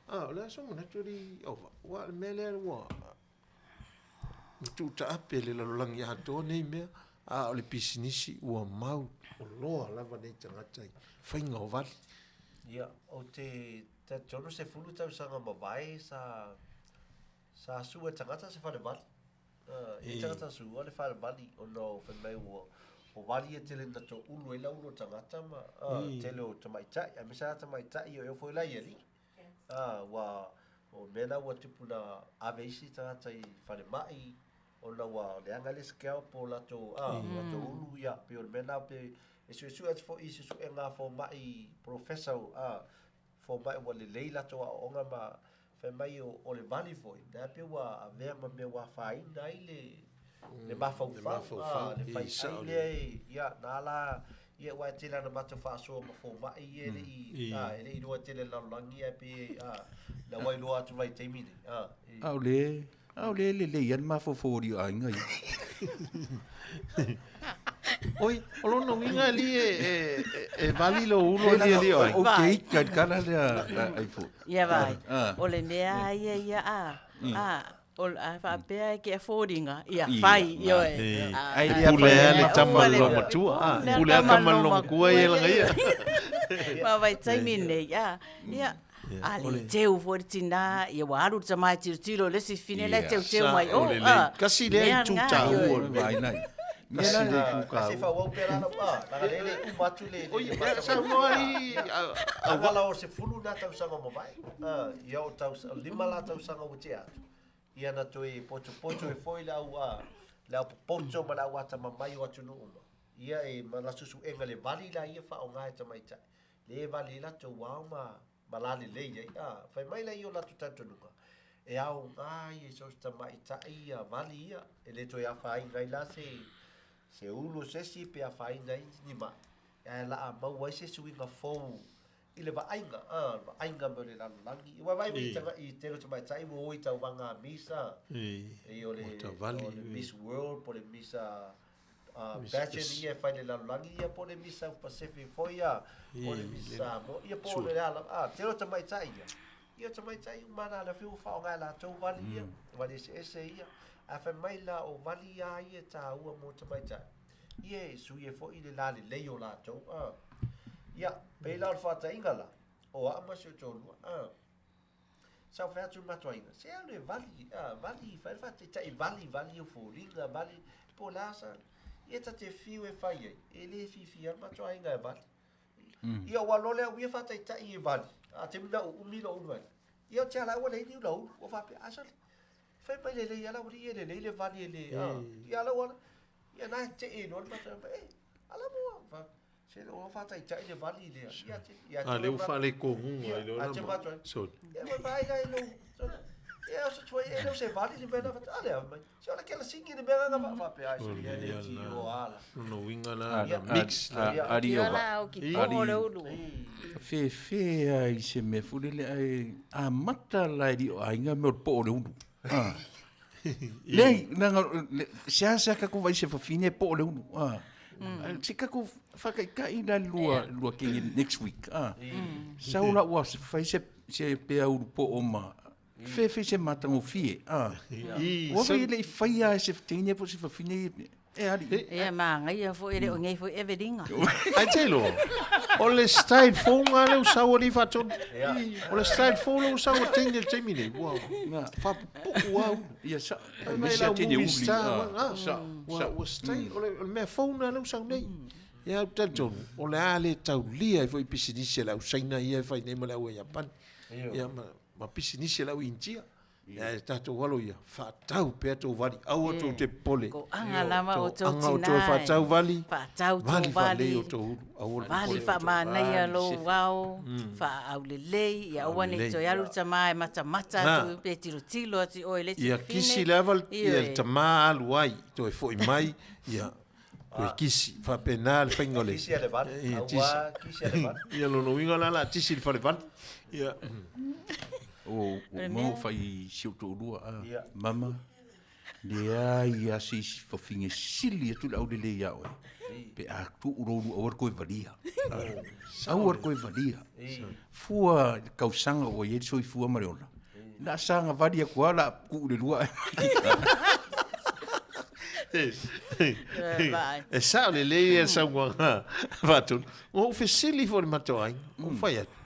Ah, o le a sou manatu alii Ova? Aua o le mea lea ua tuutaape le lalolagi atoa nei mea, a o le pisinisi ua mau oloa lava nei tagata i faiga o vali. Ia, ou te talitonu 10 tausaga mavae sa sa sua e tagata se fale vali. E tagata sua le fale vali ona o fai mai ua o vali ia tele na toulu ai lau ulu o tagata ma tele o tamaitai, aemaise lava tamaitai o eo foi la i alii. Ua o mea la ua tupu na ave isi tagata i falemai ona ua leaga le scalp o latou latou ulu ia pei o le mea na pe e suesue atu foi i suesuega a fomai professor fomai ua lelei latou aoaoga ma fai mai o le vali foi na pe ua avea ma mea ua afaina ai le. Le mafaufau, a, le fai ai lea e, ia, na la, ia, aua e tele lava ina matou faasoa ma fomai ia e le i, a, e le i iloa tele e le lalolagi ae pei, a, la ua iloa atu mai i le taimi nei, a. A o le, a o le lelei lava le mafaufau o alii o aiga ia. Oi, o lona uiga alii e, e, e vali lou ulu alii alii o aiga. Ou te ika i le tala lea ai foi. Ia vai, o le mea ia ia a, a, O le a faapea e ke foliga, ia fai, ioe. Ai le pule a le tama le matua, a pule a tama le matua ia laga ia. Ma vai taimi nei, a, ia, a le teu foi le tina, ia ua alu le tama e tilotilo le isi fine la e teuteu mai o, a. Kasi lea itu taua o le vai nai. Kasi lea itu taua. Se faaauau pea la lau, a, leaga lea e le i uma atu le, le Saunoa i, a vala o se 10 na tausaga ua mavae, a, ia o tausaga, 5 la tausaga ua tea atu. Ia na toe potopoto ai foi le au a, le au popoto ma le au atamamai o atunuu uma. Ia e ma la susuega le vali la ia faaaoga e tamaitai. Le vali ai latou ao ma, ma lalelei ai. A, fai mai la ia o latou talitonuga, e aoga ia i so o se tamaitai ia vali ia, e le toe afaina ai la se, se ulu o se isi pe afaina ai ni mai, ae la a maua ai se suiga fou i le vaaiga, a, le vaaiga mai o le lalolagi. Ua vaai mai i i tele o tamaitai ua o i tauvaga a Miss, a, e o le, o le Miss World po o le Miss pageant ia e fai i le lalolagi ia po o le Miss South Pacific foi ia, po o le Miss Samoa, ia po o le a lava, a, tele o tamaitai ia. Ia o tamaitai uma na le fiu faaaoga e latou vali ia, vali eseese ia. Ae fai mai la o vali a ia e tāua mo tamaitai. Ia e sui ai foi le lalelei o latou, a. Ia, pei la o le faataiga la, o aa ma si o toalua, a. Sa fai atu le matou aiga, se alu e vali, a, vali, fai le faataitai, vali, vali o foliga, vali, po o le a sa, ia ta te fiu e fai ai, e le fiafia le matou aiga e vali. Ia ua lole au ia faataitai e vali, a taimi na uumi lou ulu ai. Ia o te ala ua leai ni ula ulu, ua faapea, a sole, fai mai lelei ala ua le lelei le vali e le, a, ia ala ua, ia na tee loa le matou, e, ala mua, fa, se o faataitai le vali lea. Ia te, ia te. A lea ua faalekoguga i loa na ma. Sole. Ia ma vai la i lou, ia o se tuai e leu se vali le mea na, a lea mai. Se o le kelasigi le mea na faapea ai, se ia le ti o ala. Lona uiga la, na mix la. Ari o va. Ari o ulu. Fefe a i se mea foi lele ae amata la e alii o aiga mea o le po'o o le ulu. Leai, leaga seasea tatou vaai i se fafine e po'o le ulu. Se tatou faataitai la le lua lua teine next week. Sau la ua fai se se pea ulu po'o ma fefe se matagofie. Ua fai e le i faia e se teine po o se fafine E alii. Ia manaia foi, e le o nei foi Evelina. Ae te iloa, o le style fou nga lea ua sau alii faatonu. O le style fou lea ua sau a teine i le taimi nei, ua faapupuu lava ulu. Ia sa, Fai mai lau movie star, ua, ua style, o le mea fou lena lea ua sau nei. Ia ou te talitonu, o le a le taulia ai foi pisinisi a le au Saina ia e fai nei ma le au Iapani. Ia ma pisinisi a le au Initia. Ia e tatou alo ia, faatau pea tou vali, aua tou te popole. Ko anga lava o tou tina. Anga o tou faatau vali, faatau tou vali. Vali faalelei o tou ulu, aua le popole. Vali faamanaia lou ao, faaaulelei, ia aua ne i toe alu le tama e matamata atu pe tilotilo atu i oe i le isi Ia kisi lava le tama alu ai, toe foi mai, ia toe kisi. Faapena le faiga o le... Kisi a le vali, aua kisi a le vali. Ia lona uiga la, la tisi i le fale vali. Ia. O uma o fai i si ou toalua, a, mama, leai a se isi fafine sili atu le aulelei ia oe, pe a tuu lou ulu aua le toe valia. Aua le toe valia. Fua i le tausaga ua i ai le soifua ma le ola, o le a saga vali atu lava o le a tuu i le lua ae. E sao lelei le saunoaga Faatonu. Ua ou fesili foi i le matou aiga, ua ou fai atu,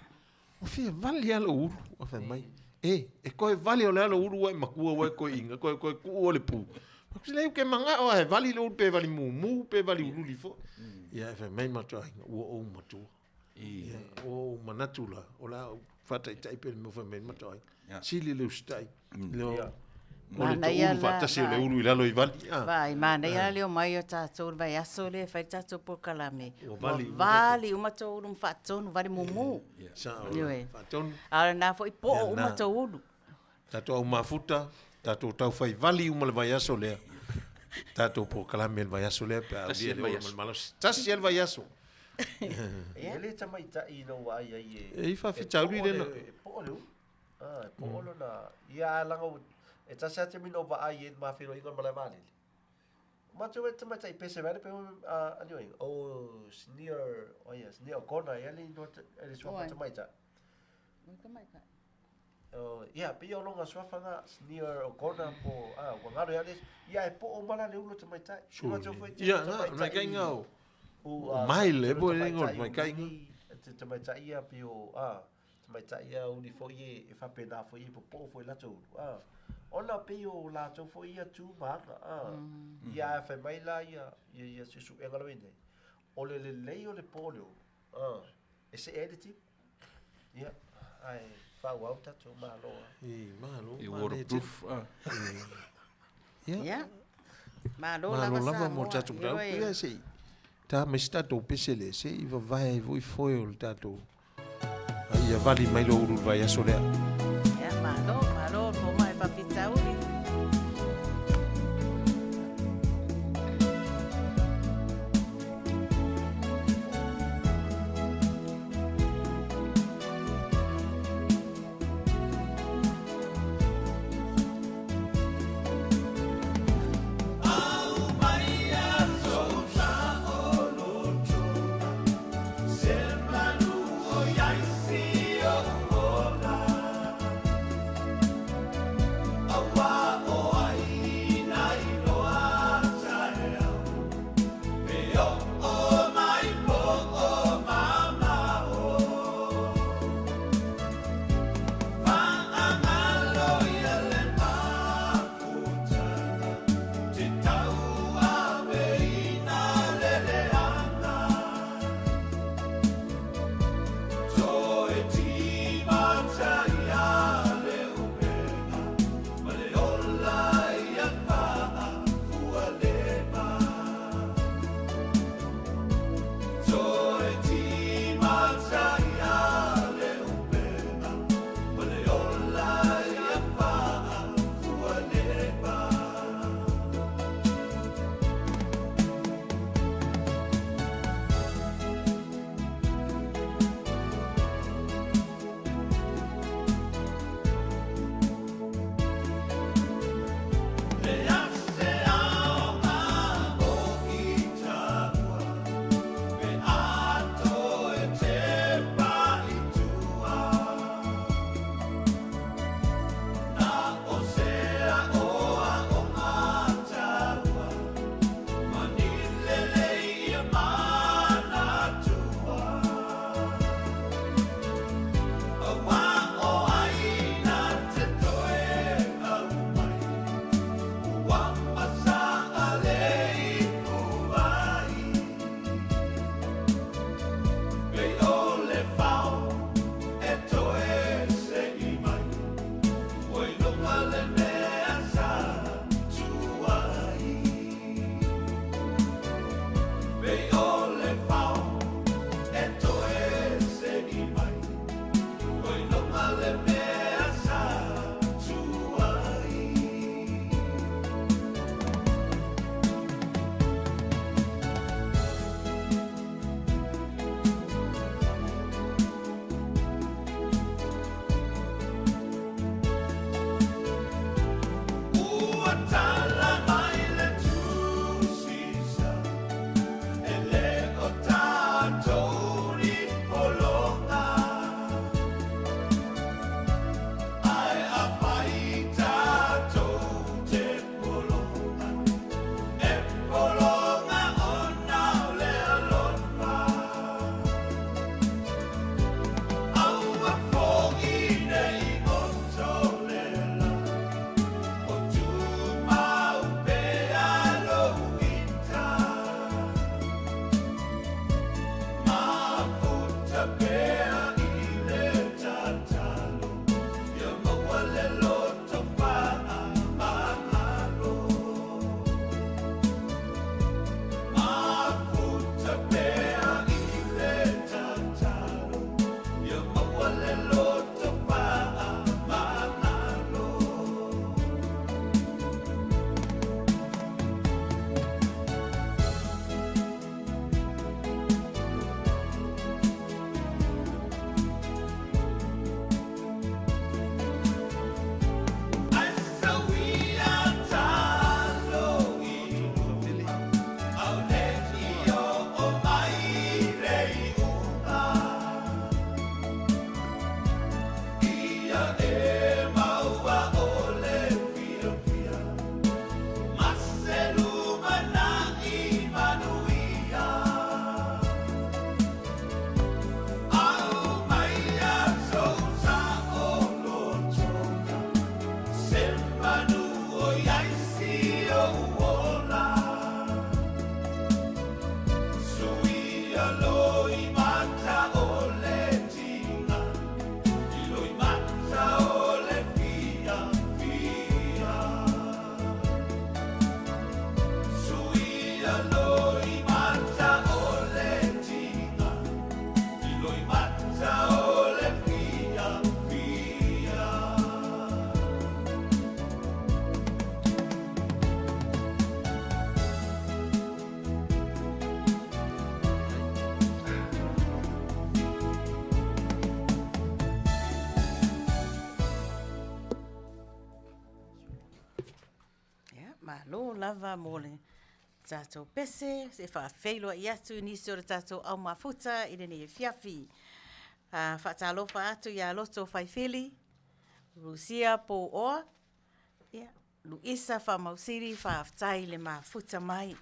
Ua fia vali lava lou ulu. Ua fai mai, e, e koe vali o le a lou ulu ua e makua ua e koe inga, koe koe kuu o le pu. Fai atu, ke mangao a e vali lou ulu pe vali mumu pe vali uliuli foi. Ia e fai mai matou aiga, ua ou matua. Ia, ua ou manatu la, o le a ou faataitai pea i le mea ua fai mai ai matou aiga. Sili le usitai. Leo, o le toulu faatasi o le ulu i lalo i vali. Ah. Vai, manaia la le omai o tatou i le vaiaso lea e fai le tatou polokalame. Ua vali, ua vali uma tou ulu ma faatonu, vali mumu. Sao, Ioe. faatonu. A o lena foi po'o uma tou ulu. Tatou au mafuta, tatou tau fai vali uma le vaiaso lea. Tatou polokalame i le vaiaso lea pe a Tasi aulia le le ola ma vaiaso. le malosi. Tasi lava le vaiaso. E le tamaitai na ua ai ai e. E i faafitauli e po'o lena. E po'o le ulu. Ah, e po'o lona. Ia laga e tasi lava taimi na ou vaai ai i le ma feiloaiga i le malae vaalele. Matou e tamaitai pese mai le pe a anyway, o Senior, oh yeah, Senior O'Connor ia le igoa le suafa Oi. tamaitai. Oi tamaitai. Oh, ia, pei o lona suafa na, Senior O'Connor po, ah, ua galo ia le, ia e po'o ma la le ulu tamaitai. Sure. Matou foi te Ia, na, tamaitai maikaiga o. u, o ah, Maile, te po e le igoa o le tamaitai maikaiga. uli, te tamaitai ia pei o, ah, tamaitai ia uli foi e, e faapena foi e popo'o foi latou ulu, ah. Ona pei o latou foi ia tu ma aga, ah. Ia ae fai mai la ia, ia, ia suesuega lava nei. O le lelei o le po'o o le ulu, ah, e se'e ai le tino. Ia, ae faaauau tatou malo a. I, malo. E manaia tele. waterproof. Ah. Ia. Ia. Malo Malo lava lava mo le Samoa. tatou mataupu. Ioe. Ia, se i ta mai se tatou pese lea, se i vavae ai foi foe o le tatou. Ai, ia vali mai lou ulu i le vaiaso lea. Ia, malo, malo, fomai faafitauli. Se malu o iai si o ola. Ia, malo lava mo le tatou pese, se faafeiloai atu i nisi o le tatou au mafuta i lenei afiafi. Faatalofa atu ia Loto Faifili, Rusia Pouoa, ia, Luisa Faamausili, faafetai le mafuta mai.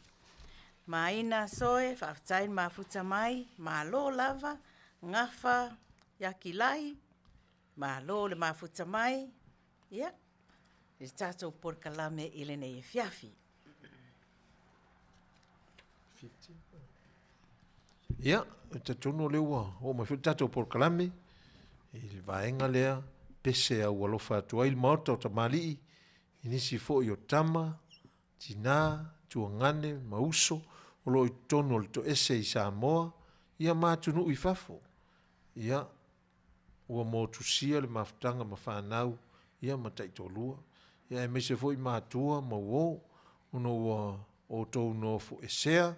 Maina Soe, faafetai le mafuta mai, malo lava, Gafa Iakilai, malo le mafuta mai, ia, i le tatou polokalame i lenei afiafi. Ia, e talitonu o lea ua oo mai foi le tatou polokalame i le vaega lea, pese au alofa atu ai le Maota o Tamalii i nisi foi o tama, tina, tuagane ma uso o lo o i totonu o le toese i Samoa, ia ma atunuu i fafo. Ia, ua motusia le mafutaga ma fanau ia ma taitoalua, ia aemaise foi matua ma uo ona ua outou nofoesea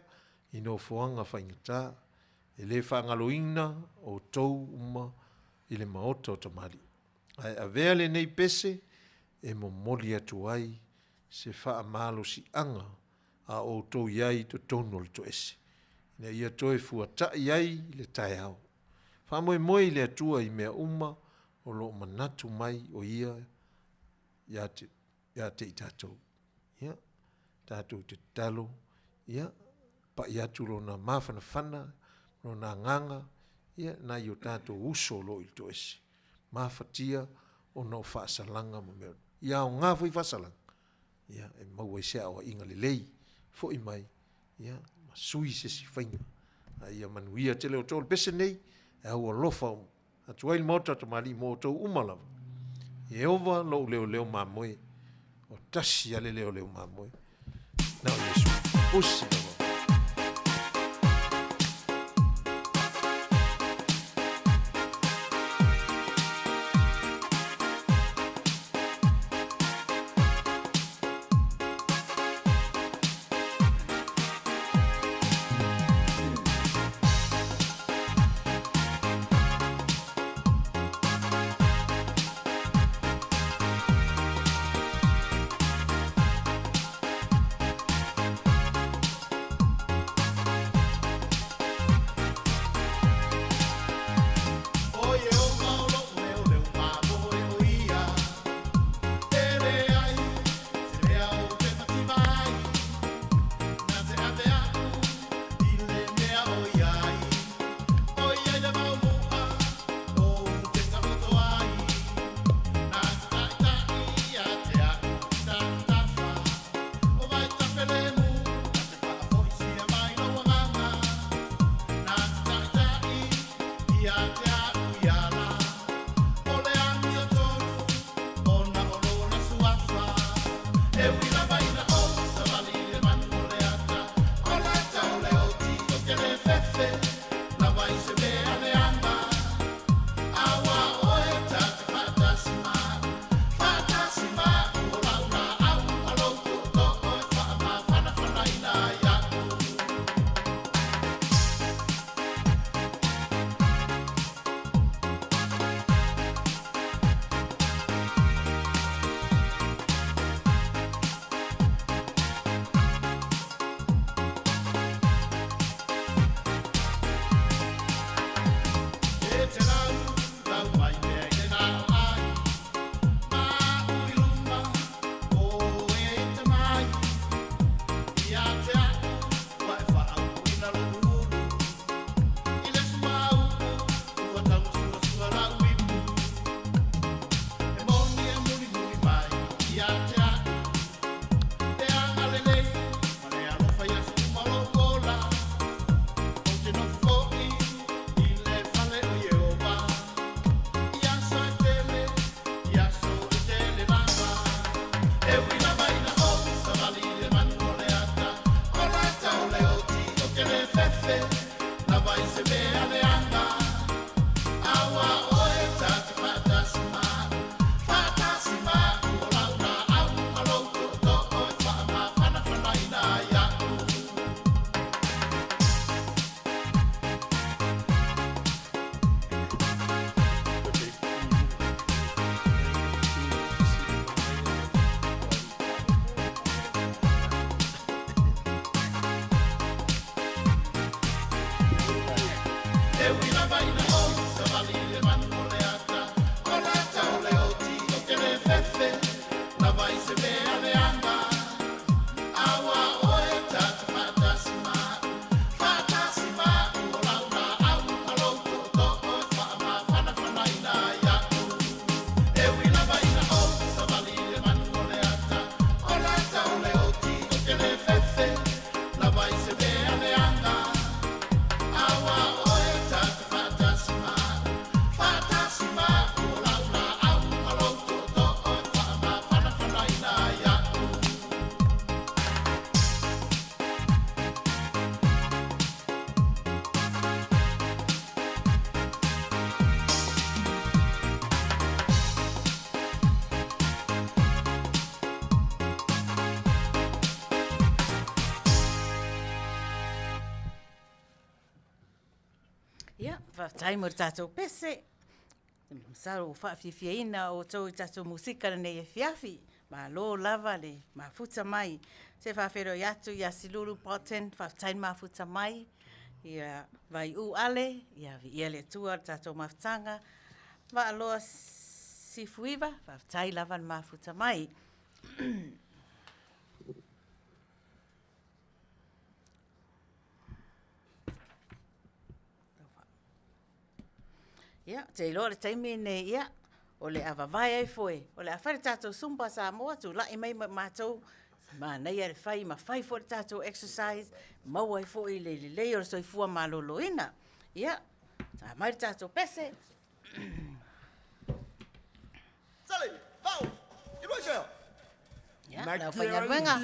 i nofoaga faigata. E le faagaloina outou uma i le Maota o Tamalii. Ae avea lenei pese e momoli atu ai se faamalosiaga a o outou i ai i totonu o le toese, ina ia toe fuata'i ai le taeao. Faamoemoe i le Atua i mea uma o lo o manatu mai o Ia ia te, ia te i tatou. Ia, tatou te tatalo, ia, pa'i atu Lona mafanafana, Lona agaga, ia, nai o tatou uso o lo o i le toese, mafatia ona o faasalaga ma mea. Ia aoga foi faasalaga, ia, e maua ai se aoaiga lelei, foi mai, ia, ma sui se isi faiga. A ia manuia tele outou. O le pese nei, e aualofa atu ai le Maota o Tamalii mo outou uma lava. Ieova lou leoleo mamoe, o tasi lava le leoleo mamoe, na o Iesu. Usi lava. ui lava ina ou savali i le manu o le ata, o le ata o le oti o te le fefe, lava i se mea leaga. Aua oe ta te faatasi ma'u, faatasi ma'u o lau laau ma lou tootoo e faamafanafanaina ai a'u. E ui lava ina ou savali i le manu o le ata, o le ata o le oti o te le fefe, lava i se mea leaga. Aua oe ta te faatasi ma'u, faatasi ma'u o lau laau ma lou tootoo e faamafanafanaina ai a'u. Ia, faafetai mo le tatou pese. Masalo ua faafiafiaina outou i tatou musika lenei afiafi. Malo lava le mafuta mai. Se faafeiloai atu ia Silulu Bolton, faafetai le mafuta mai. Ia Vaiuu Ale, ia viia le Atua le tatou mafutaga. Vaaloa Sifuiva, faafetai lava le mafuta mai. Ia, ou te iloa o le taimi lenei, ia, o le a vavae ai foe, o le a fai le tatou Zumba Samoa, tulai mai ma matou, manaia le fai ma fai foi le tatou exercise, maua ai foi le lelei o le soifua maloloina. Ia, ta mai le tatou pese. Sale, vau, i lua seo. Ia, le aufaigaluega.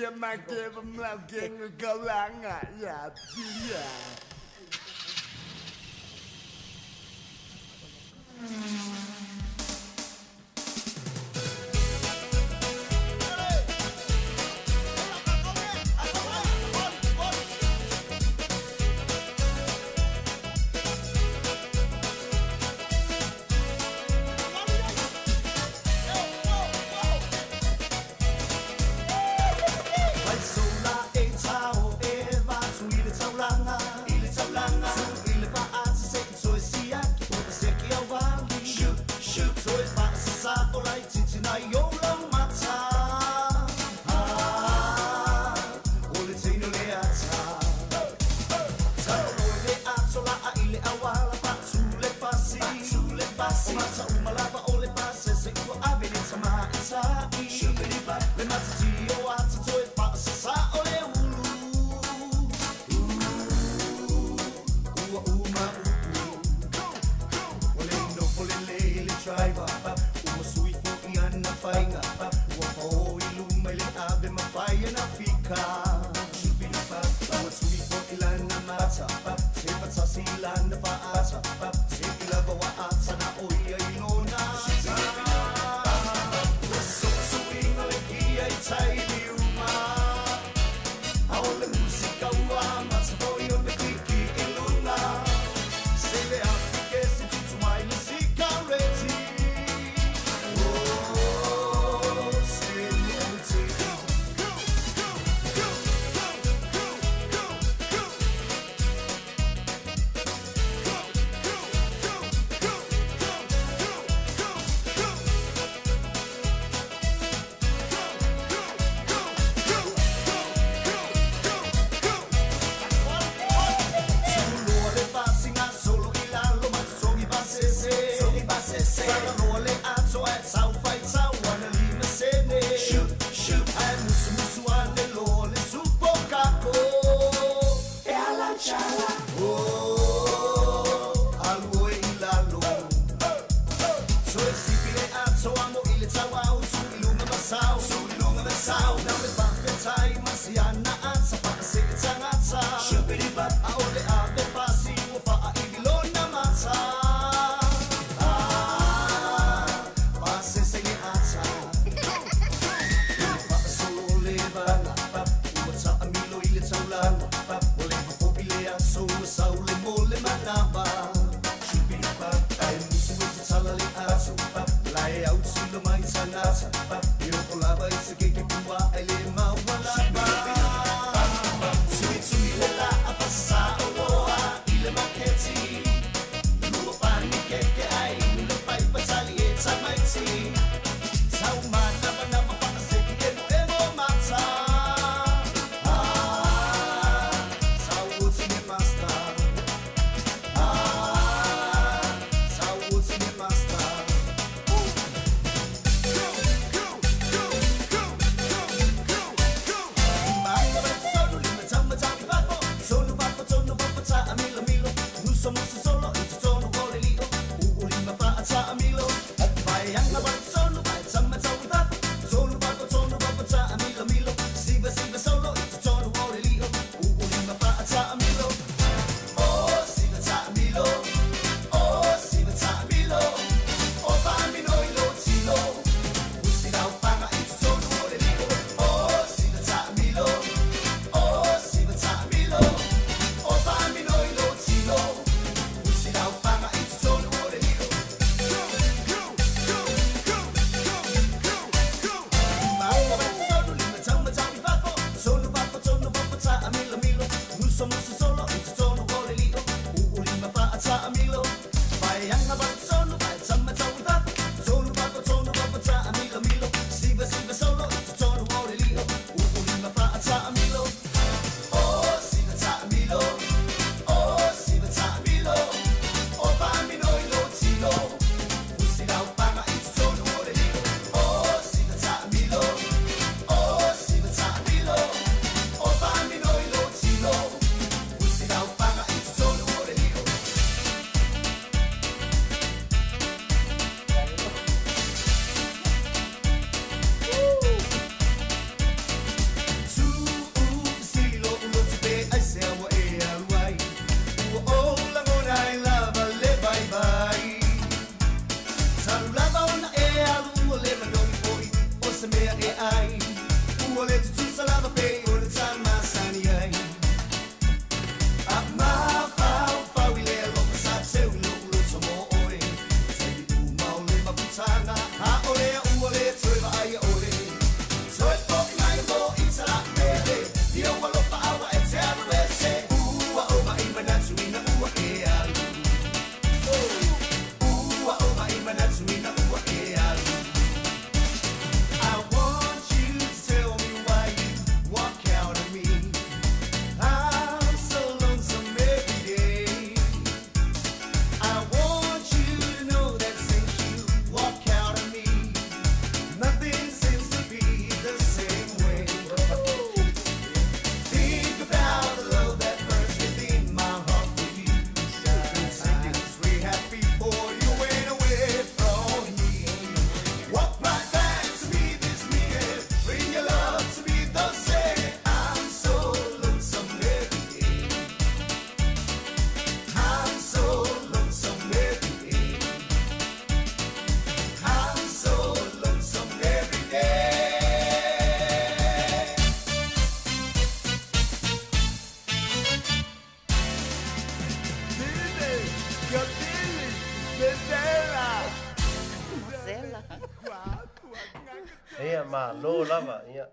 Ia, malo lava, ia.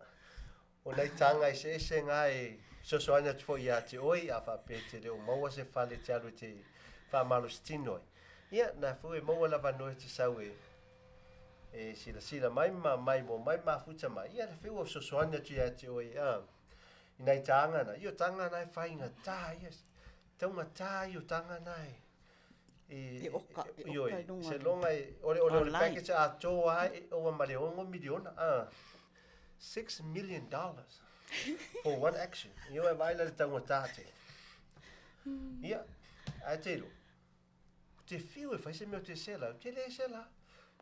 O nai taga eseese ga e fesoasoani atu foi iā te oe, a faapea e te le o maua se fale e te alu e te faamalositino ai. Ia, na foi e maua le avanoa e te sau e e silasila mai ma maimoa mai mafuta mai. Ia, le feua fesoasoani atu iā te oe, a, i nai taga na. Ia, o taga na e faigata ia, taugata ia o taga na e E oka, e oka i luga. Se loga e, o le, o le, o le package atoa lava e ova ma le 6 miliona, a, $6 million for one action. Ioe, e vaai la i le taugata tele. Ia, ae te iloa, ou te fiu e fai se mea ou te sela, ou te le sela.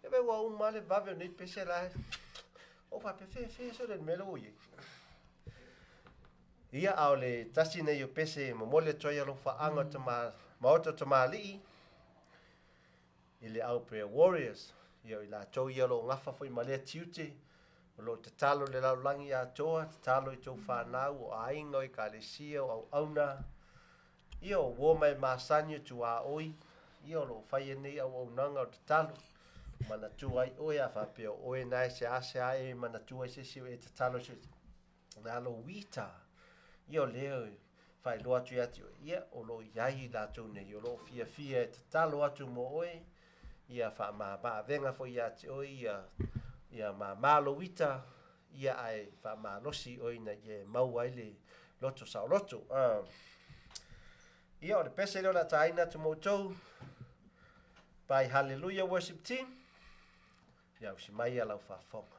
E vaai ua uma lava le vave o nei pese la, ou faapea, fea, fea sole le mea lea ua i ai. Ia, a o le tasi nei o pese e momoli atu ai alofaaga o tama, Maota o Tamalii i le au Prayer Warriors. Ia, o i latou ia o lo o gafa foi ma lea tiute, o lo o tatalo i le lalolagi atoa, tatalo i tou fanau, o aiga, o ekalesia, o auauna, ia, o uo ma e masani, o tuaoi, ia, o lo o faia nei auaunaga o tatalo. Manatua ai oe a faapea o oe na e seasea e manatua ai se isi o e tatalo i se Na lou uita, ia o lea e faailoa atu ia te oe, ia o lo o i ai i latou nei, o lo o fiafia e tatalo atu mo oe, ia faamama-avega foi ia te oe, ia, ia māmā lou ita, ia ae faamalosi oe ina ia e maua ai le loto saoloto. Ia o le pese lea o le a taina atu mo outou, by Hallelujah Worship Team. Ia usi mai ia lau faafofoga.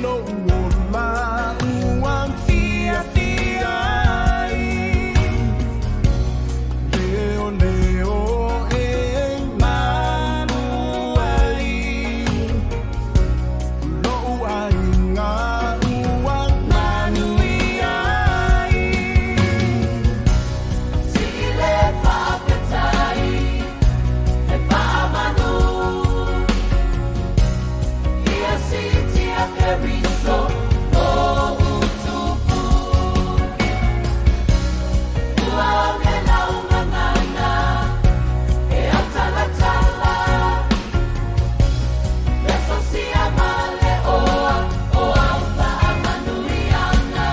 lo'u ola ua fiafia ai. Leoleo e malu ai lo'u aiga ua manuia ai. Sile faafetai e faamanu ia sitia Keriso lo'u tupu ua oge laugagana e autalatala lesosia ma le oa o au faamanuiaga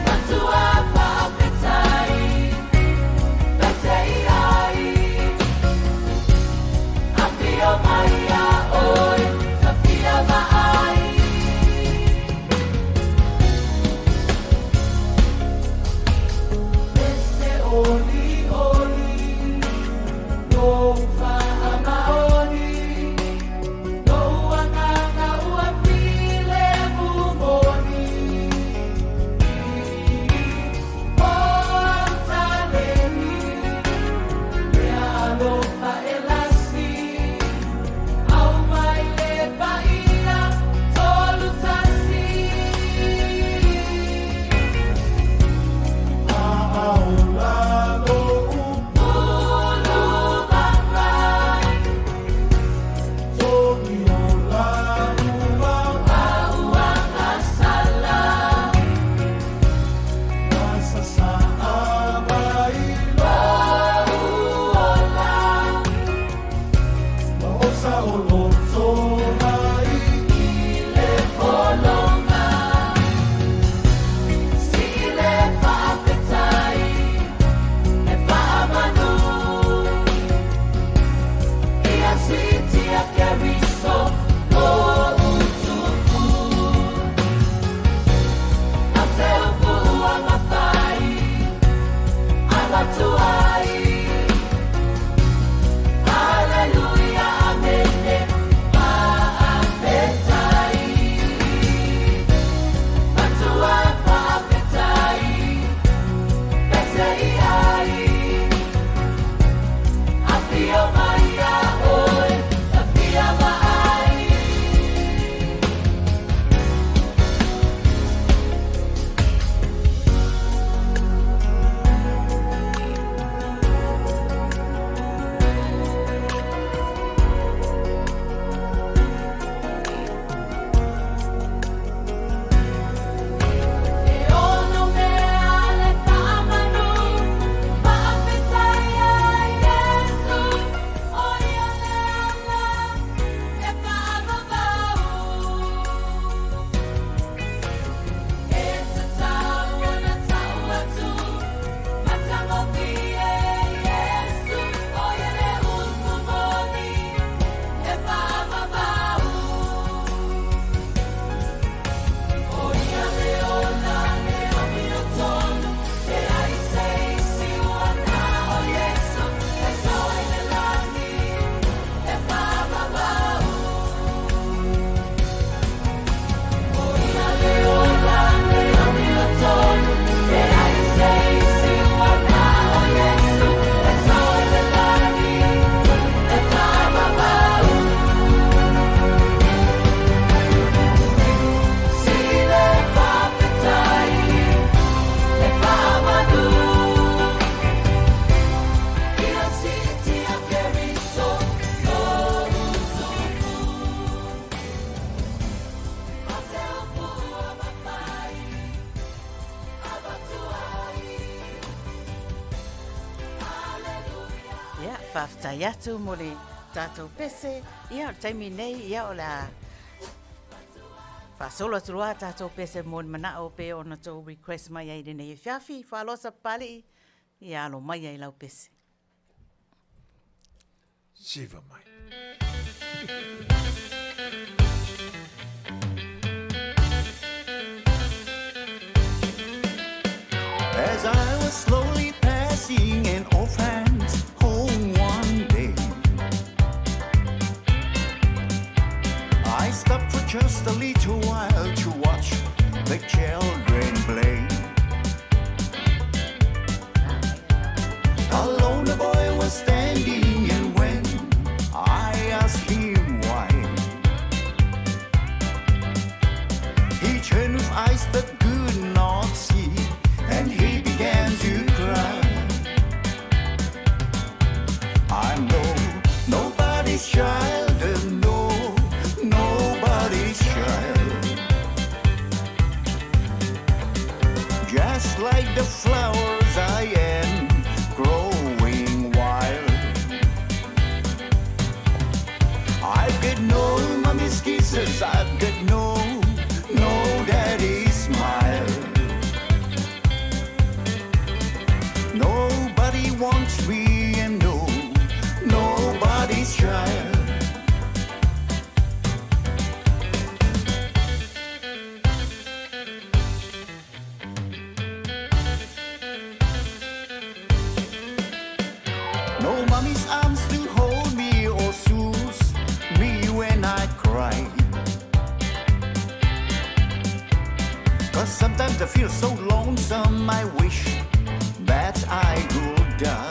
matua faafetai pese iai afio mai ia oe tafia vaai. Pese oli oli lou faamaoni lou agaga ua filemu moni o autaleni le alofa e lasi au mai le paia 31. Fa'aola lo'u Ulu marai togiola ua auagasala masasa'a mai lo'u ola ma o sa'oloto mai le fologa sile faafetai e faamanu ia sitia Keriso lo'u tupu au se upu ua mafai avatu ai. Aleluia, amene, faafetai matua faafetai pese iai afio mai ia oe tafia vaai. E ono mea le faamanu faafetai ai Iesu o ia le ala e faavavau e tatau ona tau atu matagofie Iesu o ia le upu moni e faavavau. O ia le ola le amiotonu e leai se isi ua na o Iesu e sao ai le lagi e faavavau. O ia le ola le amiotonu e leai se isi ua na o Iesu e sao ai le lagi e faavavau. Sile faafetai e faamanu ia sitia Keriso lo'u tupu au se upu ua mafai avatu ai. Aleluia. Ia, faafetai atu mo le tatou pese. Ia, o le taimi nei, ia, o le a faasolo atu loa tatou pese mo ni mana'o pe ona tou request mai ai i lenei afiafi. Faaloa Sapapalii, ia alo mai ai lau pese. Siva mai. As I was slowly passing an orphan's home one day, I stopped for just a little while to watch the children play. Alone the boy was standing, and when I asked him why, he turned with eyes that could not see, and he began to cry. I'm no nobody's child, and no nobody's child. Just like the flowers I am growing wild. I've got no mommy's kisses, I've got no daddy's smile. Nobody wants me and no, nobody's child. No mommy's arms to hold me or soothe me when I cry. Cause sometimes I feel so lonesome, I wish that I could die.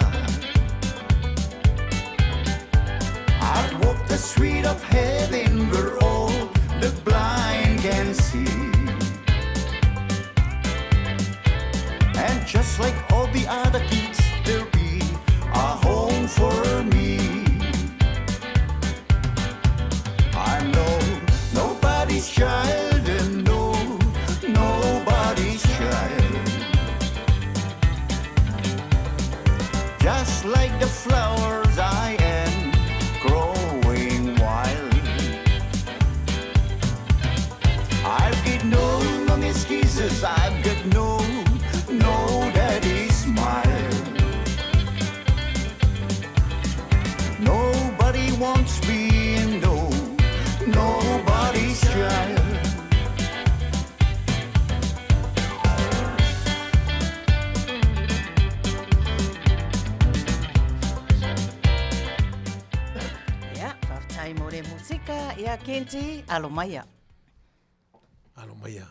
I'd walk the street of heaven where all the blind can see. And just like all the other kids, there'll be a home for me. I'm no nobody's child and no nobody's child. Just like the flowers I am growing wild. I've got no mommy's kisses, I've got no daddy's smile. Nobody wants me and no, nobody's child. Ia, faafetai mo le musika, ia Kenji, alo maia. Alo maia.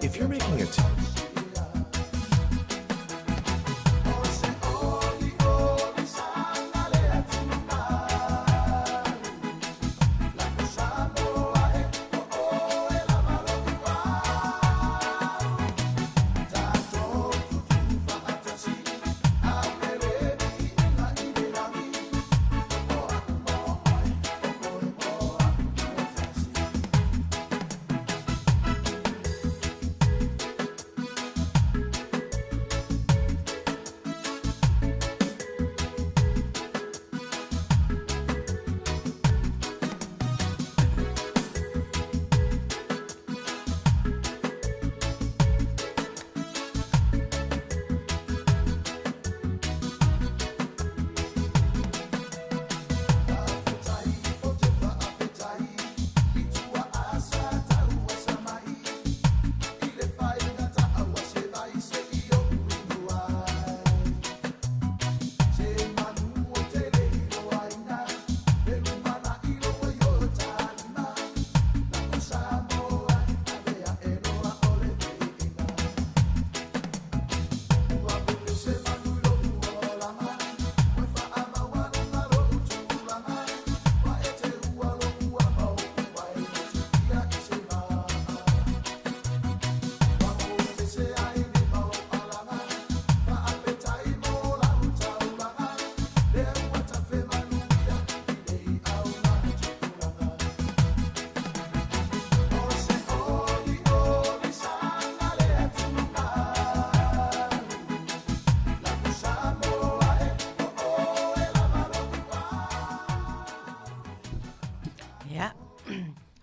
If you're making a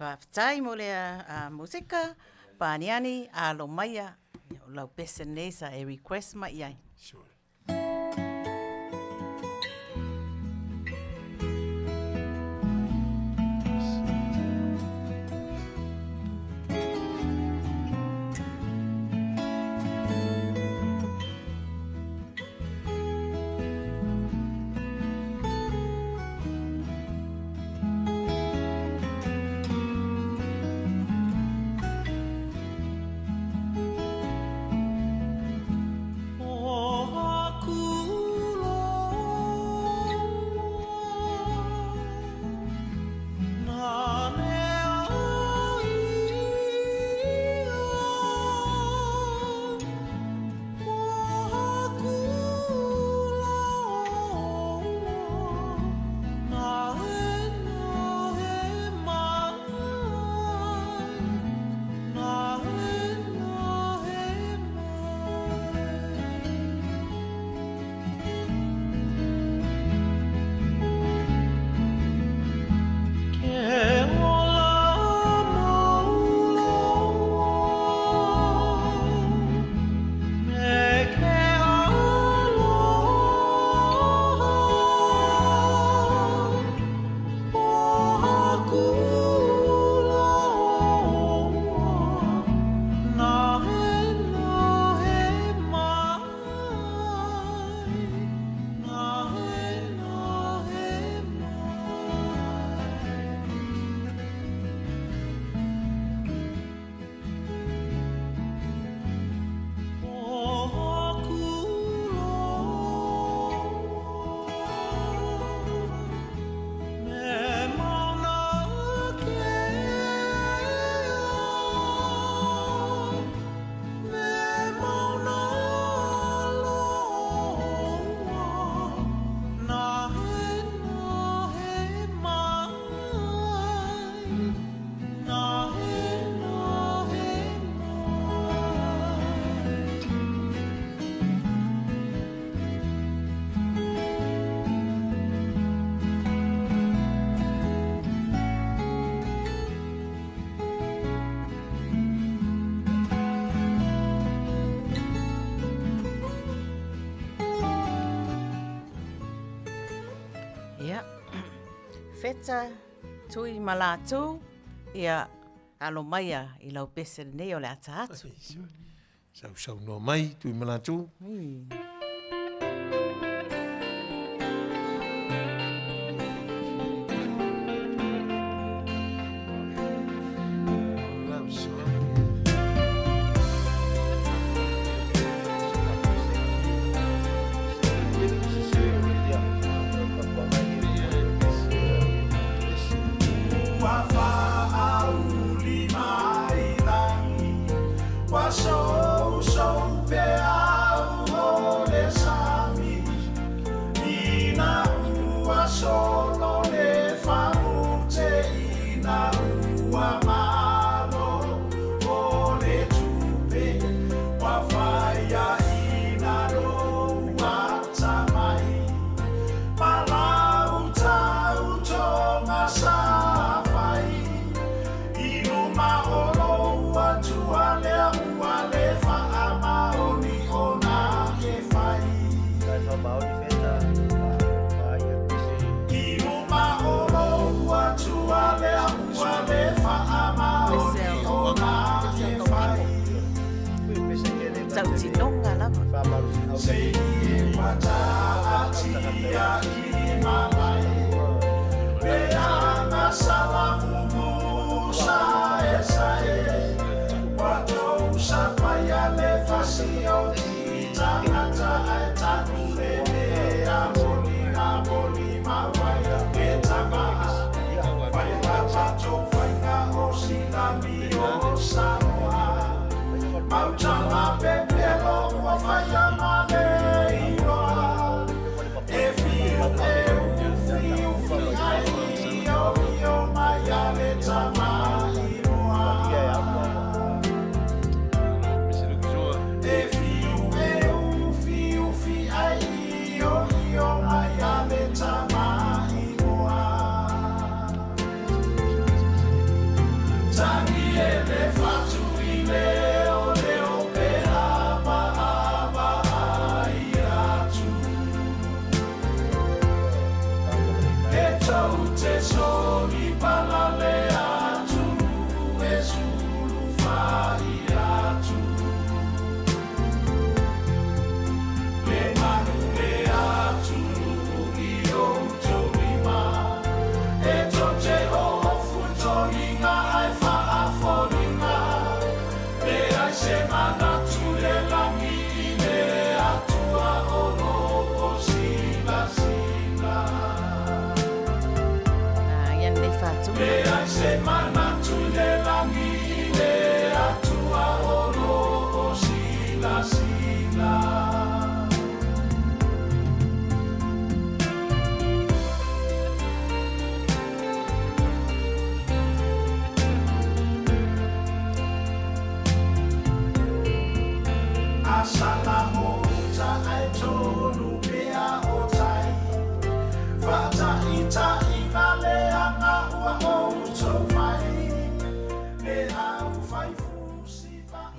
Faafetai mo lea musika, Paniani, alo maia, ia o lau pese lenei sa e request mai i ai. Sure. Ia, Feta, Tui ma Latu, ia, alo maia i lau pese lenei o le ata atu. Sausaunoa mai, Tui ma Latu. Tautinoga lava.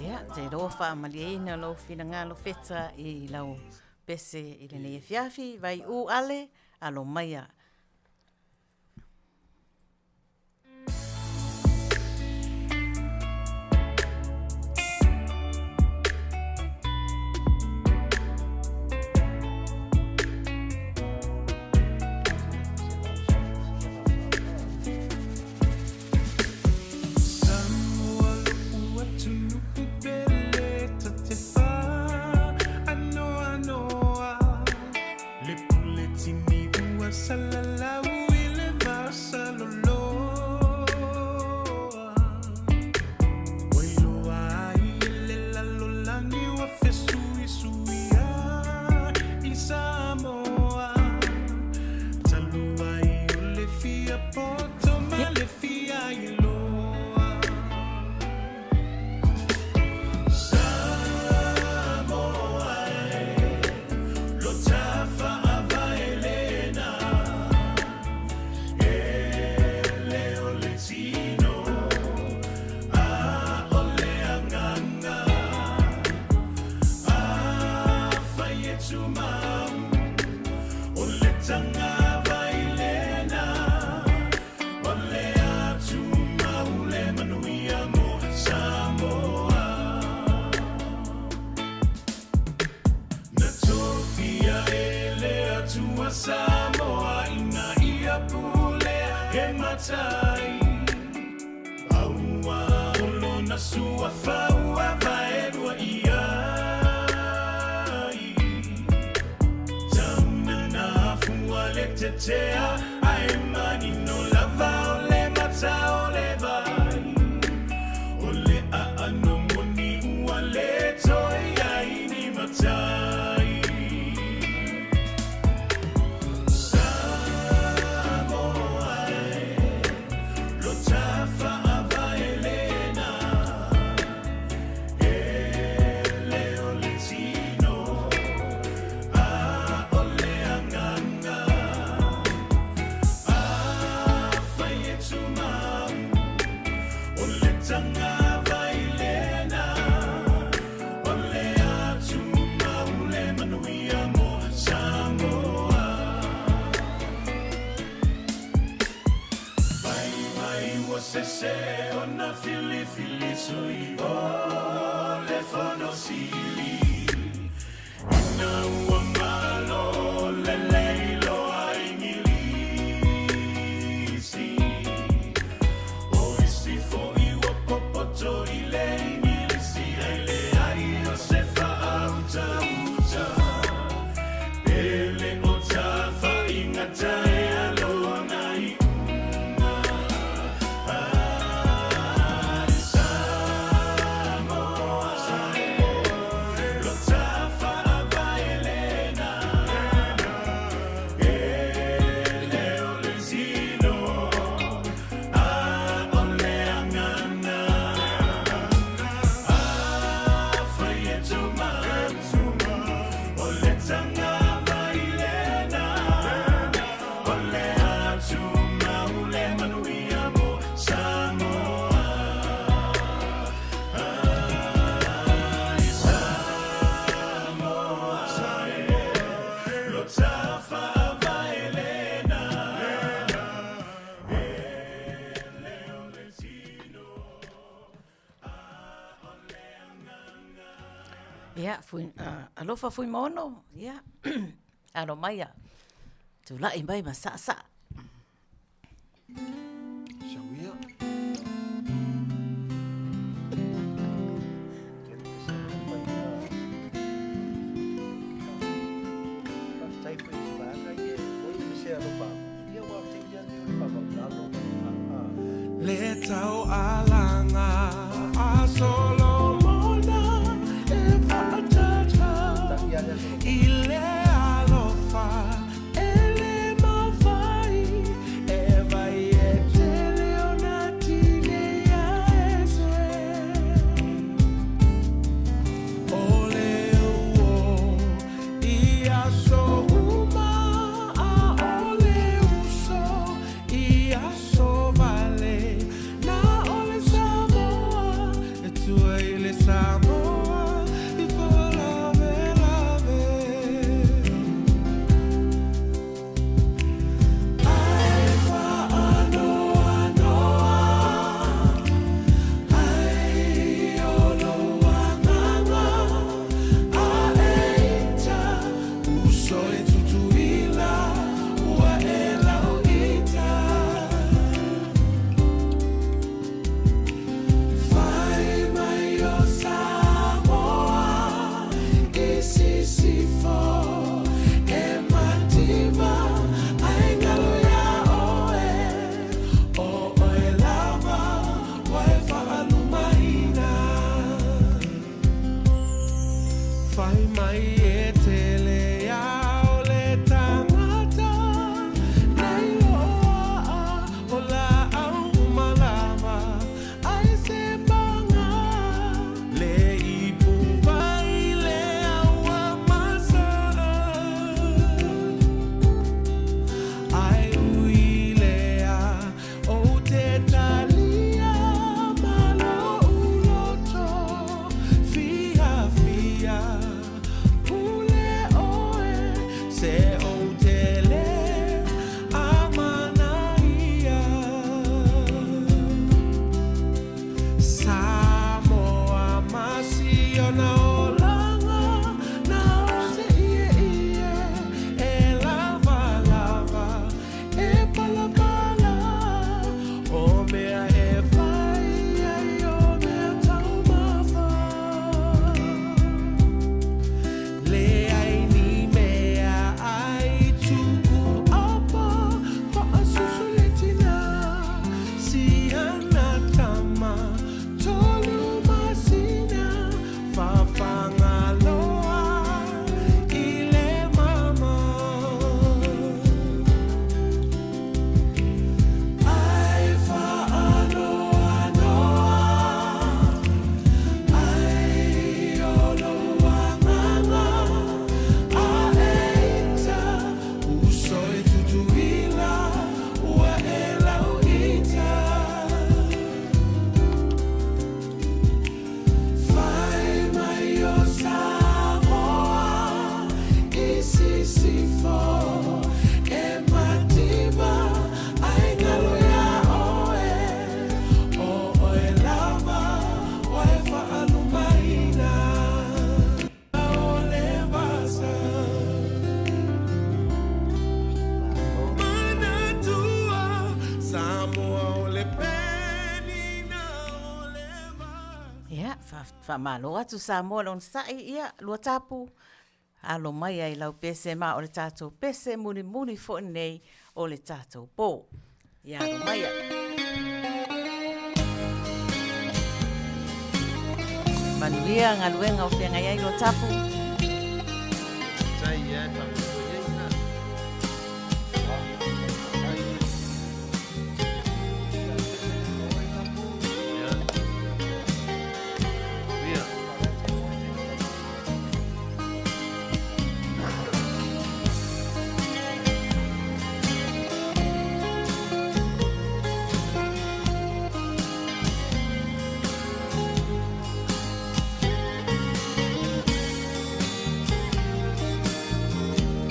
Ia, te iloa faamalieina lou finagalo Feta i lau pese i lenei afiafi, vaiū ale, alo maia. Ia, fui, alofa Fuimaono, ia, alo mai ia, tulai mai ma saasaa. Sau ia. Le taualaga a Solomona e faatatau i le alofa e le mafai e vai e. Fai mai e tele ao le tangata Nei loa o la au malama Ai se panga Le ipu vai le aua masa Ai ui lea o te talia malo uloto Fia fia pule oe se o te le amana ia Samoa masiona olanga na o se ie ie e lava lava e pala pala o mea e fai ai o mea taumafa Le ai ni mea ai tuku apa Whaasusu le tina Si ana tama Tolu masina Whawhangaloa I le mama Ai whaanoa noa Ai olo anganga A eita Uso e tutuila Ua e lau ita Fai mai o Samoa I sisifo E mativa Ai ngalo ia oe O oe lava Oe whaalumaina O le vasa Manatua Samoa o le penina o le vasa Ia, faamalo atu Samoa le onosai, ia, Luatapu, alo mai ai lau pese ma o le tatou pese mulimuli foi nei o le tatou po. Ia, alo maia. Manuia galuega o feagai ai Luatapu. Tai ia e whakamua ai na. Ia. Ia. Samoa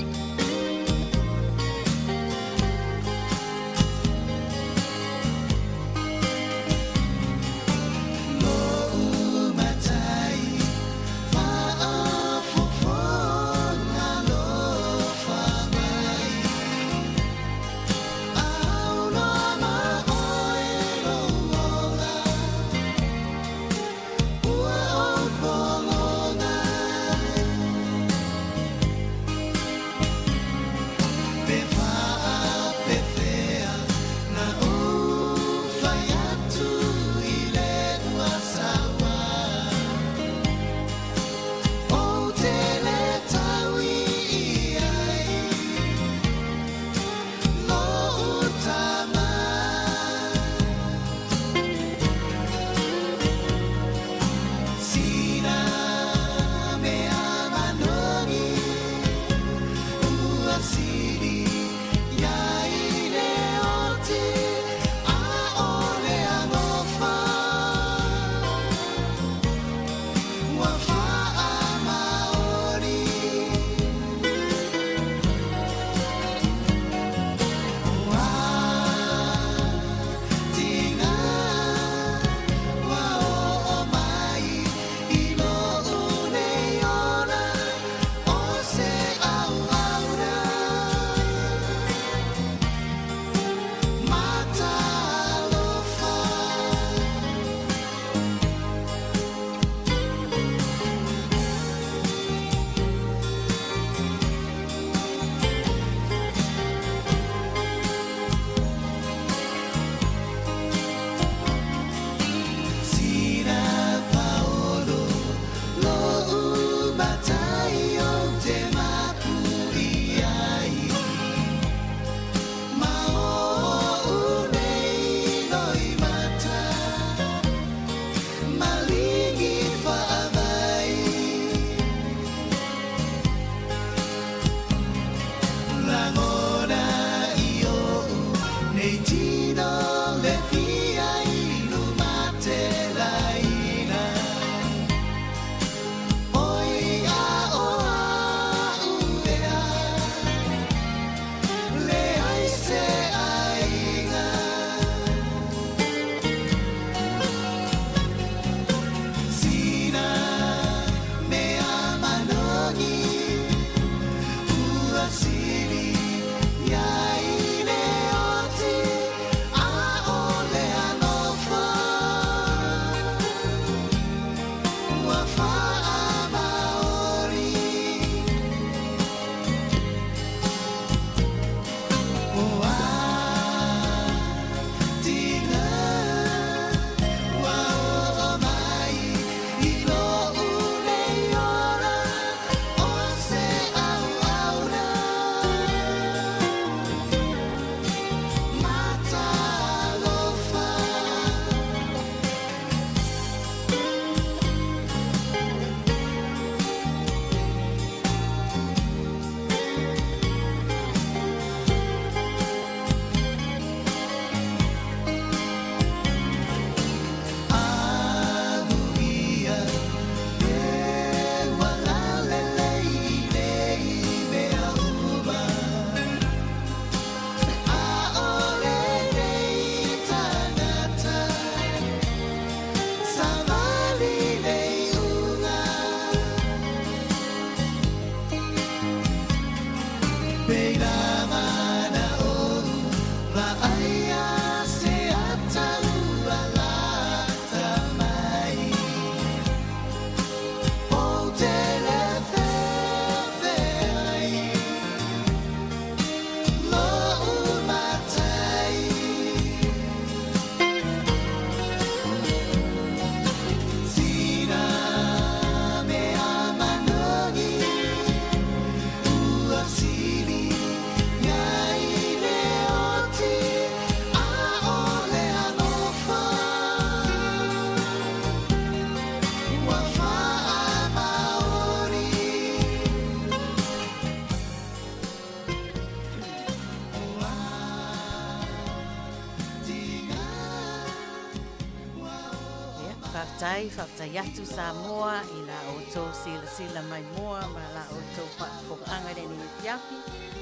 Faafetai, faafetai atu Samoa i la outou silasila maimoa ma la outou faafofogaaga i lenei afiafi.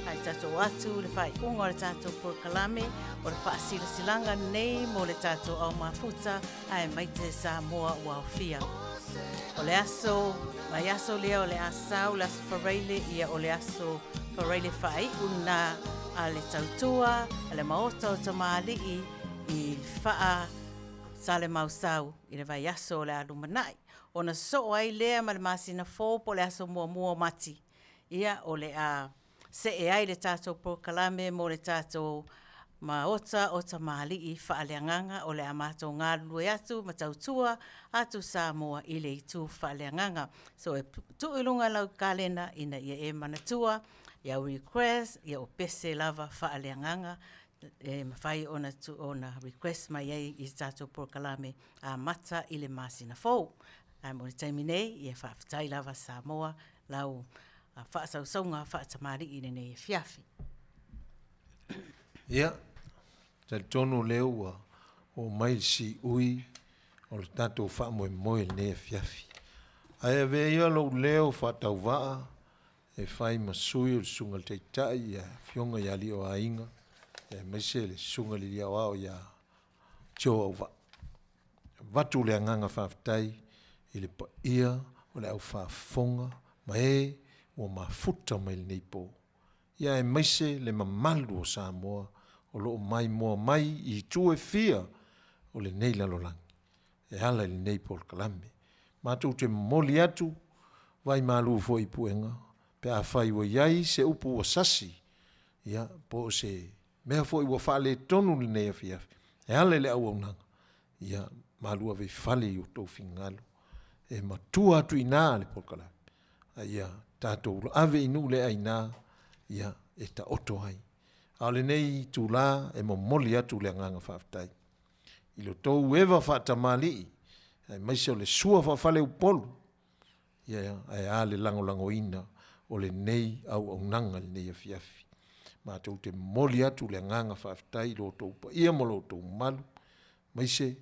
Ae tatou atu i le faaiuga o le tatou polokalame o le faasilasilaga lenei mo le tatou ao mafuta aemaise Samoa ua aofia. O le aso, vaiaso lea o le a sau le aso Faraile, ia o le aso Faraile faaiu lena a le tautua a le Maota o Tamalii i Faa Salemausau i le vaiaso o le a lumanai. Ona sosoo ai lea ma le masina fou po o le aso muamua o Mati, ia o le a see ai le tatou polokalame mo le tatou Maota o Tamalii Faaleagaga o le a matou galulue atu ma tautua atu Samoa i le itu faaleagaga. So e tuu i luga lau kalena ina ia e manatua i au request, ia o pese lava faaleagaga e mafai ona ona request mai ai i le tatou polokalame amata i le masina fou. Ae mo le taimi nei, ia faafetai lava Samoa lau faasausauga faatamalii i lenei afiafi. Ia, talitonu o lea ua oo mai le siui o le tatou faamoemoe i lenei afiafi. Ae avea ia lou leo faatauvaa e fai ma sui o le Susuga i le Taitai ia Afioga ia Alii o Aiga, aemaise le Susuga i le Alii Aoao ia Joe Auvaa. Avatu le agaga faafetai i le paia o le au faafofoga ma e ua mafuta mai lenei po, ia aemaise le mamalu o Samoa o lo o maimoa mai i itu e fia o lenei lalolagi e ala i lenei polokalame. Matou te momoli atu vai malu foi i puega pe afai ua i ai se upu ua sasi, ia, po o se mea foi ua faaletonu i lenei afiafi e ala i le auaunaga, ia malu ave i fale i o outou finagalo. E matua atu i ina le polokalame, a ia tatou ave i nuu le aina, ia, e taoto ai. A o lenei itula e momoli atu le agaga faafetai i lo outou eva faatamalii, aemaise o le sua faafaleupolu, ia, ae a le lagolagoina o lenei auaunaga i lenei afiafi. Matou te momoli atu le agaga faafetai i lo outou paia ma lo outou mamalu, aemaise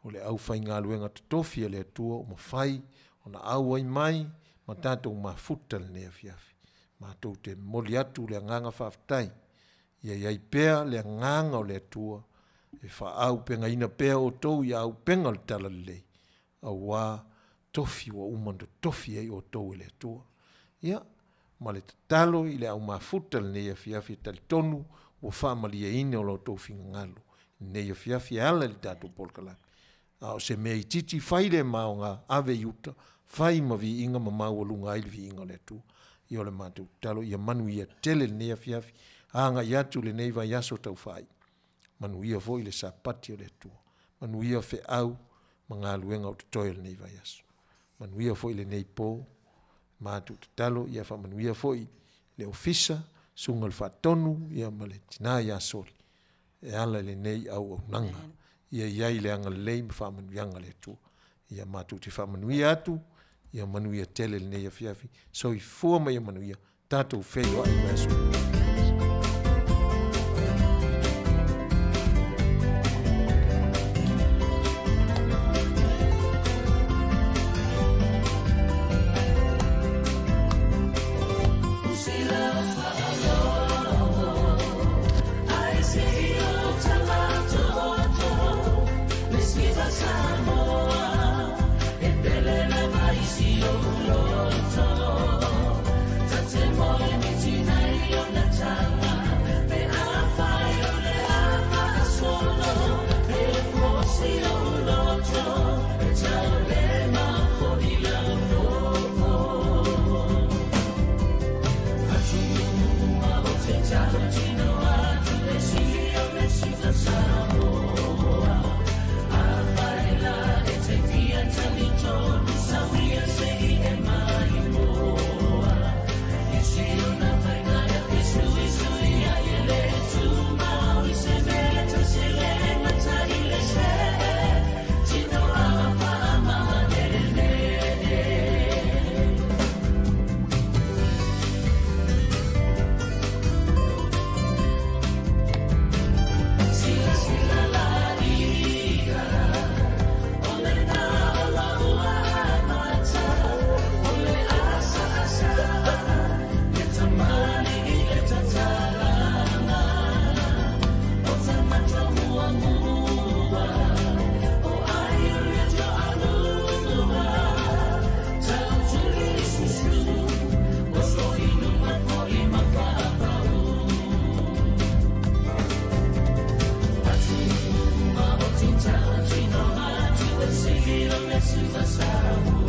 o le aufaigaluega totofi a le Atua ua mafai ona auai mai ma tatou mafuta i lenei afiafi. Matou te momoli atu le agaga faafetai, ia i ai pea le agaga o le Atua e faaaupegaina pea outou i auupega o le Talalelei, aua tofi ua uma ona totofi ai outou e le Atua. Ia, ma le tatalo i le au mafuta i lenei afiafi e talitonu ua faamalieina o lo outou finagalo i lenei afiafi e ala i le tatou polokalame. A o se mea itiiti fai le maoga ave i uta, fai ma viiga ma maualuga ai le viiga o le Atua. Ia o le matou tatalo ia manuia tele lenei afiafi, agai atu lenei vaiaso taufaai. Manuia foi le Sapati o le Atua. Manuia feau ma galuega o totoe o lenei vaiaso. Manuia foi lenei po. Matou tatalo ia faamanuia foi le ofisa, susuga i le Faatonu ia ma le tina ia Soli e ala i lenei auaunaga. Ia i ai le agalelei ma faamanuiaga a le Atua. Ia matou te faamanuia atu, ia manuia tele lenei afiafi. Soifua ma ia manuia. Tatou feiloai i le aso. Samoa.